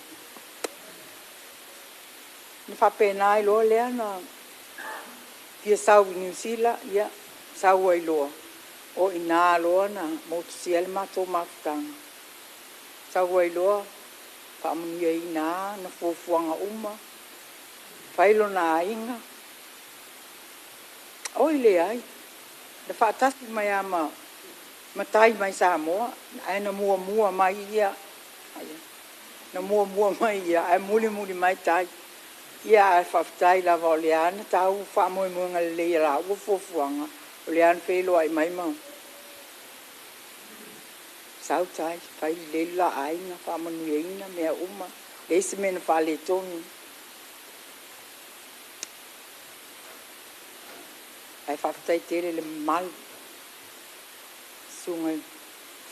Na faapena ai loa lea na fia sau i Niu Sila, ia sau ai loa. O i ina loa na motusia ai le matou mafutaga. Sau ai loa faamanuiaina lava na fuafuaga uma, fai lona aiga. Oi leai, na faatasi mai lava ma matai mai Samoa, ae na muamua mai ia. Na muamua mai ia, ae mulimuli mai tai. Ia ae faafetai lava o lea na tau faamoemoega lelei a laua fuafuaga, o lea na feiloai mai ma sau tai, fai lelei le la aiga, faamanuiaina mea uma, leai se mea na faaletonu. Ae faafetai tele i le mamalu, susuga i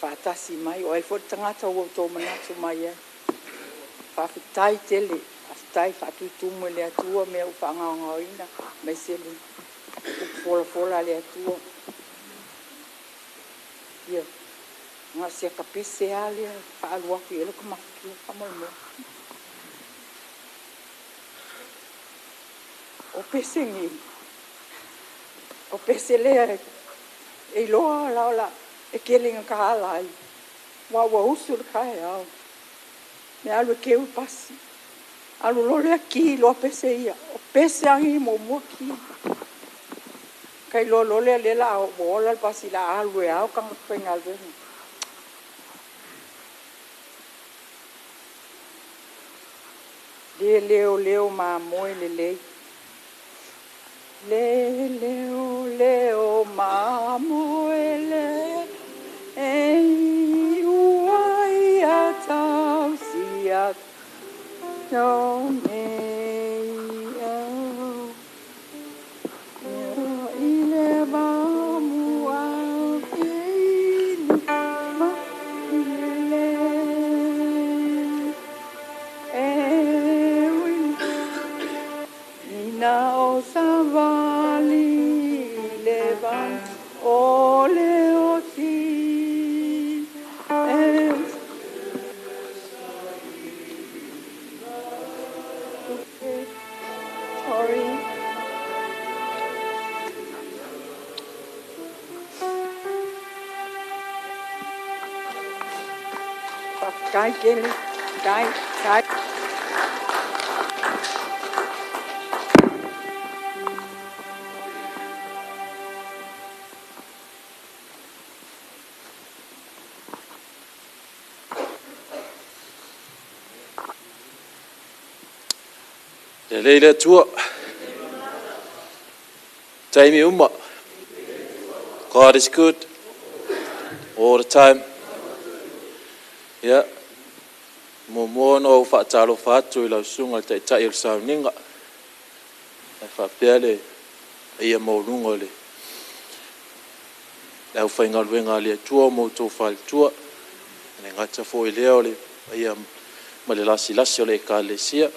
faatasi mai, o ai foi le tagata ua outou manatu mai ai. Faafetai tele, faafetai faatutumu e le Atua mea ua faagaogaoina, aemaise le upu folafola a le Atua. Ia, na o si ata pese lava lea e faaalu atu i ai lota mafatia faamolemole. O pese nei, o pese lea e iloa la o la e tele ina taala ai. Ua ua usu le taeao. Me alu e keu le pasi. Alu loa lea ki loa pese ia. O pese lava nei muamua ki. Ka iloa loa lea lea o le a ua ola le pasi o le a alu e ao tagata faigaluega. Le leo leo mamoe lelei. Le leo leo mamoe lelei ua ia tausia no nei au. I le vamu au i ma le e ui ina o savali le va o le oti e Sorry. Faafetai tele. Tai, tai. Lelei le Atua. Taimi uma. God is good all the time. Ia, muamua ona ou faatalofa atu i lau susuga i le Taitai o le Sauniga, ae faapea le paia maualuga o le aufaigaluega a le Atua ma outou faletua. E le gata foi i lea o le paia ma le lasilasi o le Ekalesia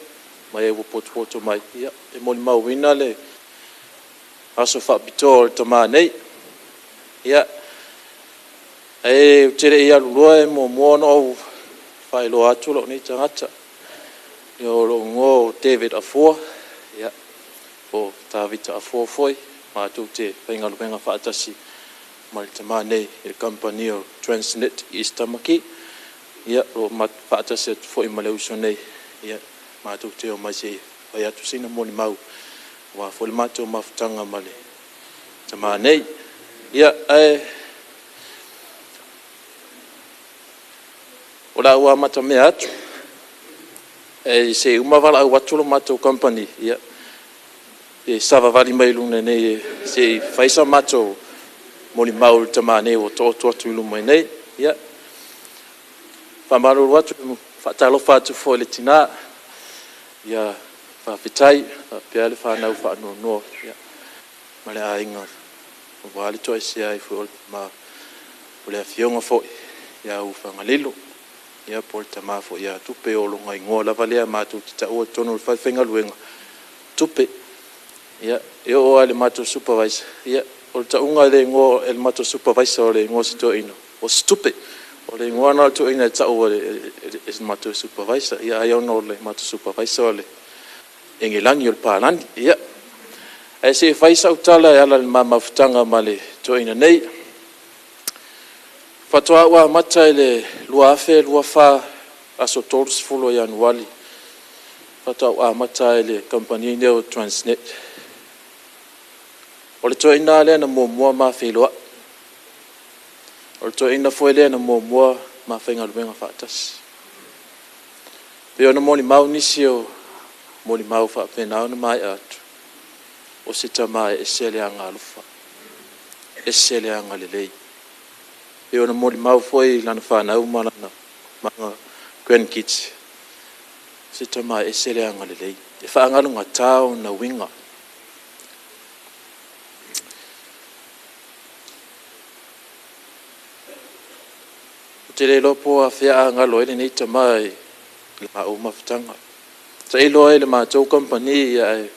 ma e ua potopoto mai, ia, e molimauina le aso faapitoa o le tama nei. Ia, ae ou te le i alu loa e muamua ona ou faailoa atu lou nei tagata. Ia, o lou igoa o David Afoa, ia, po o Tavita Afoa foi, matou te faigaluega faatasi ma le tama nei i le kamupani o Transnet i East Tamaki. Ia, o lo o faatasi atu foi ma le uso nei, ia, matou te omai se i fai atu sina molimau aua foi le matou mafutaga ma le tama nei. Ia, ae o le a ou amatamea atu, ae se i uma valaau atu le matou kamupani, ia, e savavali mai luma nei se i fai sa matou molimau i le tama nei ua taoto atu i luma nei. Ia, faamalulu atu, faatalofa atu foi i le tina, ia, faafetai, faapea le fanau faanoanoa, ia, ma le aiga aua le toesea ai foi o le tama, o le afioga foi ia Ufagalilo, ia po o le tama foi ia Tupe, o lona igoa lava lea matou te taua i totonu o le falefaigaluega, Tupe. Ia, e oo lava i le matou supervisor, ia, o le tauga e le igoa e le matou supervisor o le igoa o si toeaina, o se Tupe. O le igoa lena o le toeaina e tau e le matou supervisor. Ia ai ona o le matou supervisor o le Enelagi o le palagi. Ia, ae se i fai sau tala e ala i le ma mafutaga ma le toeaina nei. Faatoa ou amata i le 2024 aso 30 o Ianuari, faatoa ou amata ai i le kamupani lenei o Transnet. O le toeaina lava lea na muamua ma feiloai. O le toeaina foi lea na muamua ma faigaluega faatasi. E pei ona molimau nisi o molimau faapena ona maea atu, o se tama e ese le agaalofa, ese le agalelei. E pei ona molimau foi i lana fanau ma lana grandkids, o se tama e ese le agalelei. E faagalugata ona uiga. Ou te le iloa po o afea a galo ai lenei tama i le maua mafutaga. Tailo ai i le matou kamupani, ae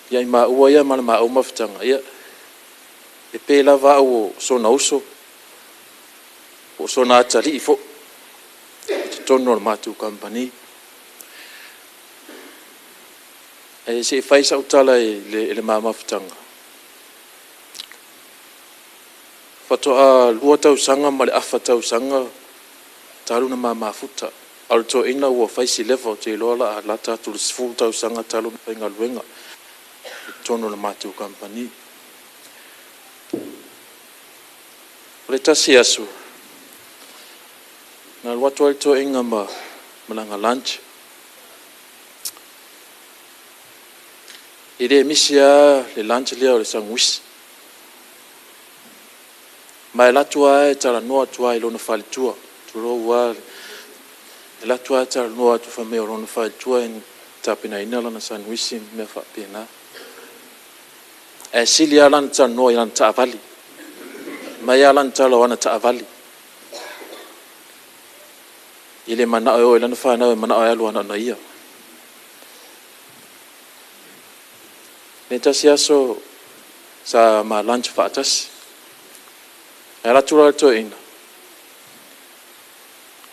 ia i maua ia ma le maua mafutaga, ia, e pe lava au o sona uso, po o sona atalii foi i totonu o le matou kamupani. Ae se i fai sau tala i le ma mafutaga, faatoa 2 tausaga ma le afa tausaga talu ona ma mafuta, a o le toeaina ua fai si leva, ou te iloa o le a lata atu i le 10 tausaga talu ona faigaluega i totonu o le matou kamupani. O le tasi aso, na alu atu ai le toeaina ma lana lunch. E le misi lava le lunch lea o le sanuisi. Ma e alu atu lava e talanoa atu lava i lona faletua, tulou lava, e alu atu lava e talanoa atu fai mai o lona faletua e tapenaina lana sanuisi ma mea faapena. Ae sili lava lana talanoa i lana taavale. Fai mai lava lana tala o ana taavale. E le manao e o ai lana fanau, e manao e alu lava na ona ia. Le tasi aso sa ma lunch faatasi. E alu atu la le toeaina,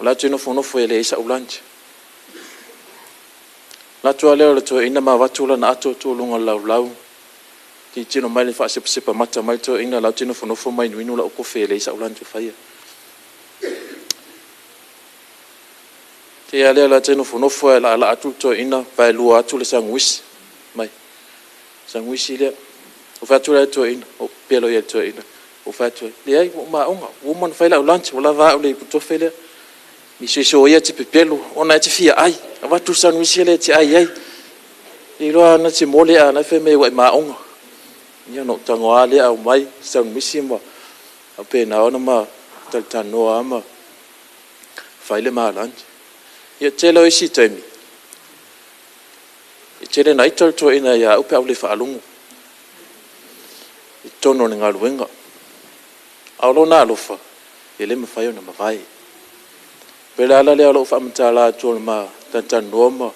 o le atu nofonofo e leai sau lunch. Alu atu lava lea o le toeaina ma avatu lana ato tuu i luga o le laulau, tilotilo mai le faasepasepa mata mai le toeaina, o la ou te nofonofo ma inuinu lau kofe e leai sau lunch o faia. Te i lava lea o la te nofonofo ae laalaa atu le toeaina, vaelua atu le sanuisi mai. Sanuisi lea. Ou fai atu la i le toeaina, ou pepelo i ai i le toeaina. Ou fai atu ai, leai, ua ou maoga, ua uma ona fai lau lunch, ua lava au i le iputofe lea. Soso ia e te pepelo, ona e te fia ai. Avatu le sanuisi lea e te ai ai. Eiloa na te mole ae o la e fai mai ua e maoga. Ia ona ou tago lava lea aumai sanuisi ma faapena ona ma talatalanoa lava ma Fai le malagi. Ia tele o isi taimi, e tele na ita le toeaina ia au pe a ou le faalogo i totonu o le galuega. A o lona alofa, e le mafai ona mavae. Pei o le ala lea o lou faamatala atu o le ma talatalanoa ma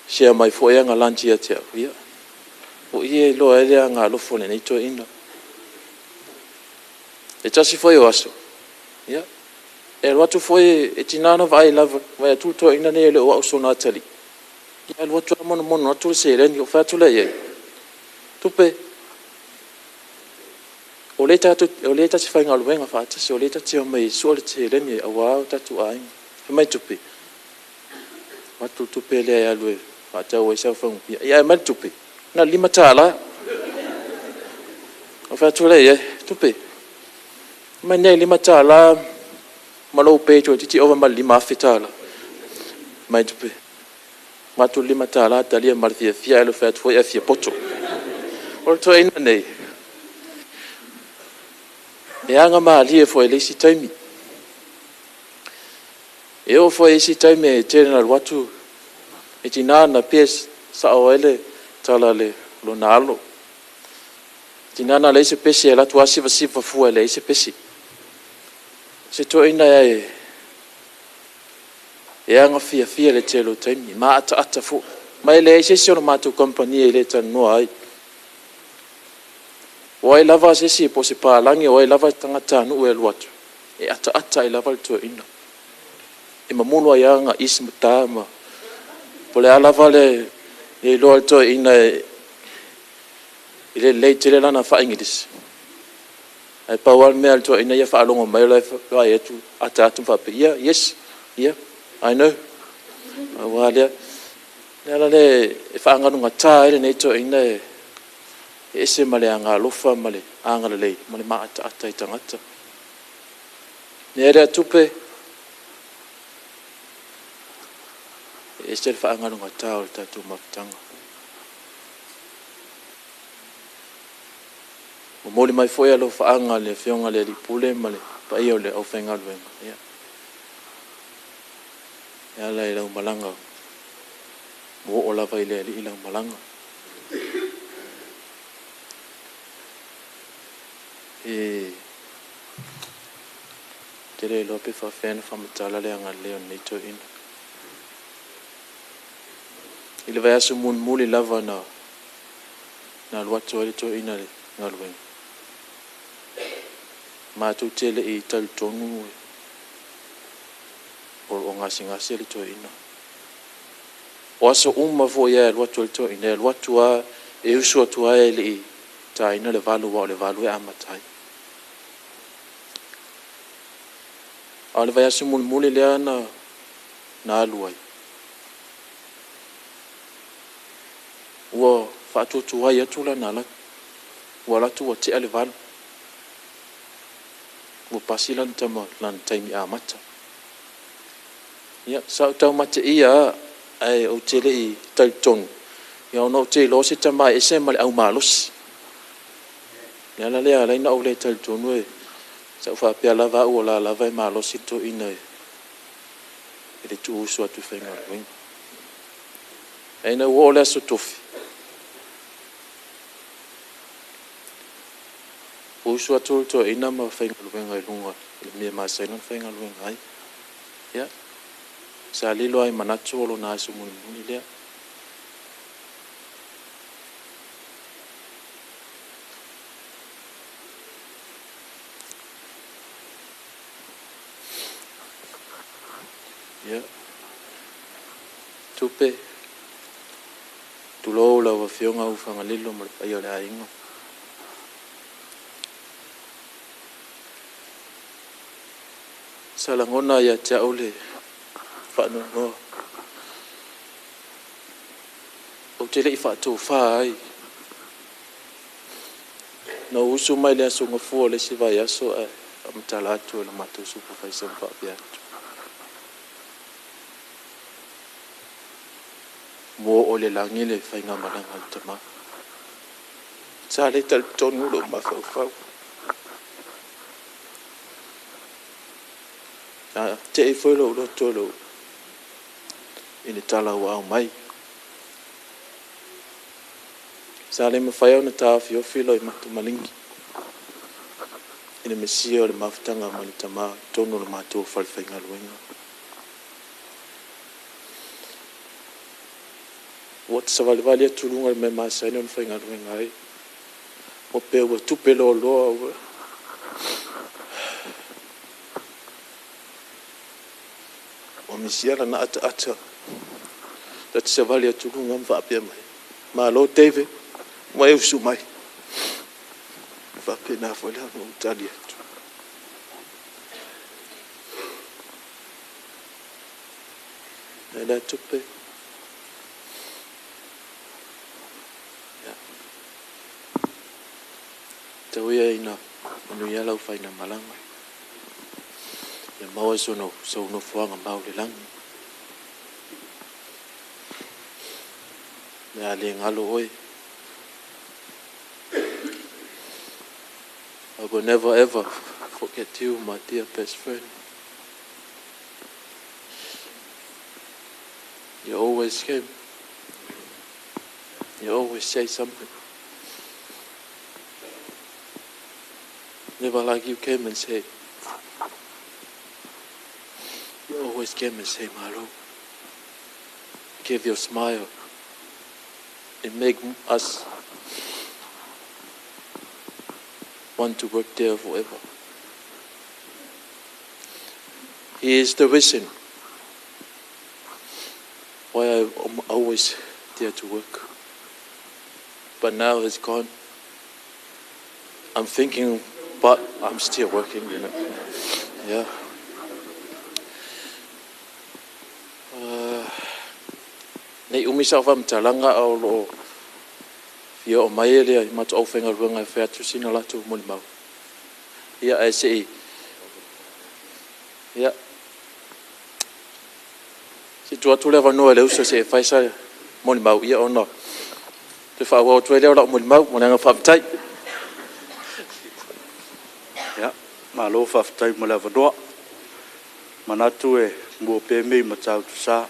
share mai foi ana lunch ia te au, ia, o i e iloa ai le agaalofa o lenei toeaina. E tasi foi o aso, ia, e alu atu foi, e tiga ona vaai lava, vaai atu le toeaina nei e le o au sona atalii, ia alu atu lava monomono atu le seleni. Ou fai atu lea i ai, Tupe, o lea tatou, o lea ta te faigaluega faatasi, o lea ta te omai e sua le seleni aua o tatou aiga. Fai mai Tupe, avatu le tupe lea e alu e faatau ai sau fagupia. Ia ae aumai le tupe, na o le $5. Ou fai atu lea i ai, Tupe, aumai nei $5 ma lou pay toeitiiti ova ma le $5,000. Mai Tupe, avatu le $5 talia ma le fiafia, ae le fai atu foi ae fia poto. O le toeaina nei, e aga malie foi i le isi taimi. E oo foi i isi taimi e tele na alu atu, e tiga na pia sao ai le tala a lona alo. E tiga na leai se pese, e alu atu lava sivasiva fua e leai se pese. Se toeaina e e aga fiafia i le tele o taimi, ma ataata foi. Ma e leai se isi o le matou kamupani e le talanoa ai. O ai lava se isi po o se palagi, o ai lava tagatanuu e alu atu, e ataata ai lava le toeaina. E mamulu ai lava ana is ma ta ma po o le a lava le iloa a le toeaina e le lelei tele lana faa-Igilisi. Ae pau lava le mea a le toeaina ia faalogo mai o la e vaai atu, ata atu ma faapea, yeah, yes, yeah, I know. Aua lea, le ala lea e faagalugata ai lenei toeaina e ese ma le agaalofa ma le agalelei ma le maataata i tagata. Mea lea tupe, e ese le faagalugata o le tatou mafutaga. Momoli mai foi alofaaga a le Afioga i le Alii Pule ma le paia o le aufaigaluega, ia, e ala i lau malaga, ua oo lava i le Alii lau malaga. E te le iloa pe faafefea ona faamatala le agalelei o lenei toeaina. I le vaiaso mulimuli lava na alu atu ai le toeaina i le galuega, matou te le i talitonu o lo o gasegase le toeaina. O aso uma foi e alu atu ai le toeaina, e alu atu lava, e usu atu lava e le i taina le 8 aua o le 8 e amata ai. A o le vaiaso mulimuli lea na alu ai, ua faatuatuai atu lana alu atu, ua alu atu ua tea le 8, ua pasi lana tama, lana taimi amata. Ia, sa ou taumateia lava, ae ou te le i talitonu, ia ona ou te iloa o se tama e ese ma le aumalosi. O le ala lea e ala ai ona ou le talitonu, sa ou faapea lava au o la lava e malosi le toeaina e le tuuusu atu i faigaluega. Ae ina ua oo le Aso Tofi, ua usu atu le toeaina ma faigaluega i luga i le mea e masani ona faigaluega ai. Ia, sa lilo lava i manatu o lona aso mulimuli lea. Ia, Tupe, tulou lau Afioga Ufagalilo ma le paia o le aiga. Sa lagona ia te au le faanoanoa, ou te le i faatofa ai. Na ou usu mai le Aso Gafua o le isi vaiaso ae faamatala atu e le matou supervisor ma faapea atu, ua oo i le lagi le faigamalaga a le tama. Sa le talitonu lou mafaufau. Sa te'i foi lou loto i lou i le tala ua aumai. Sa le mafai ona taofiofi loimata maligi i le misia o le mafutaga ma le tama i totonu o le matou falefaigaluega. Ua ta savalivali atu i luga i le mea e masani ona faigaluega ai, ua pei ua tupe loaloa ua Ua misia lana ataata ta te savali atu i luga ma faapea mai, Malo David, ua e usu mai. E faapena foi la ona ou tali atu. E lea tupe. Ia. Tau ia ina manuia lau fainamalaga. Ia maua sou nofoaga mau i le lagi. O le a le galo oe. I will never ever forget you, my dear best friend. You always came. You always say something. Never like you came and say, you always came and say, Malo. Give your smile. It make us want to work there forever. He is the reason why I'm always there to work. But now he's gone. I'm thinking, but I'm still working, you know. Yeah. Nei umi sau faamatalaga a o loo fia oo mai le matou aufaigaluega e fai atu sina latou molimau. Ia ae se i ia se i tuu atu le avanoa i le uso se i fai sa molimau ia ona toe faaauau atu ai lea o lau molimau. Ma le agaga faafetai. Ia, malo faafetai mo le avanoa. Manatu e mua pea mea i Matautu Sa,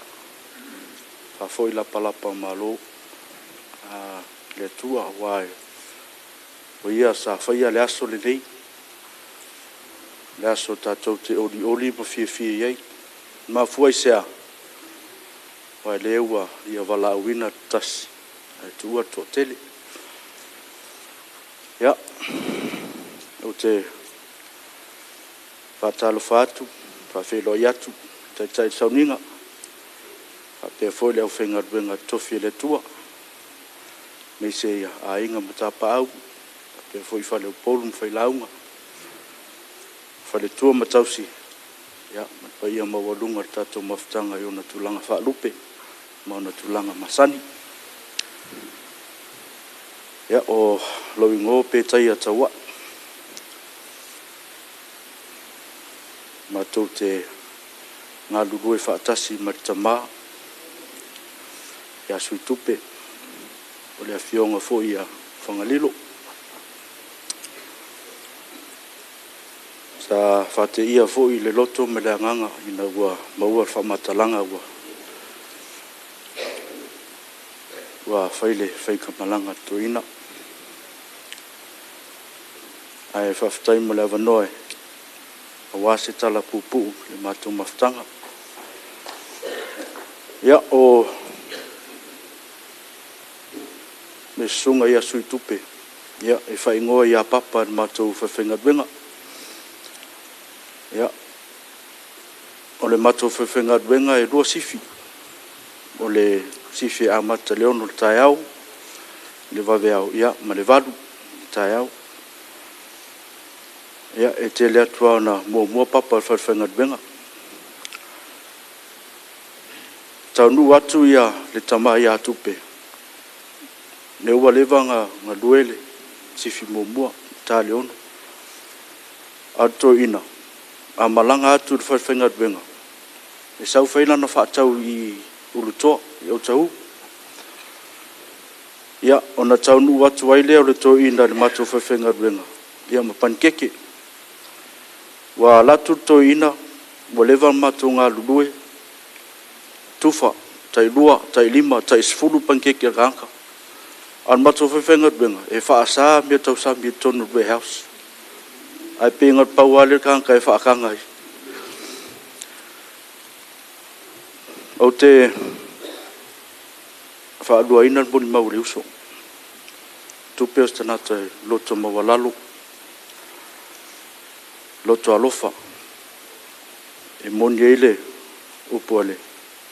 faafoi lapalapa o malo a le Atua aua o Ia sa faia le aso lenei, le aso tatou te olioli ma fiafia i ai. E mafua i se a? Aua o lea ua Ia valaauina le tasi ae tuua le toatele. Ia, ou te faatalofa atu, faafeiloai atu i le Taitai o le Sauniga, faapea foi le aufaigaluega totofi a le Atua, aemaise aiga ma tapaau, faapea foi faleupolu ma failauga, faletua ma tausi, ia, ma le paia maualuga o le tatou mafutaga i ona tulaga faalupe ma ona tulaga masani. Ia, o lou igoa o Petaia Tauai. Matou te galulue faatasi ma le tama ia Suitupe, o le afioga foi ia Fagalilo. Sa faateia foi le loto ma le agaga ina ua maua le faamatalaga ua ua fai le faigamalaga a le toeaina. Ae faafetai mo le avanoa aua se tala puupuu i le matou mafutaga. Ia, o le susuga ia Suitupe, ia, e faaigoa ia Papa e le matou falefaigaluega. Ia, o le matou falefaigaluega e 2 sifi. O le sifi e amata i le 6 i le taeao, i le vaveao, ia, ma le 8 i le taeao. Ia, e tele atu lava ina muamua Papa i le falefaigaluega. E taunuu atu le tama ia Tupe, lea ua leva ona galue le sifi muamua, ta le 6. A o le toeaina, a malaga atu i le falefaigaluega, e sau fai lana faatau i Utuloa i Otahuhu. Ia, ona taunuu atu ai lea o le toeaina i le matou falefaigaluega, ia ma panikeke. Ua alu atu le toeaina Ua leva ona matou galulue, tufa, tai 2, tai 5, tai 10 panikeke a le tagata. A o le matou faifaigaluega, e faasa mea tausami i totonu o le warehouse. Ae pei na o le pau lava lea o le tagata e faataga ai. Ou te faaluaina le molimau a le uso. Tupe o se tagata e loto maualalo, loto alofa, e moni ai le upu a le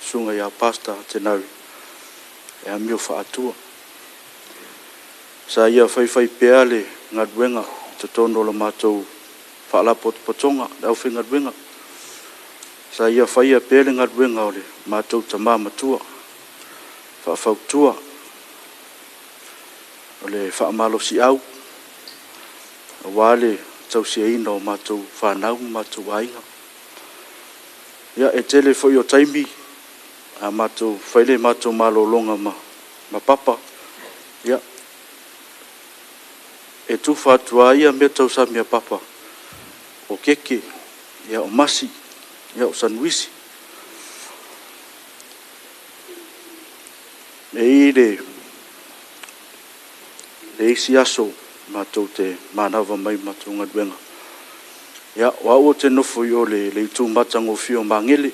susuga ia Pastor Tenari, e amio faa-Atua. Sa ia faifaipea le galuega i totonu o le matou faalapotopotoga, le aufaigaluega. Sa ia faia pea le galuega o le matou tama matua, faafautua, o le faamalosiau, aua le tausiaina o matou fanau ma matou aiga. Ia, e tele foi o taimi, a matou fai le matou malologa ma Papa, ia, e tufa atu lava ia mea tausami a Papa, o keke, ia, o masi, ia, o sanuisi. E i ai le isi aso matou te manava mai matou galuega. Ia, o au ou te nofo i o i le itu matagofie o Magele,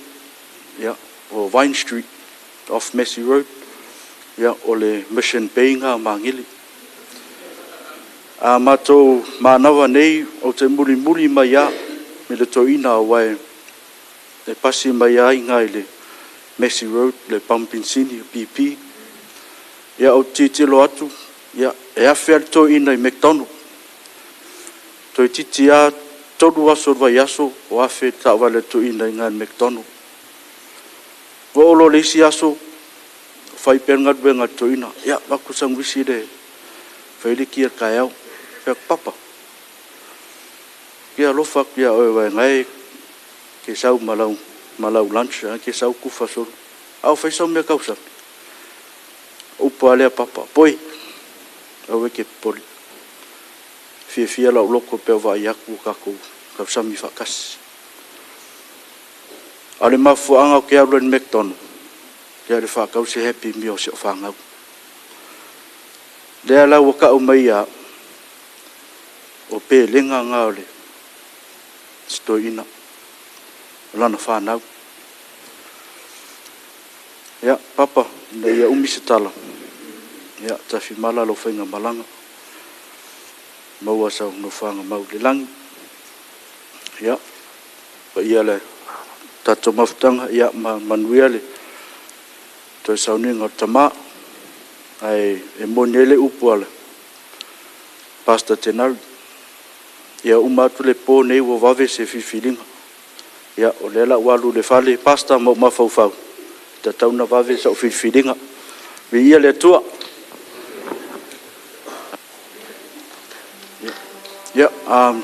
ia, o Vine Street, off Massey Road, ia, o le Mission Bay lena o Magele. A matou manava nei, ou te mulimuli mai lava i le toeaina aua e pasi mai lava i ina i le Massey Road le pamu penisini, BP. Ia, ou te tilotilo atu, ia, e afe lava le toeaina i McDonald. Toeitiiti lava 3 aso o le vaiaso o afe le taavale a le toeaina i ina i le McDonald. Ua oo loa i le isi aso, fai pea le galuega a le toeaina. Ia, avatu le sanuisi le fai ai le ki a le taeao. Fai atu, Papa, e alofa atu ia oe aua o lena e te sau ma lau lunch, o lena e te sau tufa solo. A o fai sau mea tausami? O upu lava lea a Papa, Poi, aua e te popole. Fiafia lau loto pe a ou vaai atu ua tatou tausami faatasi. A o le mafuaaga ou te alu ai i le McDonald, ia le faatau se Happy Meal o si au fanau. Lea la ua tau mai ia o pelega na o le si toeaina, o lana fanau. Ia, Papa, ina ia umi se tala, ia, tafimala lau faigamalaga, maua sau nofoaga mau i le lagi. Ia, paia le tatou mafutaga, ia, ma manuia le toe sauniga o le tama. Ae e moni ai le upu a le Pastor Tenari, ia uma atu le po nei ua vave se filifiliga. Ia, o lea la ua alu i le fale Pastor ma ou mafaufau, e tatau ona vave sau filifiliga. Viia le Atua. Yeah,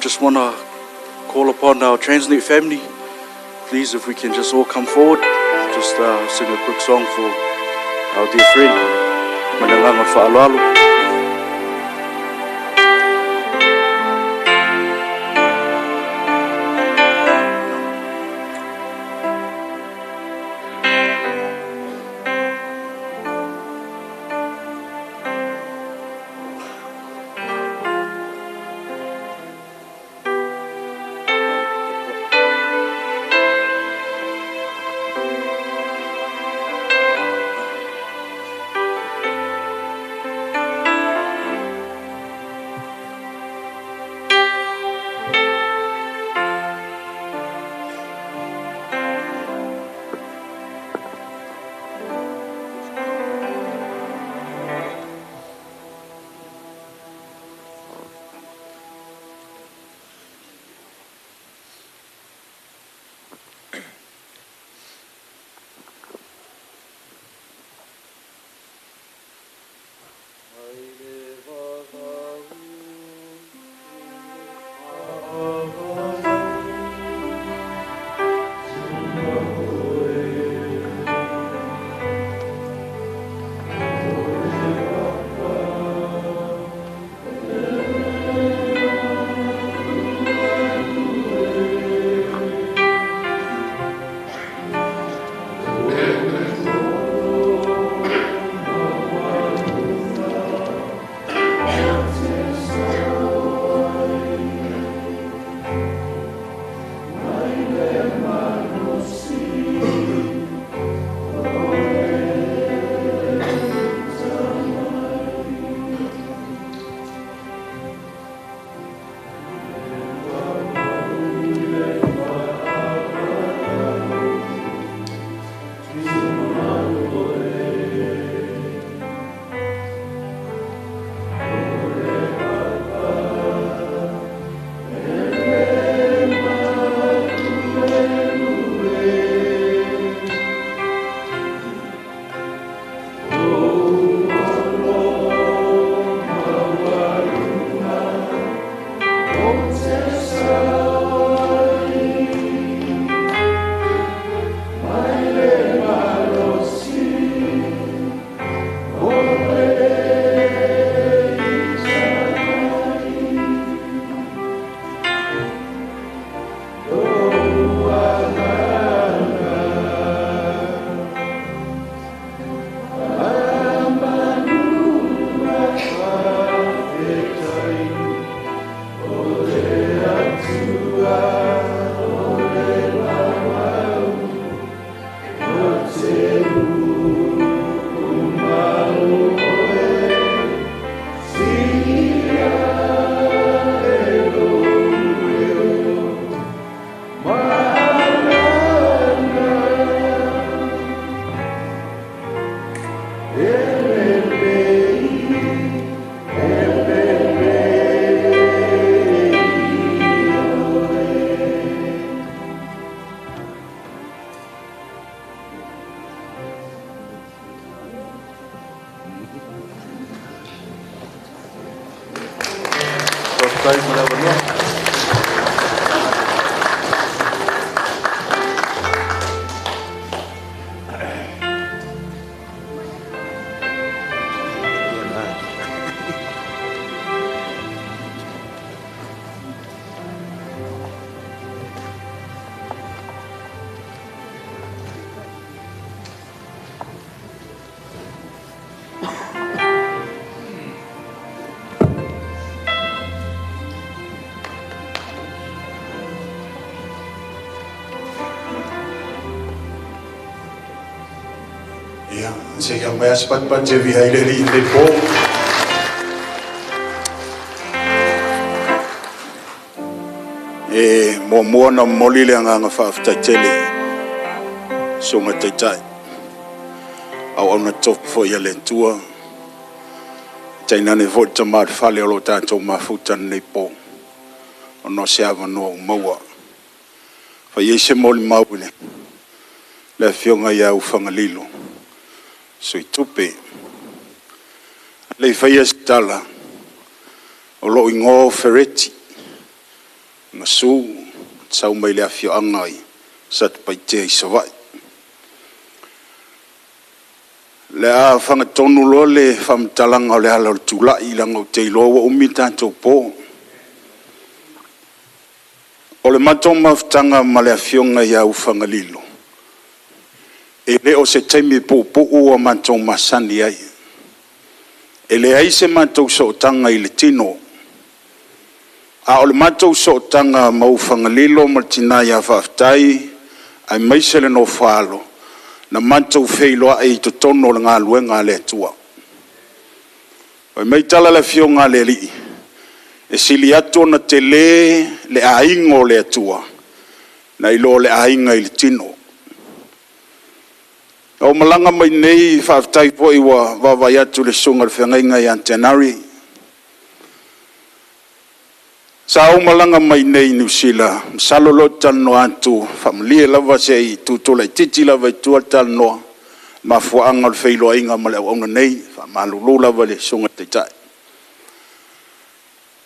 just want to call upon our Transnet family. Please, if we can just all come forward, just sing a quick song for our dear friend, ma le agaga o le faaaloalo. Ia, se i aumai lava se patipati e viia ai le Alii i lenei po. E muamua ona momoli le agaga faafetai tele i Susuga i Taitai, auauna totofi foi a le Atua, tainane foi le Tama o le Fale o lo o tatou mafuta i lenei po, ona o se avanoa ua maua. E fai ai se molimau i le Afioga ia Ufagalilo, Sui Tupe. A o le i faia se tala, o lou igoa o Fereti Gasu, ou te sau mai le afioaga i Satupaitea i Savaii. O le a fagatonu loa le faamatalaga o le ala o le tulai, leaga ou te iloa ua umi le tatou po. O le matou mafutaga ma le Afioga ia Ufagalilo, e le o se taimi puupuu ua matou masani ai. E leai se matou sootaga i le tino, a o le matou sootaga ma Ufagalilo ma le tina ia Faafetai aemaise le nofo a alo, na matou feiloai i totonu o le galuega a le Atua. Fai mai tala a le Afioga a le Alii, e sili atu ona tele le aiga o le Atua nai lo le aiga i le tino. Na ou malaga mai nei, faafetai foi ua vaavaai atu i le susuga i le feagaiga ia Tenari. Sa ou malaga mai nei i Niu Sila, masalo o lea ou te talanoa atu, faamalie lava se i tutu laitiiti lava i tua le talanoa, mafuaaga o le feiloaiga ma le auauna nei, e faamalulu lava i le susuga i le Taitai.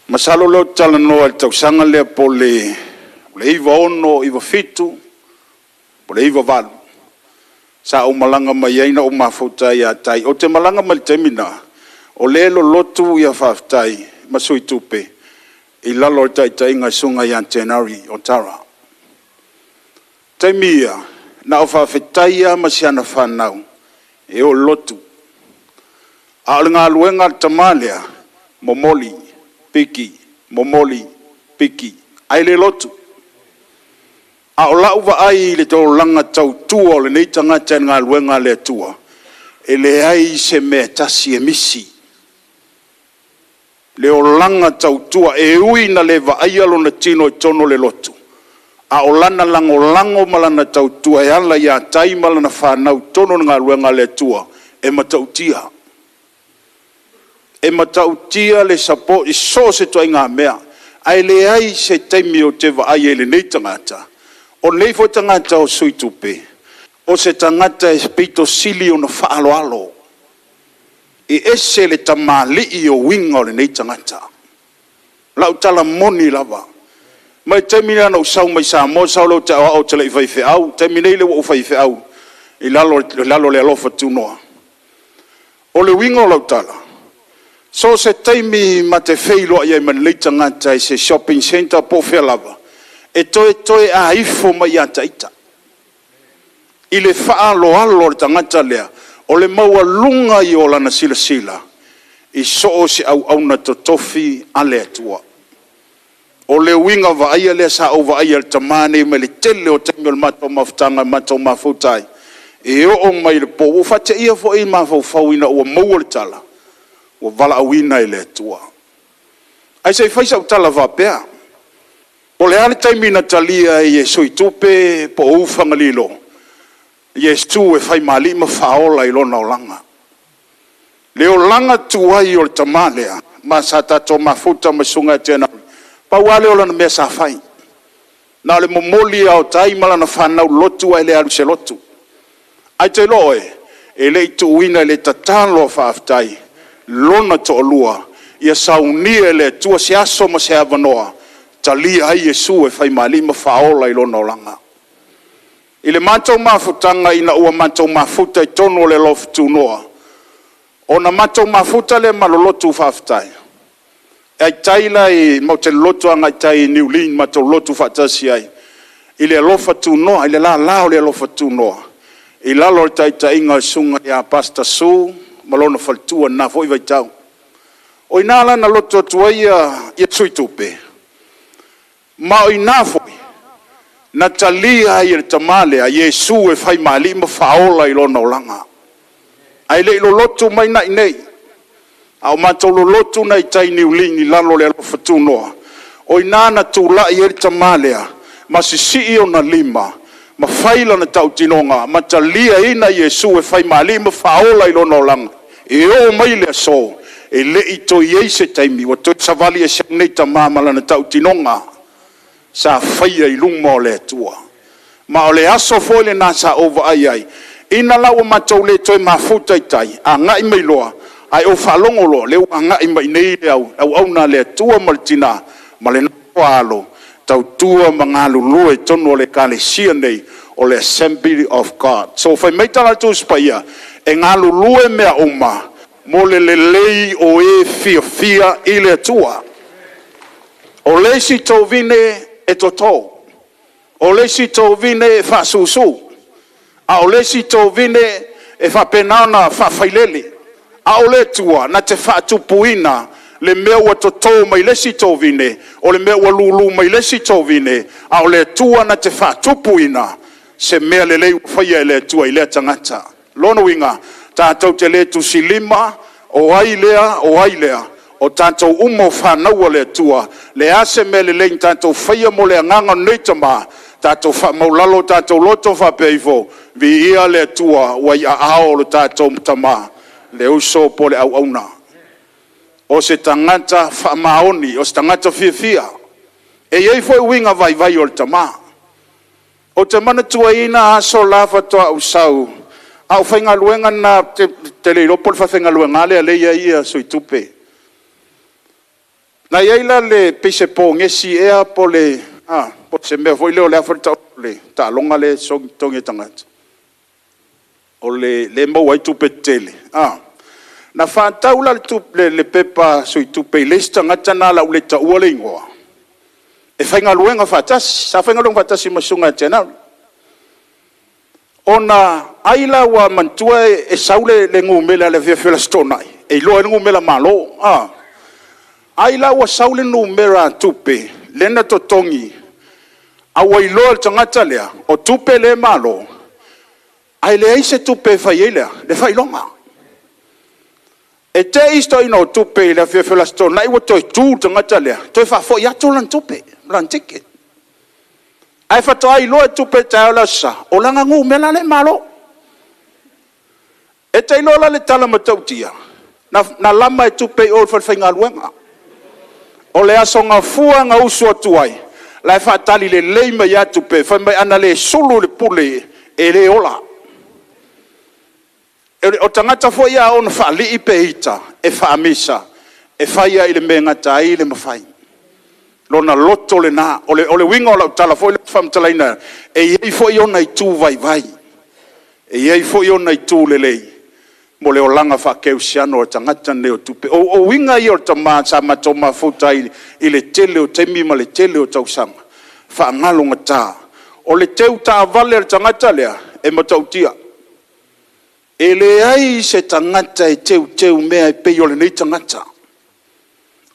Masalo o lea ou te talanoa i le tausaga lea po o le 96, 97 po o le 98, sa ou malaga mai ai na ou mafuta ai ia Tai. Ou te malaga mai i le taimi lena, o lea e lolotu Faafetai ma Sui Tupe i lalo o le taitaiga a le Susuga ia Tenari Otara. O taimi ia, na o Faafetai lava ma si ana fanau e o i le lotu, a o le galuega a le tama lea, momoli, piki, momoli, piki, ae le lotu. A o lau vaai i le olaga tautua o lenei tagata i le galuega a le Atua, e leai se mea e tasi e misi. Le olaga tautua, e ui ina le vaaia lona tino i totonu o le lotu, a o lana lagolago ma lana tautua e ala ia Tai ma lana fanau i totonu o le galuega a le Atua, e matautia. E matautia le support i so o se ituaiga mea, ae leai se taimi ou te vaai ai i lenei tagata, o lenei foi tagata o Sui Tupe, o se tagata e pito sili ona faaaloalo. E ese le tamalii o uiga o lenei tagata. O lau tala moni lava, mai le taimi lea na ou sau mai Samoa sau loa ou te aoao ou te le i faifeau, o le taimi nei ua ou faifeau i lalo o le alofa tunoa. O le uiga o lau tala, so o se taimi ma te feiloai ai ma lenei tagata i se shopping centre po o fea lava, e toetoe a ifo mai ia te ita. I le faaaloalo o le tagata lea, o le maualuga ia o lana silasila i so o se auauna totofi a le Atua. O le uiga vaaia lea sa ou vaaia i le tama lenei mai le tele o taimi o le matou mafutaga na matou mafuta ai, e oo mai i le po, ua ou faateia foi mafaufau ina ua maua le tala ua valaauina e le Atua. Ae se i fai sau tala faapea, po o le a le taimi na talia ai e Sui Tupe po o Ufagalilo Iesu e fai ma Alii ma Faaola i lona olaga. Le olaga tuai o le tama lea, ma sa tatou mafuta ma le susuga ia Tenari, pau lava lea o lana mea sa fai, na o le momoli lava o tai ma lana fanau i le lotu ae le alu i se lotu. Ae te iloa oe, e le i tuuina i le tatalo a Faafetai lona toalua, ia saunia e le Atua se aso ma se avanoa, talia ai Iesu e fai ma Alii ma Faaola i lona olaga. I le matou mafutaga ina ua matou mafuta i totonu o le alofa tunoa, ona matou mafuta lea ma le lotu Faafetai, e tai la matou te lotu agai tai i Niulii matou lotu faatasi ai i le alofa tunoa, i le lala o le alofa tunoa, i lalo o le taitaiga a le susuga ia Pastor Sue ma lona faletua i lena foi vaitau. O i ina la na lotu atu ai ia Sui Tupe, ma o i ina foi na talia ai e le tama lea Iesu e fai ma Alii ma Faaola i lona olaga. Ae le i lolotu mai na i inei, a o matou lolotu nai tai i Niulini i lalo o le alofa tunoa, o i ina na tulai ai le tama lea ma sisii ona lima ma fai lana tautinoga ma taliaina Iesu e fai ma Alii ma Faaola i lona olaga, e oo mai le aso, e le i toe i ai se taimi ua toe savali ese ai lenei tama ma lana tautinoga sa faia i luma o le Atua. Ma o le aso foi lena sa ou vaai ai, ina la ua matou le toe mafuta i tai, agai mai loa, ae ou faalogo loa, o lea ua agai mai i inei le auauna a le Atua ma le tina ma le nofo a alo, tautua ma galulue i totonu o le Ekalesia lenei o le Assembly of God. So fai mai tala a le Tusi Paia, e galulue mea uma mo le lelei o e fiafia i le Atua. O le isi tovine e toto, o le isi tovine e faasusu, a o le isi tovine e faapena ona faafailele. A o le Atua na te faatupuina le mea ua toto mai le isi tovine, o le mea ua lulu mai le isi tovine, a o le Atua na te faatupuina se mea lelei ua faia e le Atua i lea tagata. Lona uiga, tatou te le tusilima, o ai lea, o ai lea, o tatou uma o fanau a le Atua. Le a se mea lelei na tatou faia mo le agaga o lenei tama, tatou faamaualalo o tatou loto faapea ifo, viia le Atua ua i aao o le tatou tama, le uso po o le auauna. O se tagata faamaoni, o se tagata fiafia. E i ai foi uiga vaivai o le tama. Ou te manatuaina aso la faatoa ou sau, a o faigaluega lena, ou te le iloa po o le falefaigaluega lea o lea e i ai sui tupe. Na i ai la le, pei se pogesi ea po o se mea foi lea o le a foi le tauga o le taaloga lea e togi e tagata, o lea e maua ai tupe tetele. Na faatau la le pepa sui tupe i le isi tagata lena o le a ou le taua le igoa, e faigaluega faatasi, sa faigaluega faatasi ma le susuga ia Tavita. Ona ai la ua manatua e sau le numera i le afiafi o le Aso Toonai, e iloa ai le numera malo. Ai la ua sau le numera tupe lea na totogi, a ua iloa e le tagata lea, o tupe lea e malo, ae leai se tupe e fai ai le a? Le faailoga. E te i si toeaina o tupe i le afiafi o le Aso Toonai ua toe tu le tagata lea, toe faafoi atu lana tupe, lana ticket. Ae faatoa iloa e tupe i le taeao o le Aso Sa, o lana numera lea e malo. E te iloa la le tala matautia, na lama e tupe i o i le falefaigaluega. O le Aso Gafua na usu atu ai, la e faatali lelei mai lava tupe, fai mai ana le sulu i le pule, e le ola. O tagata foi ia a oo ina faalii pe ita, e faamisa, e fai lava i le mea e gata ai le mafai. Lona loto lena. O le uiga o lau tala foi lea ou te faamatalaina, e i ai foi ona itu vaivai, e i ai foi ona itu lelei mo le olaga faakerisiano o le tagata lenei o tupe. O uiga ia o le tama sa matou mafuta ai i le tele o taimi ma le tele o tausaga, faagalogata. O le teu taavale a le tagata lea, e matautia. E leai se tagata e teuteu mea e pei o lenei tagata.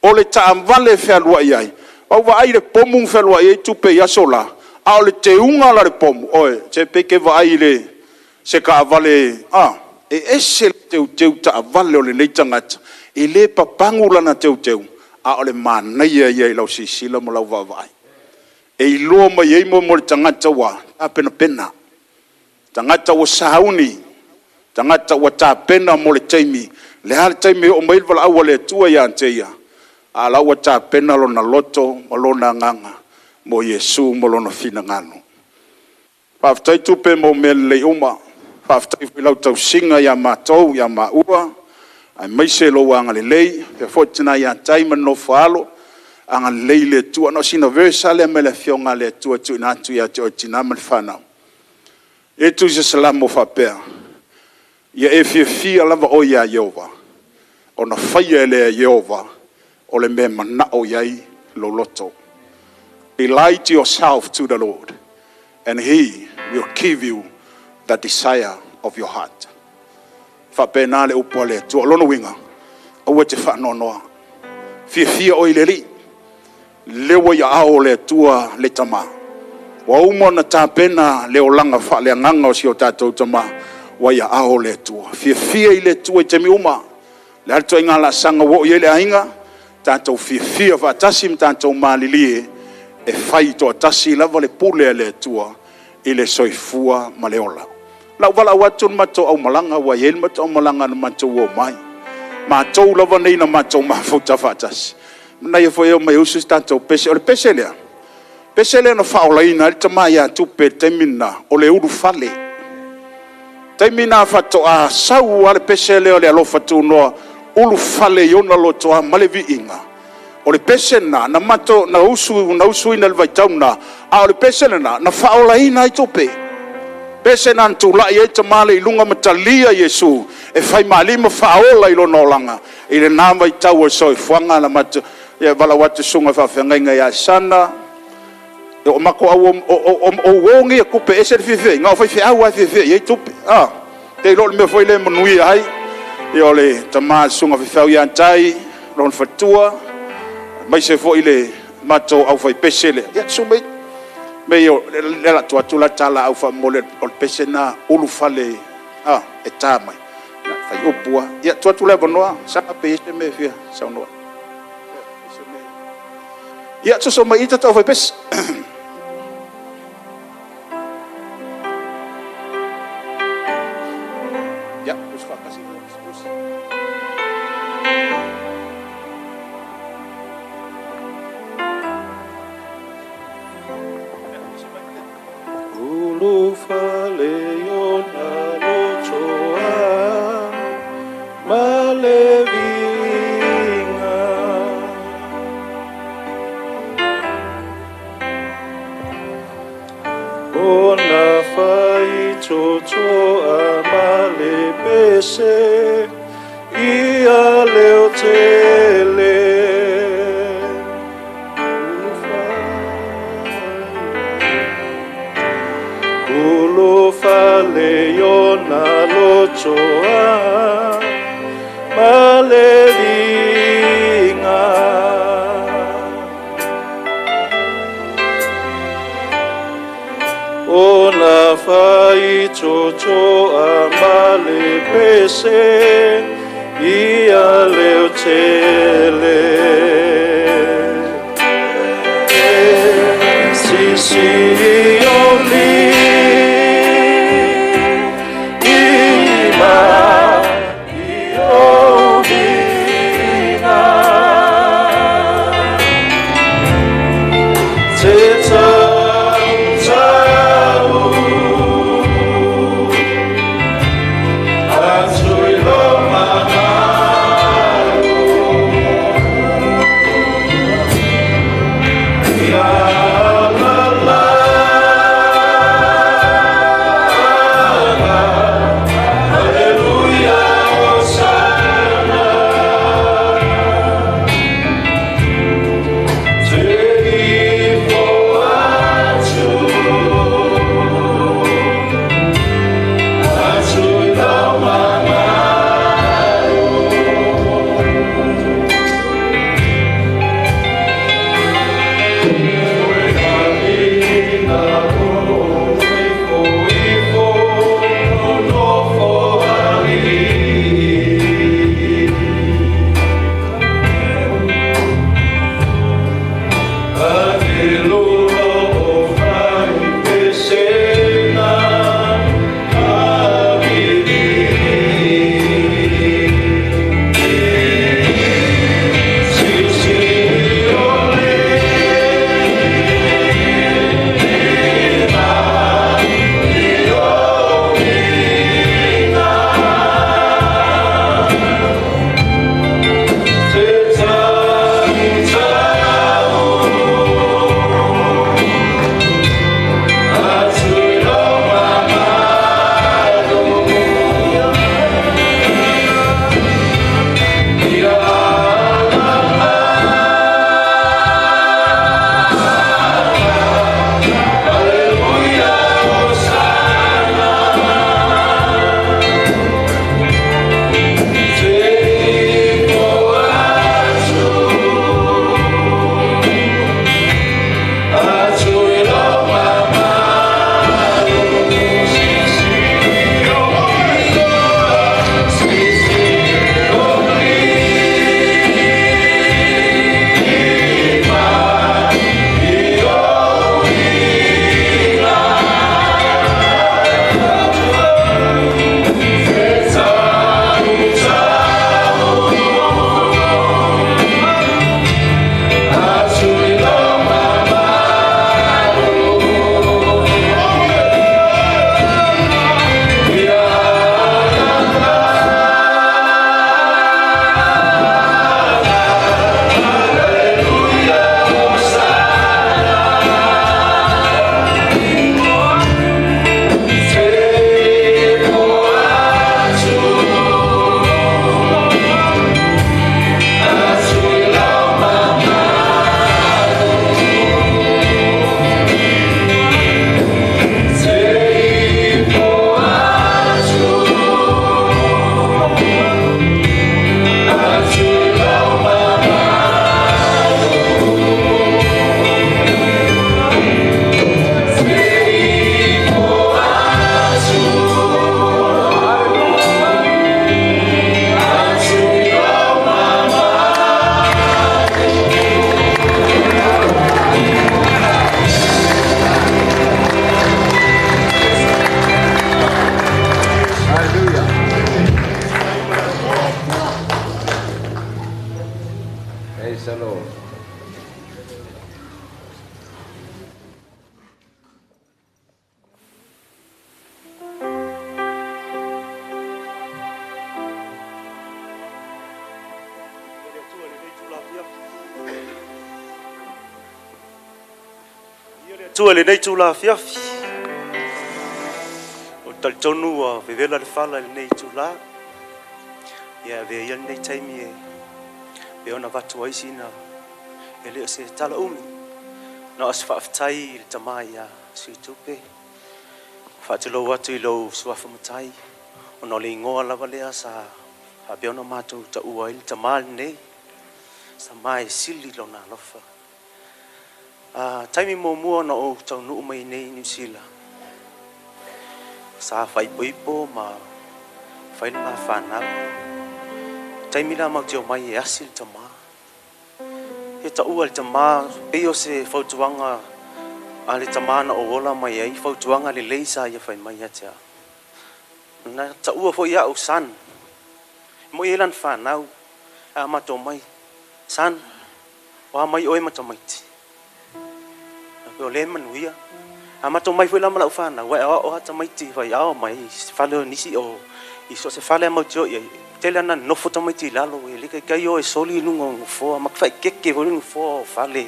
O le taavale e fealuai ai, ua ou vaai i le pomu na fealuai ai tupe i aso la, a o le teuga la o le pomu, oi, se pei e te vaai i se taavale, a, e ese le teuteu taavale o lenei tagata, e le papagu lana teuteu, a o le manaia ia i lau silasila ma lau vaavaai. E iloa mai ai mea o le tagata ua tapenapena, tagata ua sauni, tagata ua tapena mo le taimi, o le a le taimi e oo mai ai le valaau a le Atua ia te ia, a o la ua tapena lona loto ma lona agaga mo Iesu ma lona finagalo. Faafetai tupe mo mea lelei uma, faafetai foi i lau tausiga ia matou, ia maua, aemaise lou agalelei, faapea foi le tina ia Tai ma le nofo a alo, agalelei le Atua. Na o sina verse lava lea mai le Afioga a le Atua e tuuina atu ia te oe le tina ma le fanau. E i ai le Tusi a Salamo e faapea, ia e fiafia lava oe ia Ieova, ona faia lea e Ieova o le mea e manao i ai lou loto. Delight yourself to the Lord, and he will give you the desire of your heart. E faapena le upu a le Atua. O lona uiga, aua e te faanoanoa. Fiafia oe i le Alii, lea ua i aao o le Atua le tama. Ua uma ona tapena le olaga faaleagaga o si o tatou tama. Ua ia ao le Atua. Fiafia i le Atua i taimi uma. Le a le ituaiga laasaga ua oo i ai le aiga, tatou fiafia faatasi ma tatou malilie e fai toatasi lava le pule a le Atua i le soifua ma le ola. Na ou valaau atu le matou aumalaga, ua i ai le matou aumalaga na matou omai. Matou lava nei na matou mafuta faatasi. Manaia foi e omai e usu se tatou pese. O le pese lea, pese lea na faaolaina ai le tama ia Tupe i le taimi lena, o le ulufale. Taimi lena faatoa sau lava le pese lea o le alofa tunoa, ulufale i ona lotoa ma le viiga. O le pese lena na matou na usu na usuina i le vaitau lena, a o le pese lena na faaolaina ai Tupe. Pese lena na tulai ai tama lea i luga ma talia Iesu e fai ma alii ma faaola i lona olaga i lena vaitau o le soifuaga na matou. Ia valaau atu susuga i faafeagaiga ia Sana, o matou au o uo nei a Tupe, e ese le fiafia i ai, na o faifeau lava e fiafia i ai Tupe. Ah, te iloa o le mea foi lea e manuia ai. Ia o le tama le susuga faifeau ia Tai, lona faletua, aemaise foi le matou aufaipese lea. Ia susu mai. Me o le ala atu atu la ta laau faamomoli o le pese lena ulufale a e ta mai. Fai upu lava. Ia tuu atu le avanoa, Sana pe i ai se mea e fia saunoa. Ia soso mai i tatou aufaipese. Ia, usu faatasi. Usu. Ulufale ona lotoa ma le viiga. Ona faitotoa ma le pese ia leo tele. Ulufale ona lotoa ma le viiga. Ona faitotoa ma le pese ia leo tele. Sisi o lima i o viga. Te tau atu i lo mamalu. Ia la la. Atua i lenei itula afiafi. O le talitonu ua vevela le fala i lenei itula. Ia avea ia lenei taimi e pei ona avatu ai sina e le o se tala umi. Na o se faafetai i le tama ia Suitupe. Faatulou atu i lou suafa matai, ona o le igoa lava lea sa faapea ona matou taua ai le tama lenei. Sa e sili lona alofa. Taimi muamua na ou taunuu mai nei i Niu Sila, sa faaipoipo ma fai le ma fanau. Taimi la matou te omai e asi le tamā. E taua le tamā, pei o se fautuaga a le tamā na ou ola mai ai, fautuaga lelei sa ia fai mai ia te au. Na taua foi au son. Mo i lana fanau, a matou mai, son, o a mai oe ma tamaiti. Na pe o le manuia. A matou mai foi la ma lau fanau, e o a tamaiti fai ao mai, se fale o nisi o, i so se fale a mau te o i ai. Tele ana nofo tamaiti i lalo, e le kaikai o e soli i luga o nofoa, ma whaikeke foi nofoa o fale,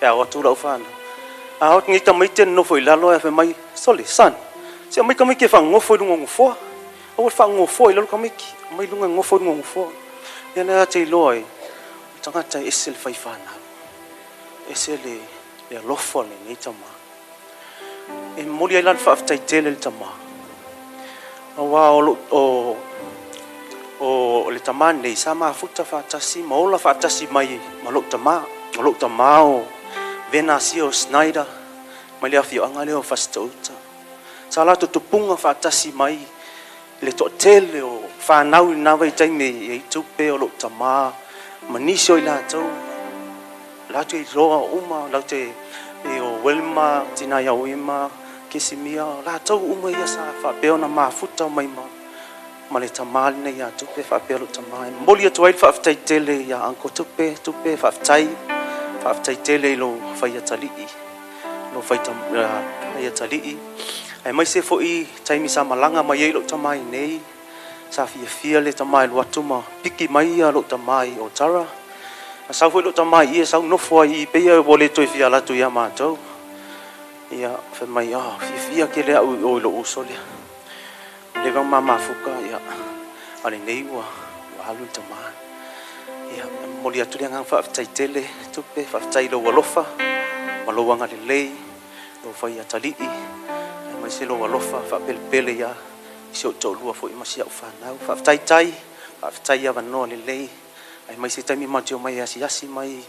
pe a o atu lau fanau. A o ngi tamaiti nofo i lalo e fai mai, sole, son, se mai ka mai ke whangofo i luga o nofoa. Aua le faagofo i lalo tamaiti, mai luga gofo i luga o nofoa. Ia le a te iloa ai, o tagata e ese le faifanau. Ese le alofa lenei tamā. E momoli ai la le faafetai tele le tamā. Auā o o le tamā nei sa mafuta faatasi ma ola faatasi mai ma lou tamā. O lou tamā o Venasio Snyder mai le afioaga lea o Fasitouta. Sa latou tupuga faatasi mai le toatele o fanau i lena vaitaimi e i tupe o lou tamā ma nisi o i latou. Latou iloa uma lau te e o Wilma, tina ia Wima, Kesimia, latou uma ia sa faapea ona mafuta mai ma le tamā lenei ia Tupe faapea lou tamā. E momoli atu ai le faafetai tele ia Uncle Tupe, Tupe faafetai, faafetai tele i lou faiatalii, lou faiatalii. Aemaise foi taimi sa malaga mai ai lou tamā i nei, sa fiafia le tamā e alu atu ma piki mai ia lou tamā i Otara. A sau foi lou tamā i e sau nofo ai i peia ua le toe fia alu atu ia matou. Ia fai mai, ah, fiafia ke le au i o i lou uso lea. O le vang mamafuka, ia, a lenei ua alu le tamā. Ia, momoli atu le agaga faafetai tele, Tupe, faafetai i lou alofa, ma lou agalelei, lou faiatalii, aemaise lou alofa faapelepele ia i si ou toalua foi ma si au fanau. Faafetai tai, faafetai avanoa lelei, aemaise taimi matou te omai e asiasi mai,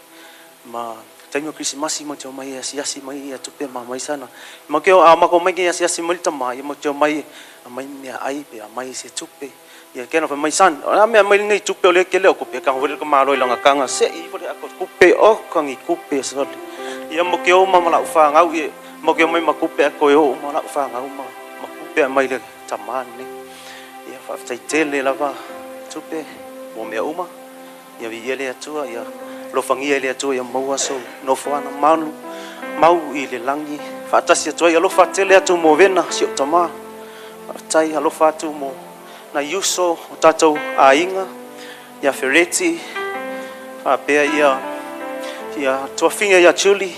ma taimi o Kerisimasi matou te omai e asiasi mai ia Tupe ma mai sana. Ma ke a makou mai ke asiasi mai le tamā, ia matou te omai aumai meaai pe aumai se tupe. Ia kena fai mai son, o le a mea mai lenei tupe o le kele o kupe, ka foi le malo i langa kanga se i foi le ako kupe o kangi kupe sole. Ia mo ke o ma lau whangau, ia mo ke o mai ma kupe a koe o ma lau whangau ma kupe a mai le tamā nei. Ia faafetai tele lava Tupe mo mea uma. Ia viia le Atua, ia alofagia e le Atua ia maua sou nofoaga malu mau i le lagi. Faatasi atu ai alofa tele atu mo Vena si ou tamā. Faafetai alofa atu mo nai uso o tatou aiga, ia Fereti, faapea ia tuafiga ia Julie,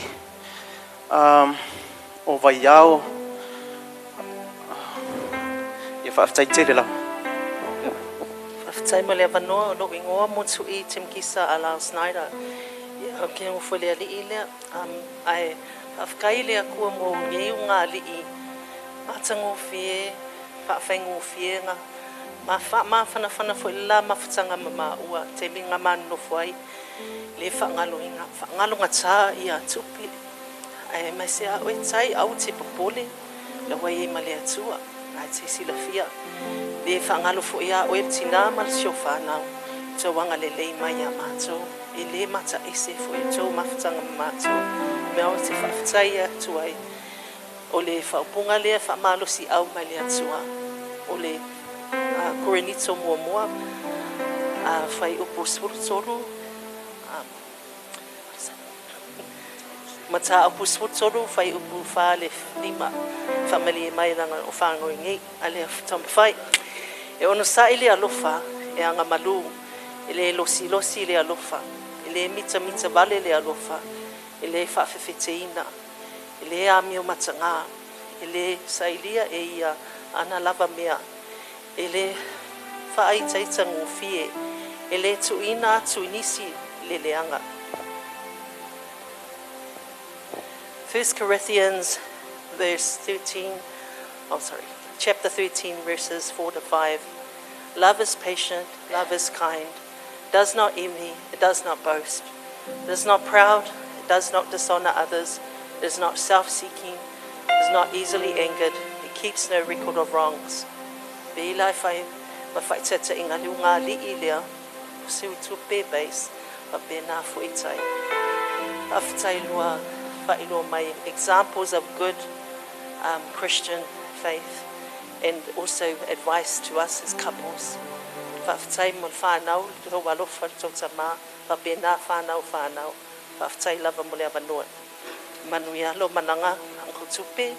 o Vaiao. Ia faafetai tele lava. Faafetai mo le avanoa o lou igoa Motu'i Timkisa Alao Snyder. Ia o ke ngofo le ali'i lea. Ae faafetai le Atua mo nei ugali'i matagofie faafaigofie ma faamafanafana foi le la mafutaga ma maua taimi ga manonofo ai le faagaloina faagalogatā ia Tupe ae maise a oe tai aua te popole lau ai ma le Atua ae te silafia le faagalo foi a oe le tinā ma le siofanau tauaga lelei mai iā matou e lē mataese foi tou mafutaga ma matou mea o te faafetai atu ai o le faaupuga lea faamalosiau mai le Atua o le Korinito muamua fuaiupu 13 mataupu 13 fuaiupu 4 le 5 faamalie mai laga o fagoi a le taumafai e onosa'i le alofa e agamalū e lē losilosi le alofa e lē mitamita vale le alofa e lē faafefeteina E lē amio matagā, e lē sailia e ia ana lava mea, e lē faaitaitagofie, e lē tuuina atu i nisi le leaga. 1 Corinthians verse 13, oh sorry, chapter 13 verses 4 to 5. Love is patient, love is kind, does not envy, it does not boast, it is not proud, it does not dishonor others, it is not self-seeking, it is not easily angered, it keeps no record of wrongs. Pe ila e fai ma faaitaitaiga le ugali'i lea o se utupe base faapena fo'i tai. Faafetai lua faailoa mai examples of good Christian faith and also advice to us as couples. Faafetai mo le fanau le tou alofa le tou tamā faapena fanau fanau. Faafetai lava mo le avanoa. Manuia lo malaga Uncle Tupe.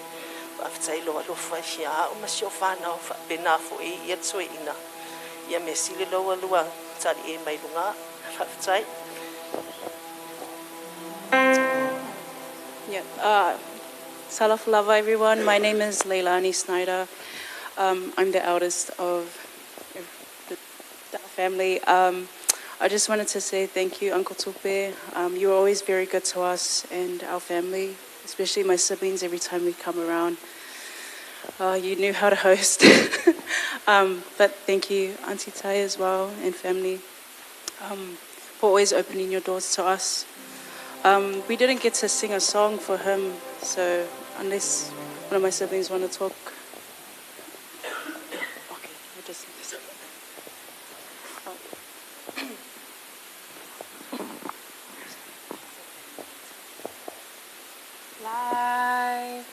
Faafetai lou alofa ia a'u ma si ou fanau faapena fo'i ia le toeaina. Ia mea sili lou alua taliē mai lugā. Faafetai. Yeah. Salaf lava, everyone. My name is Leilani Snyder. I'm the eldest of the family. I just wanted to say thank you, Uncle Tupe. You were always very good to us and our family, especially my siblings every time we come around. You knew how to host. But thank you, Auntie Tai, as well, and family, for always opening your doors to us. We didn't get to sing a song for him, so unless one of my siblings want to talk. Okay, we'll just sing this. Life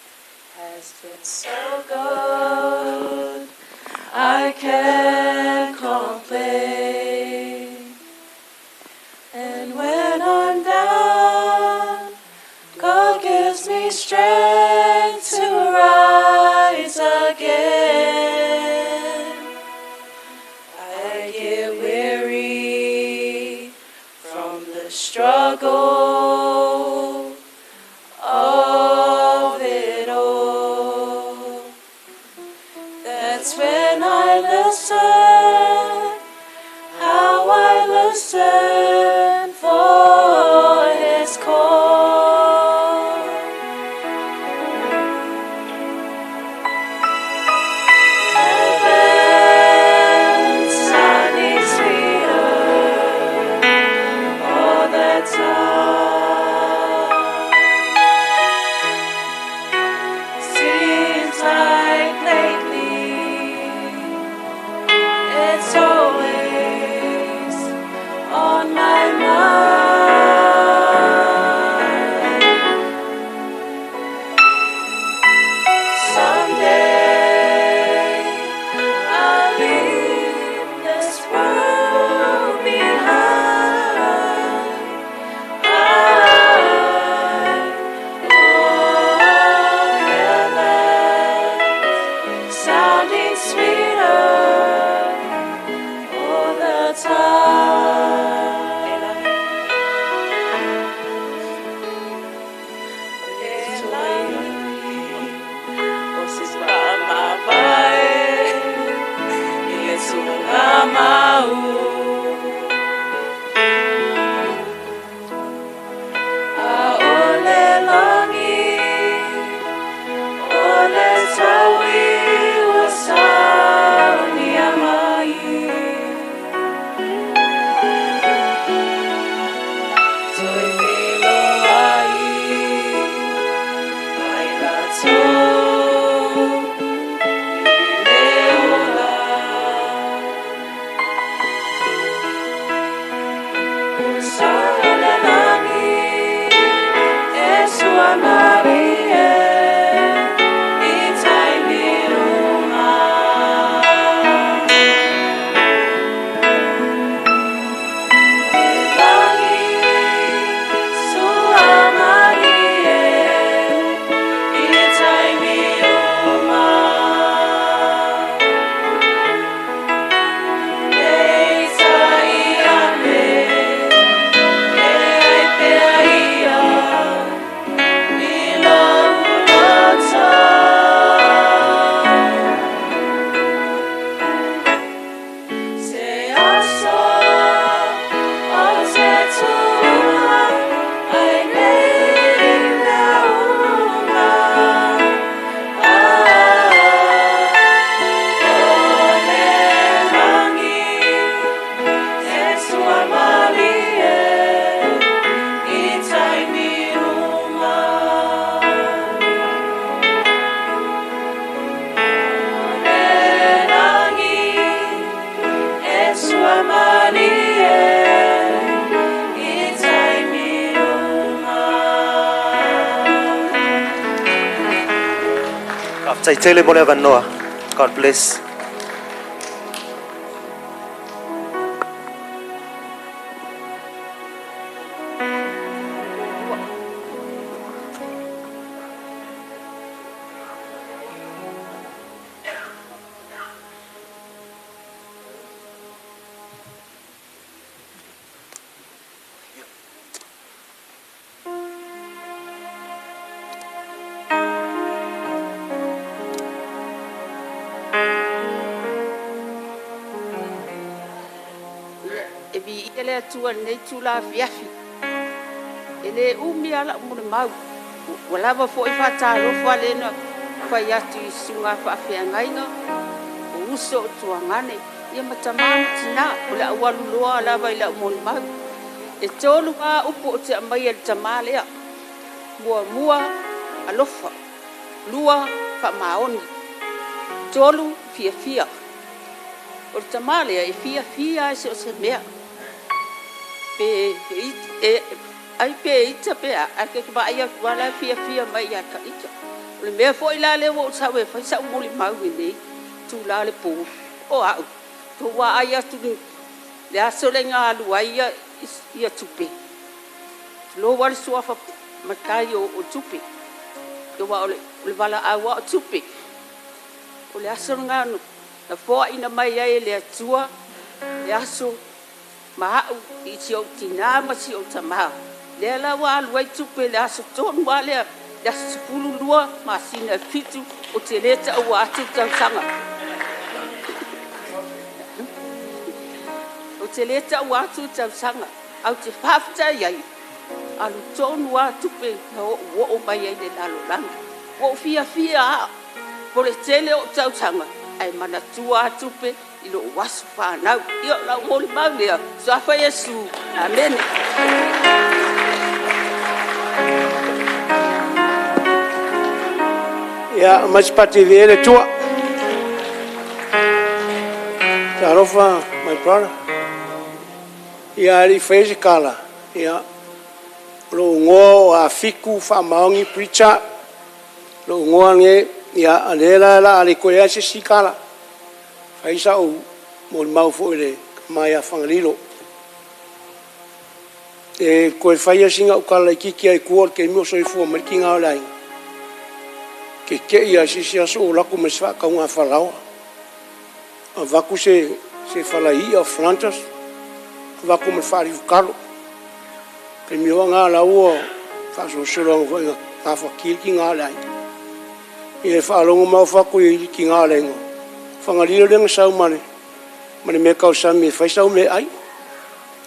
has been so good, I can't complain. And when I'm down, God gives me strength to rise again. I get weary from the struggle of it all. That's when I listen, how I listen for His call. Heaven sounding sweeter all the time. Seems like lately it's always on my mind. Faafetai tele mo le avanoa. God bless. E viia le Atua i lenei itula afiafi. E lē umi lava la'u molimau, ua lava fo'i faatalofa lea na fai atu i susuga faafeagaiga, o uso o tuagane ia ma tamā ma tinā. O le au aluloa lava i la'u molimau. E tolu lava upu ou te aumaia i le tamā lea. Muamua, alofa. Lua, faamaoni. Tolu, fiafia. O le tamā lea e fiafia lava i so o se mea. Pe e ai pe ita pe a, ae e te vaai atu lava la e fiafia mai ia ta ita. O le mea foi la lea ua ou sau e fai sa'u molimau i lenei itula o le po, o a'u, tou vaai atu i le aso lea na alu ai ia tupe, tulou lava le suafa matai o Tupe, aua o le valaau lava o Tupe. O le aso lena na foaina mai ai e le Atua le aso ma a'u i si ou tinā ma si ou tamā, lea la ua alu ai tupe i le aso tonu lava lea, le aso 12 masina e 7, ou te lē taua atu le tausaga. Ou te lē taua atu le tausaga, ae ou te faafetai ai, alu tonu lava tupe na ou oo mai ai i le lalolagi. Ua ou fiafia lava, po o le tele o ou tausaga, ae manatua lava tupe i lou aso fanau. Ia, o lau molimau lea, Suafa Iesu. Amene. Ia, aumai se pati i le Atua. Talofa, my brother. Ia, ae le i faia se tala, ia, o lou igoa o Afiku Faamaoni Pritchard, lou igoa lenei, ia, a lea la o le a le toe i ai se isi tala. Fai sa'u molimau foi i le tama ia Fagalilo. E toe faia sina au tala laitiiti lava i tua o le taimi o soifua mai le tina o le aiga. Tete'i lava i se isi aso ou alu atu ma se faatauga falaoa. Avatu se fala i'a o Flanders, avatu ma le faalifu talo. Taimi o aga la ua faasolosolo atu foi ina gafatia le tina o le aiga. Ia e faalogo maofa atu i le tina o le aiga, Fagalilo lea na sau ma le mea tausami e fai sau meaai.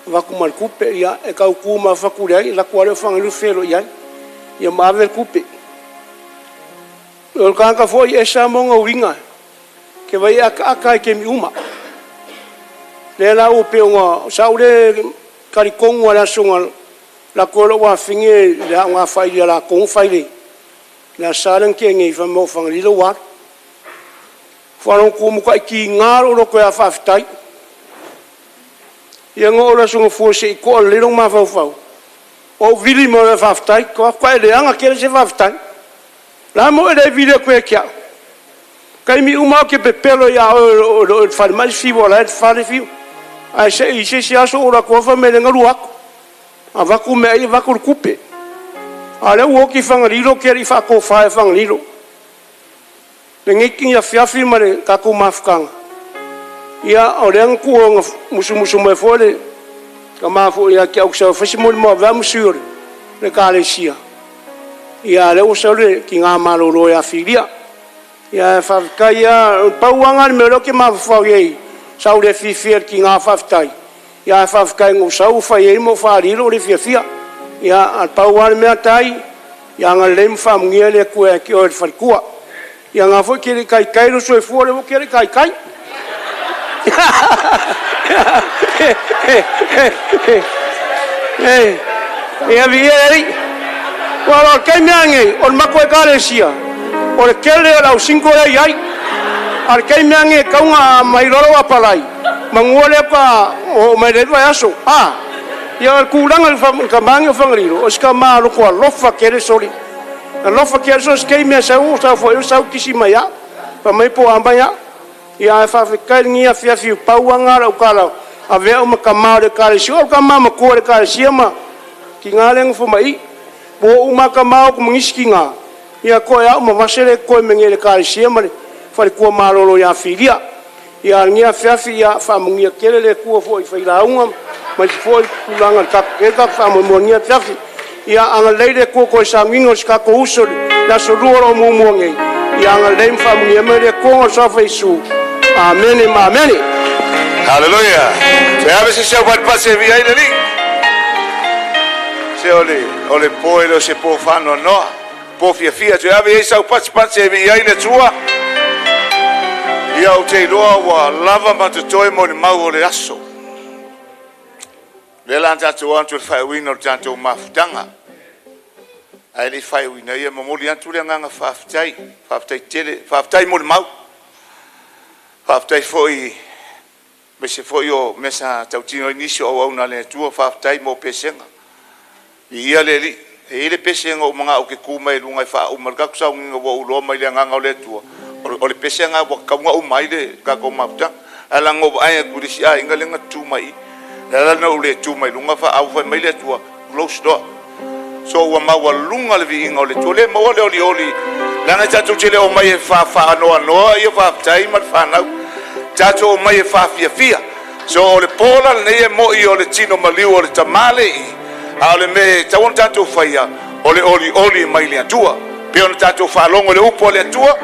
Avatu ma le tupe, ia e tau tu maofa atu leai, alu atu lava lea o Fagalilo feiloai ai, ia ma ave le tupe. O le tagata foi e ese lava mona uiga, ke vai e akaaka i taimi uma. Lea la ua pei ona sa ou le talitonu lava i le aso na lako ai lou afine i le aoga faili a latou na fai i le Aso Sa lea na tea nei fai mai o Fagalilo ua alu. Faalogo atu ua matuai tiga lou loto ia faafetai. Ia na oo i le aso Gafua se i to'a lelei lou mafaufau, ou vili mai loa e faafetai, faatoa e leaga tele se faafetai. O le a le mea ua e le vili atu ai ia te au? Taimi uma lava ou te pepelo ia oe o lo o i le falemai le Fiu o la e i le fale Fiu. Ae se i se isi aso ou alu atu lava fai mai o lea na alu atu. Avatu meaai avatu le tupe. A o lea ua oti Fagalilo ou te le i faatofa e Fagalilo. Lenei afiafi ma le tatou mafutaga, ia o lea na tuu na musumusu mai foi le tama foi ia te au sau e fai se molimau avea ma sui o le Ekalesia. Ia a lea ua sau le tiga malolo ia Filia. Ia faafetai lava, pau lava lena o le mea o lea ou te mafaufau i ai, sa ou le fiafia i le tiga faafetai, ia ae faafetai na ou sau ua fai ai ma ou faaali ai lou le fiafia. Ia ae pau lava le mea Tai, ia agalelei ma faamanuia le Atua ia te oe le faletua. Ia na foi e te le i taitai lou soifua, o lea foi ou te le i taitai. Ia viia le Alii. Aua o le taimi lava lenei, o le matou Ekalesia, o le tele o le au single lea e i ai. A o le taimi lava lenei e tatau ona aumai loa lou apalai, manua lea faatoa oo mai le vaiaso. A! Ia o le tulaga i le tama lenei o Fagalilo, o si tama loto alofa tele sole. Alofa ki aso skei mea sau sau foi sau kisi mai a. Pa mai po a mai a. Ia e faafetai lenei afiafi pau aga lau kala avea o ma kamā o le ekalesia o le kamā matua o le ekalesia ma tigā lea gafo mai ua ou makamā o kumagisi tigā ia koe a'u ma vase le koe mege le ekalesia ma le faletua malolo iā Filia. Ia lenei afiafi ia faamanuia tele le Atua fo'i i failauga ma isi fo'i tulaga le tatou faamoemoe i lenei afiafi. Ia agalelei le Atua toe sauniga o si tatou uso i le aso Lua o lo o muamua nei. Ia agalelei ma faamanuia mai le Atua ona o le suafa Iesu. Amene ma amene. Hallelujah. Toe ave se isi au patipati e viia ai le Alii. Se o le, o le po e le o se po faanoanoa. Po fiafia. Toe ave i ai sau patipati e viia ai le Atua. Ia ou te iloa ua lava ma totoe mo le mau o le aso. O lea la tatou atu i le faaiuina o le tatou mafutaga. Ae le i faaiuina ia momoli atu le agaga faafetai, faafetai tele, faafetai mo le mau. Faafetai foi aemaise foi o mea sa tautino ai nisi o auauna a le Atua, faafetai mo pesega. Viia le Alii. E i ai le pese na ou manao ou te tu mai luga e faauma le tatou sauniga ua ou iloa mai le agaga o le Atua, o le pese lena ua tatau ona uma ai le tatou mafutaga. Ae leaga na ou vaai atu i le isi aiga lea na tutu mai i i, o le ala lena o lou le tu mai luga faaau fai mai le Atua, close door. So ua maualuga le viiga o le Atua, le maua le olioli, leaga tatou te le omai e faafaanoanoa ia faafetai ma le fanau, tatou omai e faafiafia. So o le po la lenei e mo'i o le tino maliu o le tamā le i, a o le mea e tatau ona tatou faia, o le olioli mai le Atua. Pei ona tatou faalogo i le upu a le Atua,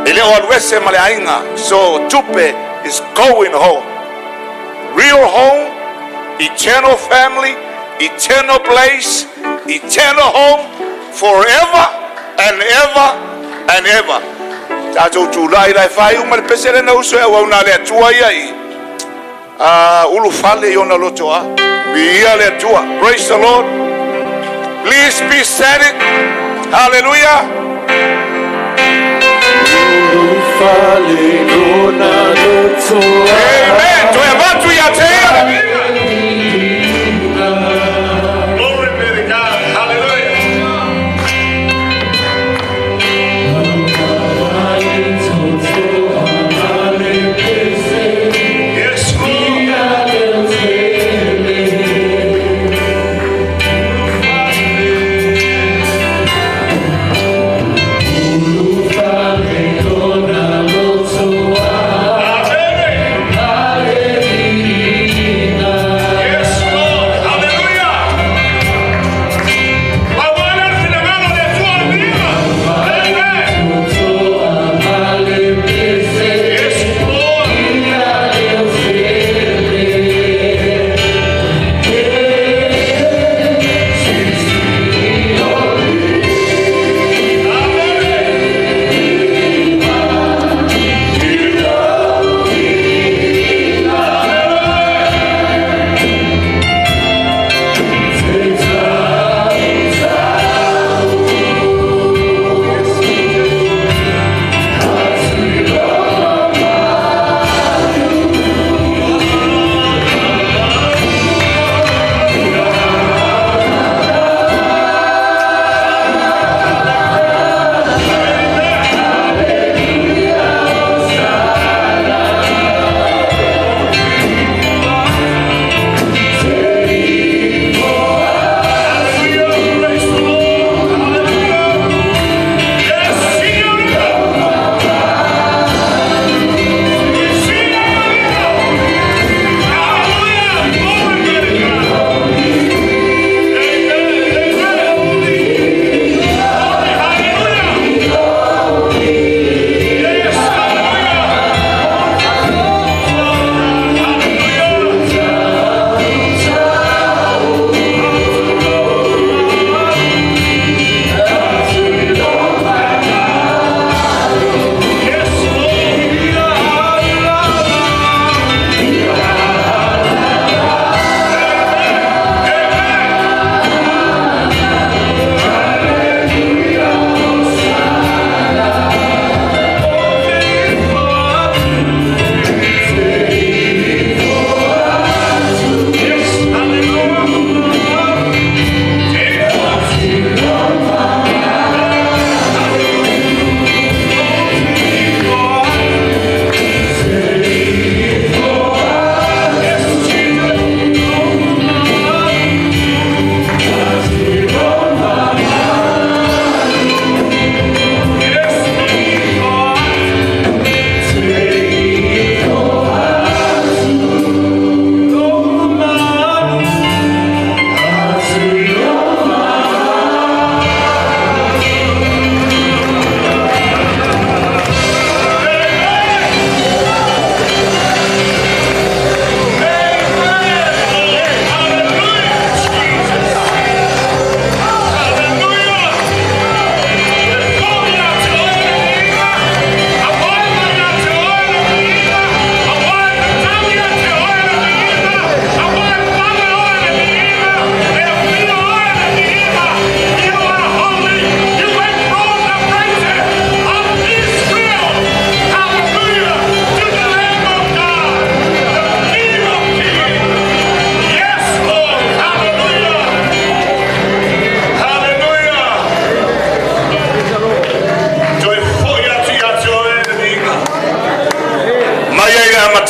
e le o alu ese ma le aiga. So tupe is going home. Real home, eternal family, eternal place, eternal home, forever and ever and ever. Tatou tulai la e faaiu ma le pese lena uso e auauna a le Atua ia i ulufale i ona lotoa. Viia le Atua. Praise the Lord. Please be seated. Hallelujah. Amen. Toe avatu ia te ia. Glory be to God. Hallelujah. Yes, Lord.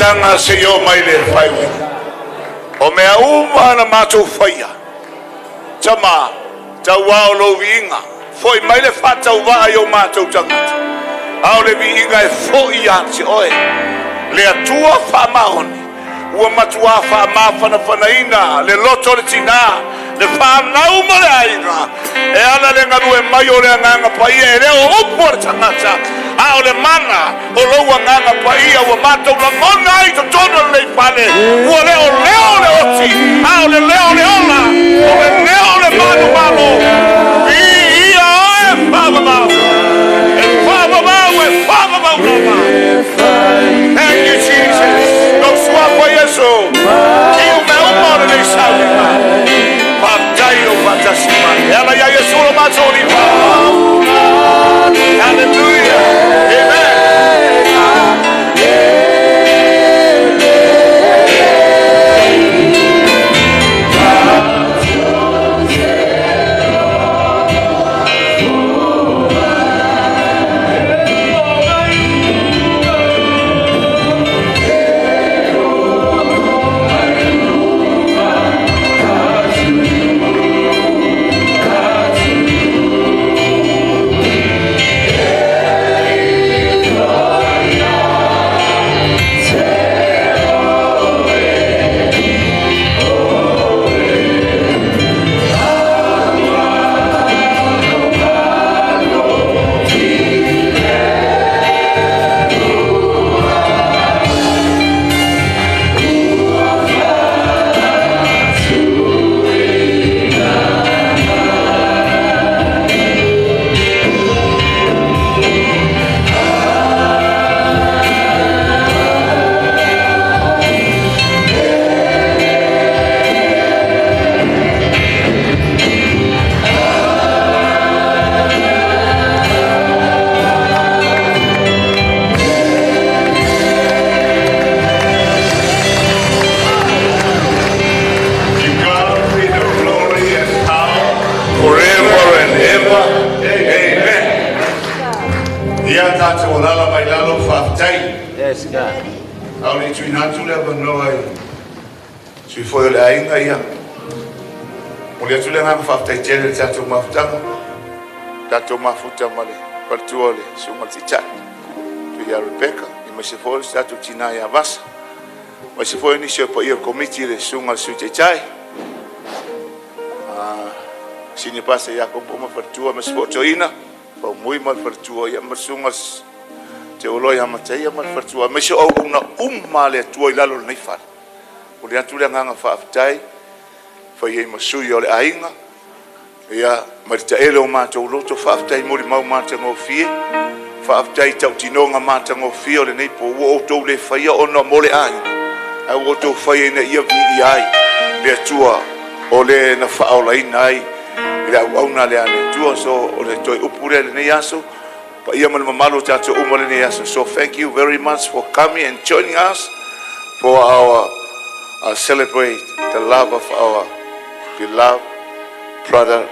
Amataga seia oo mai le faaiuina. O mea uma na matou faia, Tama, tauā o lou viiga, fo'i mai le faatauvaa i o matou tagata, a o le viiga e fo'i ia te oe, le Atua faamaoni, ua matuā faamafanafanaina le loto o le tinā, le fanau ma le aiga, e ala le galue mai o le Agaga Paia, e le o upu a le tagata, a o le mana o lou Agaga Paia ua matou lagona ai i totonu o lenei fale, ua le o leo o le oti, a o le leo o le ola, o le leo o le manumalo. Viia oe faavavau, e faavavau, e faavavau lava. Thank you, Jesus. Lou suafa Iesu, i mea uma o lenei sauniga. Faafetai lou faatasi mai. E ala ia Iesu lo matou Alii Hallelujah. Amen. To God be the glory and power forever and ever. Amen. Ia tatou alala mai lalo faafetai. Yes, God. A o le tuuina atu le avanoa i sui foi o le aiga ia. Momoli atu le agaga faafetai tele i le tatou mafutaga. Tatou mafuta ma le faletua o le susuga i le Taitai, tu ia Rebecca, aemaise foi o le tatou tinā ia Vasa. Aemaise foi o nisi o paia o le komiti le susuga i le Sui Taitai. Senior Pastor Iakopo ma faletua, aemaise foi o toeaina, Faumui ma le faletua, ia ma le susuga Te Oloa ia Mataia ma le faletua, aemaise o auauna uma a le Atua i lalo o lenei fale. Momoli atu le agaga faafetai, fai ai ma sui o le aiga, ia ma le taele o matou loto, faafetai molimau matagofie, faafetai tautinoga matagofie o lenei po, ua outou le faia ona mo le aiga, ae ua outou faia ina ia viia ai le Atua o le na faaolaina ai i le auauna lea a le Atua. So o le toe upu lea i lenei aso, paia ma le mamalu o tatou uma lenei aso. So thank you very much for coming and joining us for our celebrate the love of our beloved brother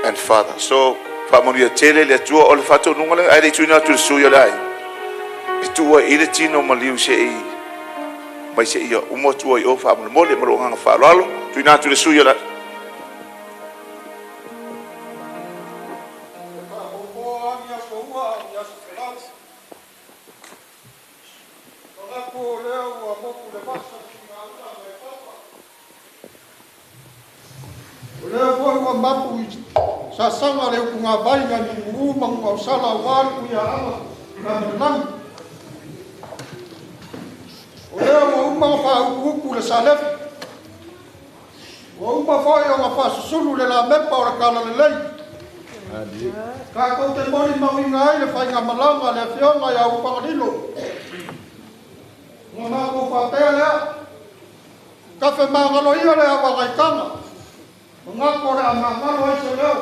and father. So faamanuia tele le Atua o le faatonuga lea, ae le i tuuina atu i le sui o le aiga, e tuu ai i le tino maliu se i mai se ia uma atu ai o faamolemole ma lou agaga faaaloalo. Tuuina atu i le sui o le aiga. O lea foi ua mapu i sasaga le upugavai nai Nuuuu ma Nuuausala aua le Tuiaana na Melelagi. O lea ua uma ona faaupuupu le salefu. Ua uma foi ona faasusulu le lamepa o le talalelei. Tatou te molimauina ai le faigamalaga a le afioga ia Ulufagalilo. Ona matou faapea lea, tafe magalo ia le avagaitaga, manatu o le a magalo ai se leo.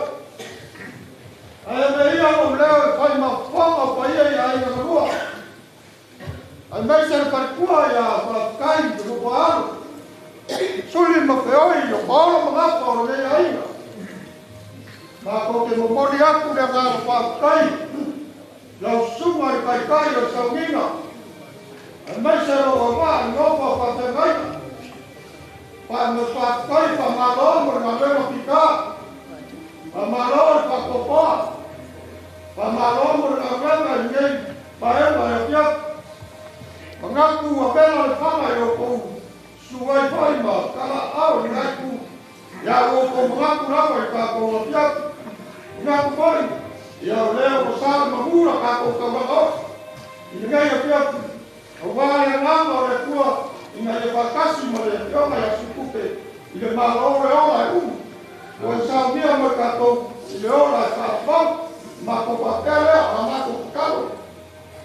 Ae ave ia lou leo e fai ma fofoga o paia i aiga na lua, aemaise le faletua ia Faafetai le Lupaalo, Suli ma Feoi o Paolo ma Gafa o lenei aiga. Matou te momoli atu le agaga faafetai lau susuga i le Taitai o le Sauniga, Aemaise lou auvaa i nofo a faafeagaiga. Faafetai faamalo mo le galuega pitā. Faamalo le faapoapoa. Faamalo mo le galuega i lenei vaega e afiafi. Manatu ua vela le fala i outou susu ai foi ma talaaao i lena itu. Ia ua outou manatu lava i tatou afiafi. Manatu foi, ia o lea ua sa le manu la tatou taulaga osi i lenei afiafi, aua le agaga o le Atua ina ia faatasi ma le Afioga ia Sutupe i le Malo o le ola e umi. Ua e saunia mo i tatou i le ola e faavavau. Matou faapea lea, o la matou tatalo.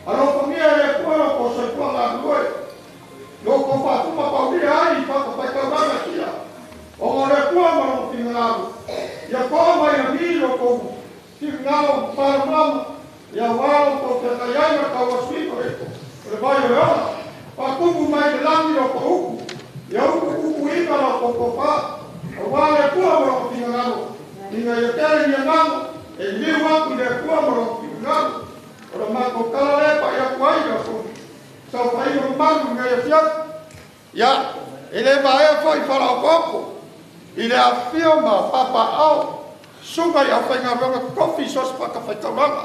Alofagia e le Atua lo outou soifua galulue, lo outou faatuma paulia ai i fatafaitaulaga e fia, ona o le Atua ma lona finagalo, ia toa mai lagi lo outou finagalo malamalama, ia aua lo outou feagai ai ma le tauasuina o le vai o le ola. Faatumu mai le lagi lo outou upu, ia upuupuina la outou tofa, aua le Atua ma lona finagalo, ina ia tele ni agaga e liliu atu i le Atua ma lona finagalo. O le matou tala lea e pai atu ai i le saofaiga mamalu i lenei afiafi. Ia, e le vaea foi falaotooko i le afifio ma papaaao susuga i aufaigaluega totofi i so o se fatafaitaulaga,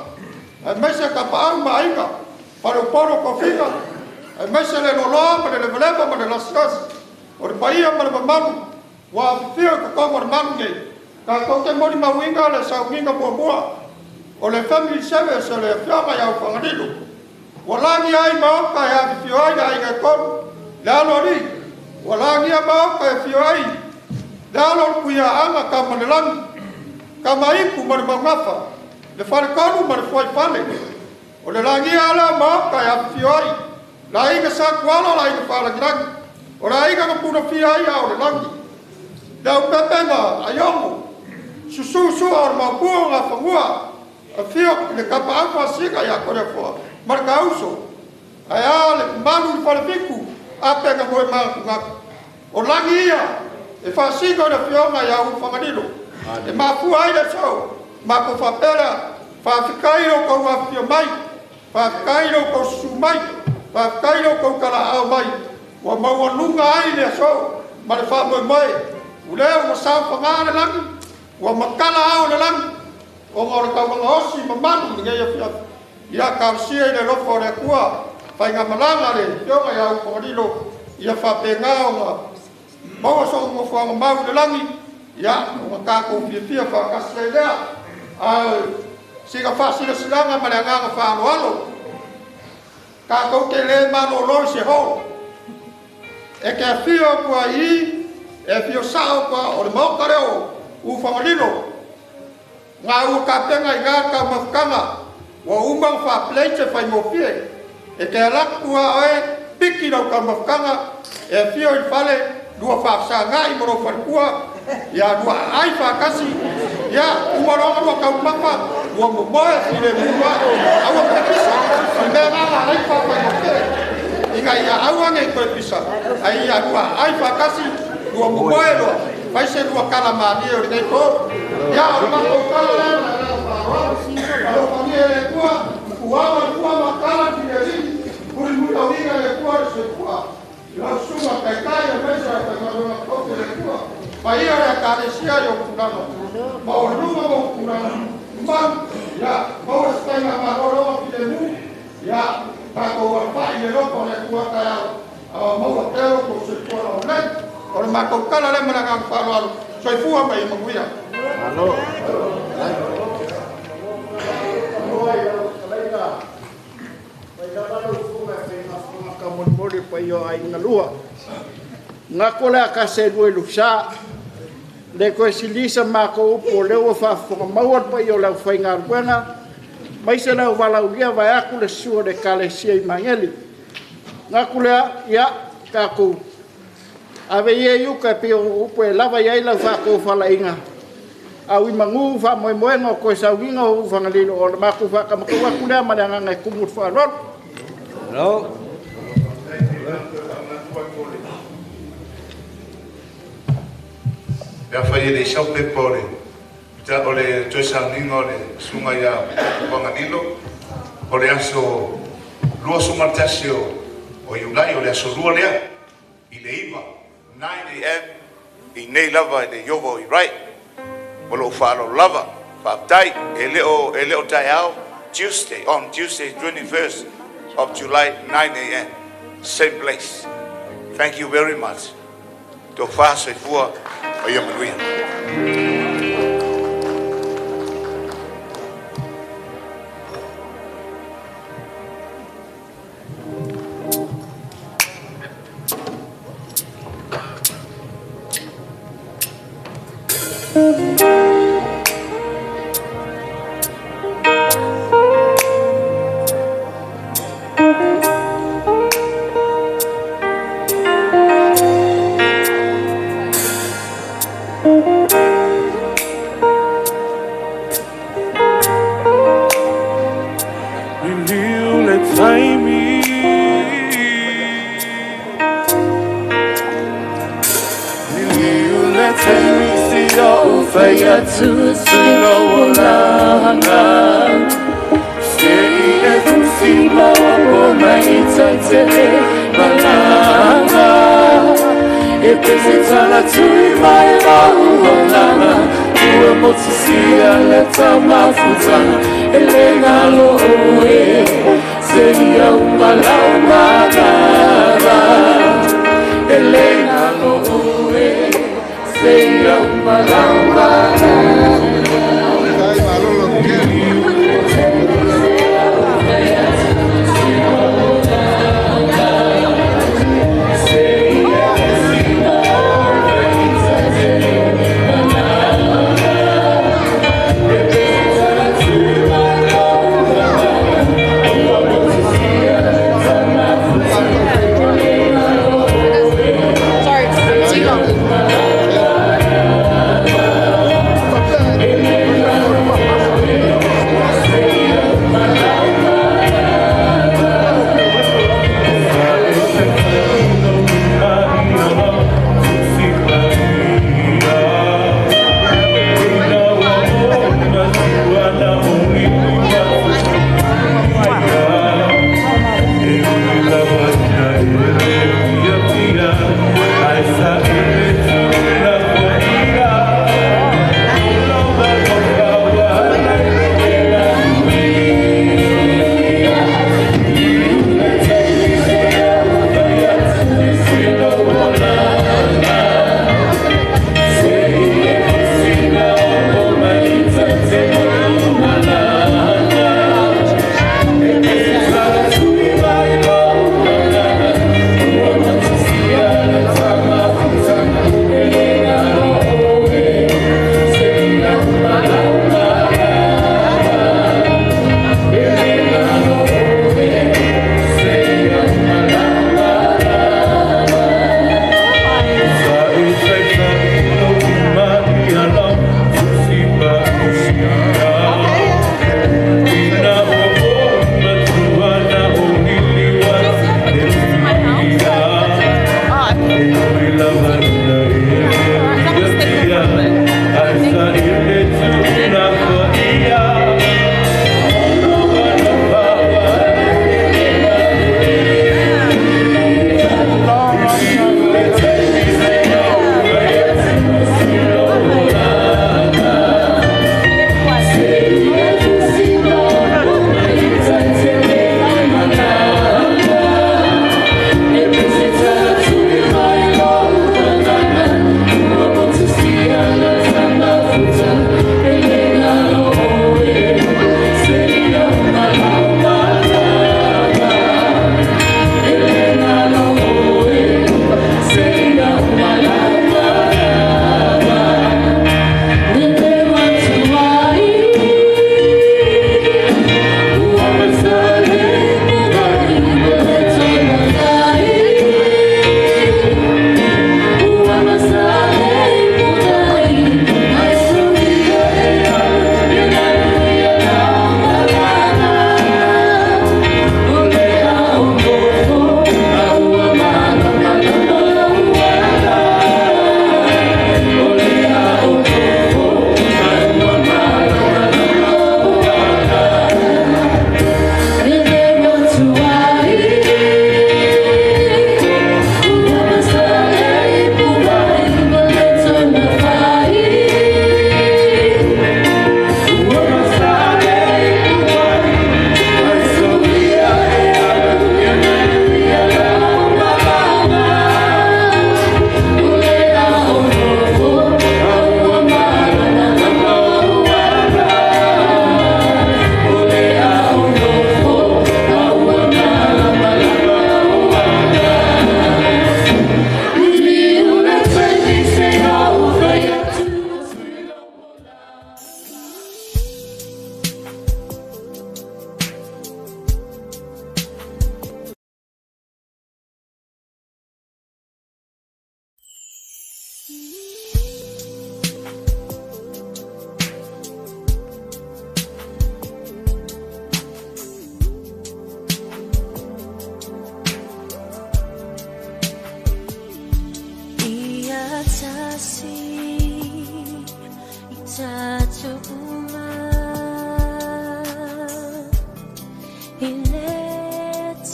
aemaise tapaau ma aiga, faleupolu o tofiga, aemaise le loaloa ma le levaleva ma le lasilasi o le paia ma le mamalu ua afifio i totonu o le malu nei. Tatou te molimauina le sauniga muamua o le Family Service a le Afioga ia Ufagalilo, ua lagia ai maota e afifio ai le aiga e tolu, le alo alii, ua lagia maota e afio ai le alo o le Tuiaana, Tamalelagi, Tamaitu ma le Maugafa, le Faletolu ma le Fuaifale. O le lagia lea o maota e afifio ai le aiga Satuala, le aiga Faalagilagi, o le aiga na punafia ai ao o le lagi. Le aupepe ma Aiogo, susu sua o le maupua o Gafanua, afio i le tapaau faasina ia Toleafoa ma le Tauso, ae a le malu i le Falefitu, ape na moe manatunatu. O lagi ia e faasino i le afioga ia Ulufagalilo, e mafua ai le aso, matou faapea lea, faafetai i lo outou afifio mai, faafetai i lo outou susu mai, faafetai i lo outou talaaao mai, ua maualuga ai le aso ma le faamoemoe. O lea ua saofaga le lagi, ua matala ao o le lagi, ona o le taulaga osi mamalu i lenei afiafi. Ia talosia i le alofa o le Atua faigamalaga le Afioga ia Ufagalilo, ia faapena ona maua sona nofoaga mau i le lagi, ia ona tatou fiafia faatasi ai lea. Ae sina faasilasilaga ma le agaga faaaloalo, tatou te le malolo i se hall. E te afio atu ai i, e afio sao atu o le maota lea o Ufagalilo. Ngā ua tapena i ngā taumafataga ua uma ona faa-plate faigofie. E te alu atu a oe piki lau taumafataga e afio i le fale lua faafesagai ma lou faletua, ia lua aai faatasi, ia uma loa ona lua taumafa, lua momoe filemu loa, aua toe pisa. O le mea lena na ala ai ona faafaigofie, ina ia aua ne i toe pisa, ae ia lua aai faatasi, lua momoe loa, fai se lua tala malie o lenei po. Ia, o le matou tala lea ma le agaga faaaloalo. Alofagia e le Atua, puaga le pua ma tala filelii, mulimulitauina e le Atua le soifua. I lau susuga taitai aemaise le aufaigaluega totofi a le Atua, paia le Ekalesia i ou tulaga maualuga ma ou tulaga mamalu, ia maua se taiga malologa filemu, ia tatou alafai i le alofa o le Atua taeao, a maua pea lo outou soifua laulelei. O le matou tala lea ma le agaga faaaloalo. Soifua ma ia manuia. Malo. Molimoli pa ia o aiga lua. Gako le a kase lua i lusa. Le koe silisa mākou upu o lea ua faafofoga maua le paia o le aufaigaluega, mai se lau valaulia vae atu le susu o le Ekalesia i Mageli. Gaku lea, ia, tatou ave ia i uka e pei o upu e lava i ai lau faatofalaiga. Au i manu faamoemoega o toe sauiga o Ufagalilo, o le matou faatamatau atu lea ma le agaga e tumu le faaaloalo. Malo. Pe afai e le i sau pepa o le o le toe sauniga o le susuga ia Ufagalilo, o le aso 21 o o Iulai o le asolua lea i le 9 9 a.m. i nei lava i le Iowa o Irai. O lou faaaloalo lava, faafetai. E le o taeao, Tuesday, on Tuesday 21st of July, 9 a.m., same place. Thank you very much. Tofa soifua ma ia manuia. Liliu le taimi, liliu le taimi si o fai atu sino o langa. Se i e fusi maua po mai tai te malanga. E pese tala tui mai lau o langa. Ua motu sia le tamafutanga. E le ngalo oe. Se ia umalau magara. E le ngalo oe. Se ia umalau magara.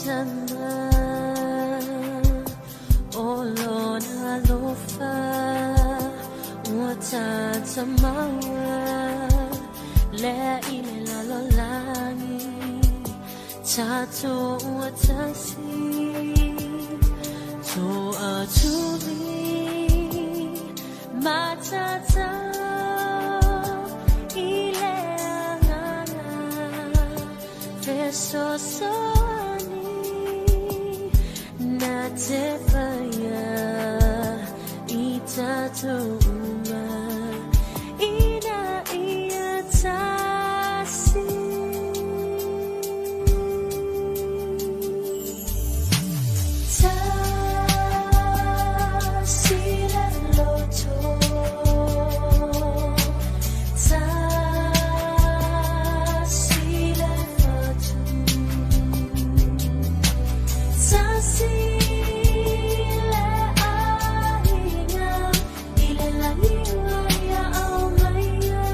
tama O lona alofa Ua tata maua Lea i le lalolagi Tatou ua tasi To'atuli Matata I le agaga Fesoasoani Na te faia I tatou uma Ina ia tasi. Tasi le loto, tasi le fatu, tasi le aiga i le lagi ua ia aumaia.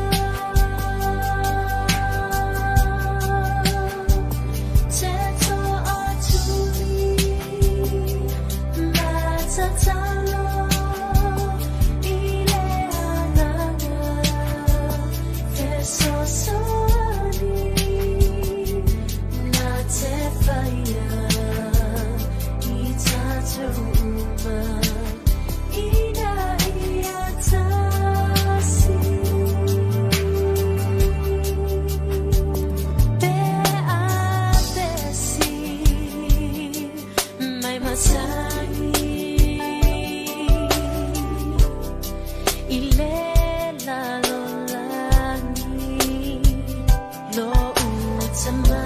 Te to'atuli matatalo i le agaga fesoasoani na te faia i tatou uma ina ia tasi. Pe apesi mai masani i le lalolagi lo utama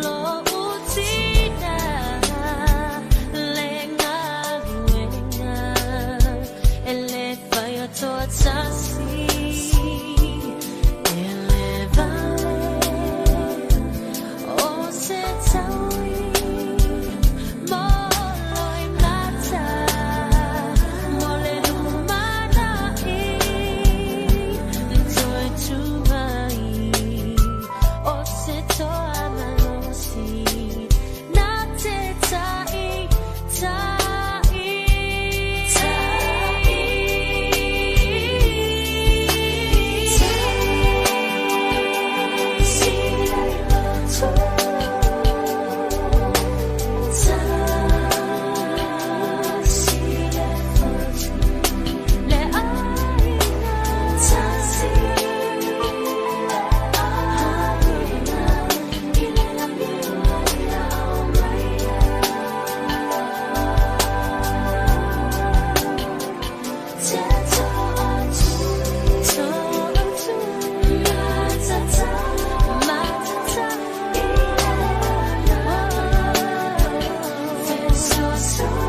lo utina le galuega e le fai o toatasi e le vale o se taui mo loi mata mo le lumana'i toe tu mai o se toa malosi na te ta'i ta'i. Tasi le loto, tasi le fatu, le aiga, tasi le aiga i le lagi ua ia aumaia. Te to'atuli, to'atuli, matata, matata i le agaga fesoasoani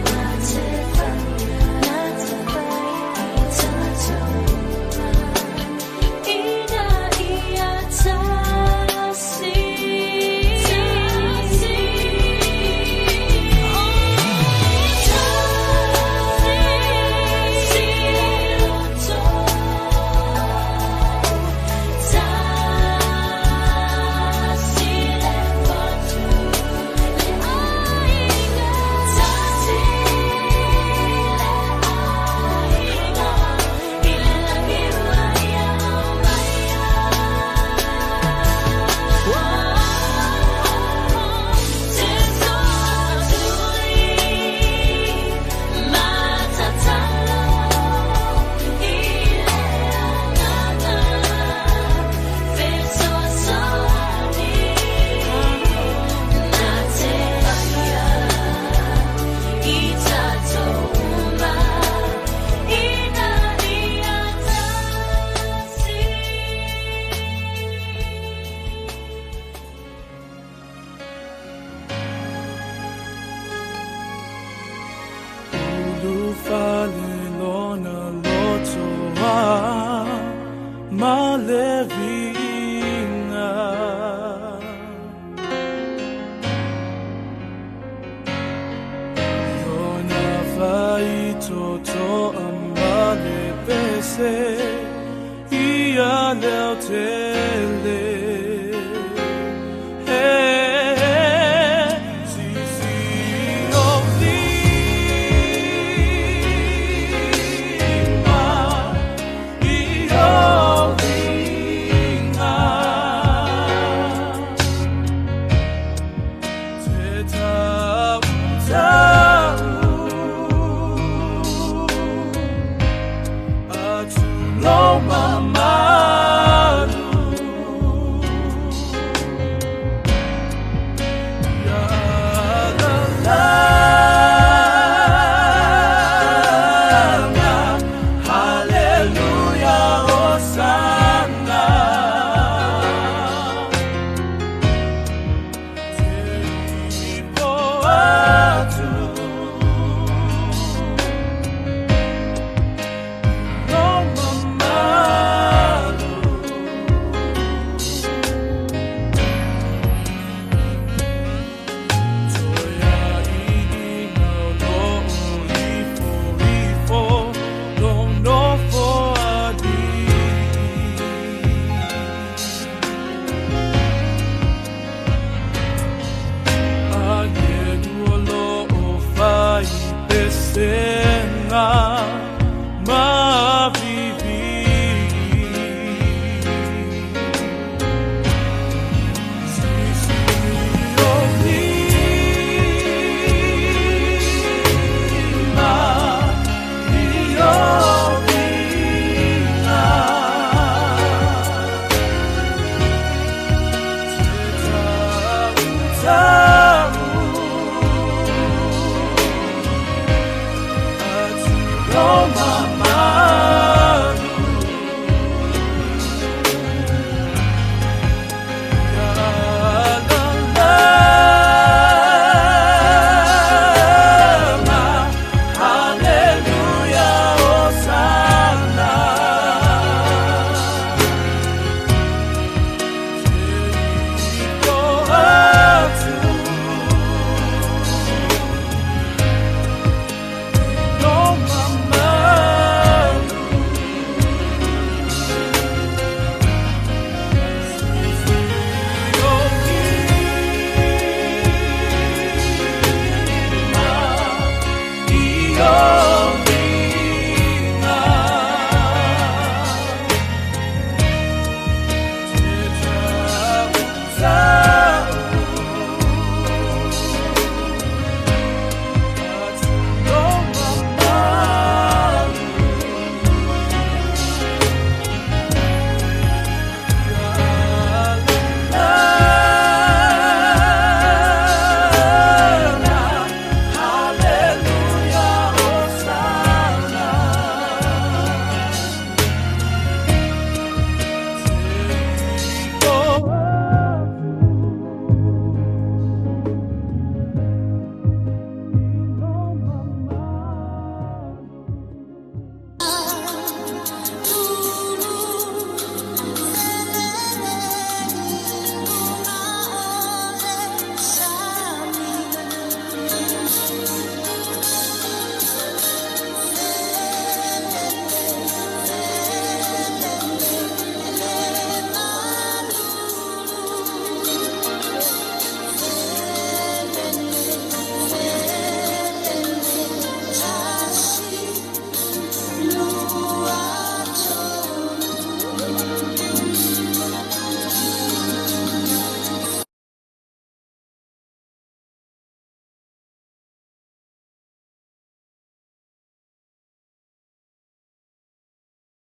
na te faia, na te faia i tatou uma ina ia tasi. Tasi. Tasi le loto, tasi le fatu, le aiga, tasi le aiga i le lagi ua ia aumaia. Te to'atuli matatalo i le agaga fesoasoani na te faia i tatou uma ina ia tasi. Ulufale lona lotoa ma le viiga. Lona faitotoa ma le pese ia leo tele.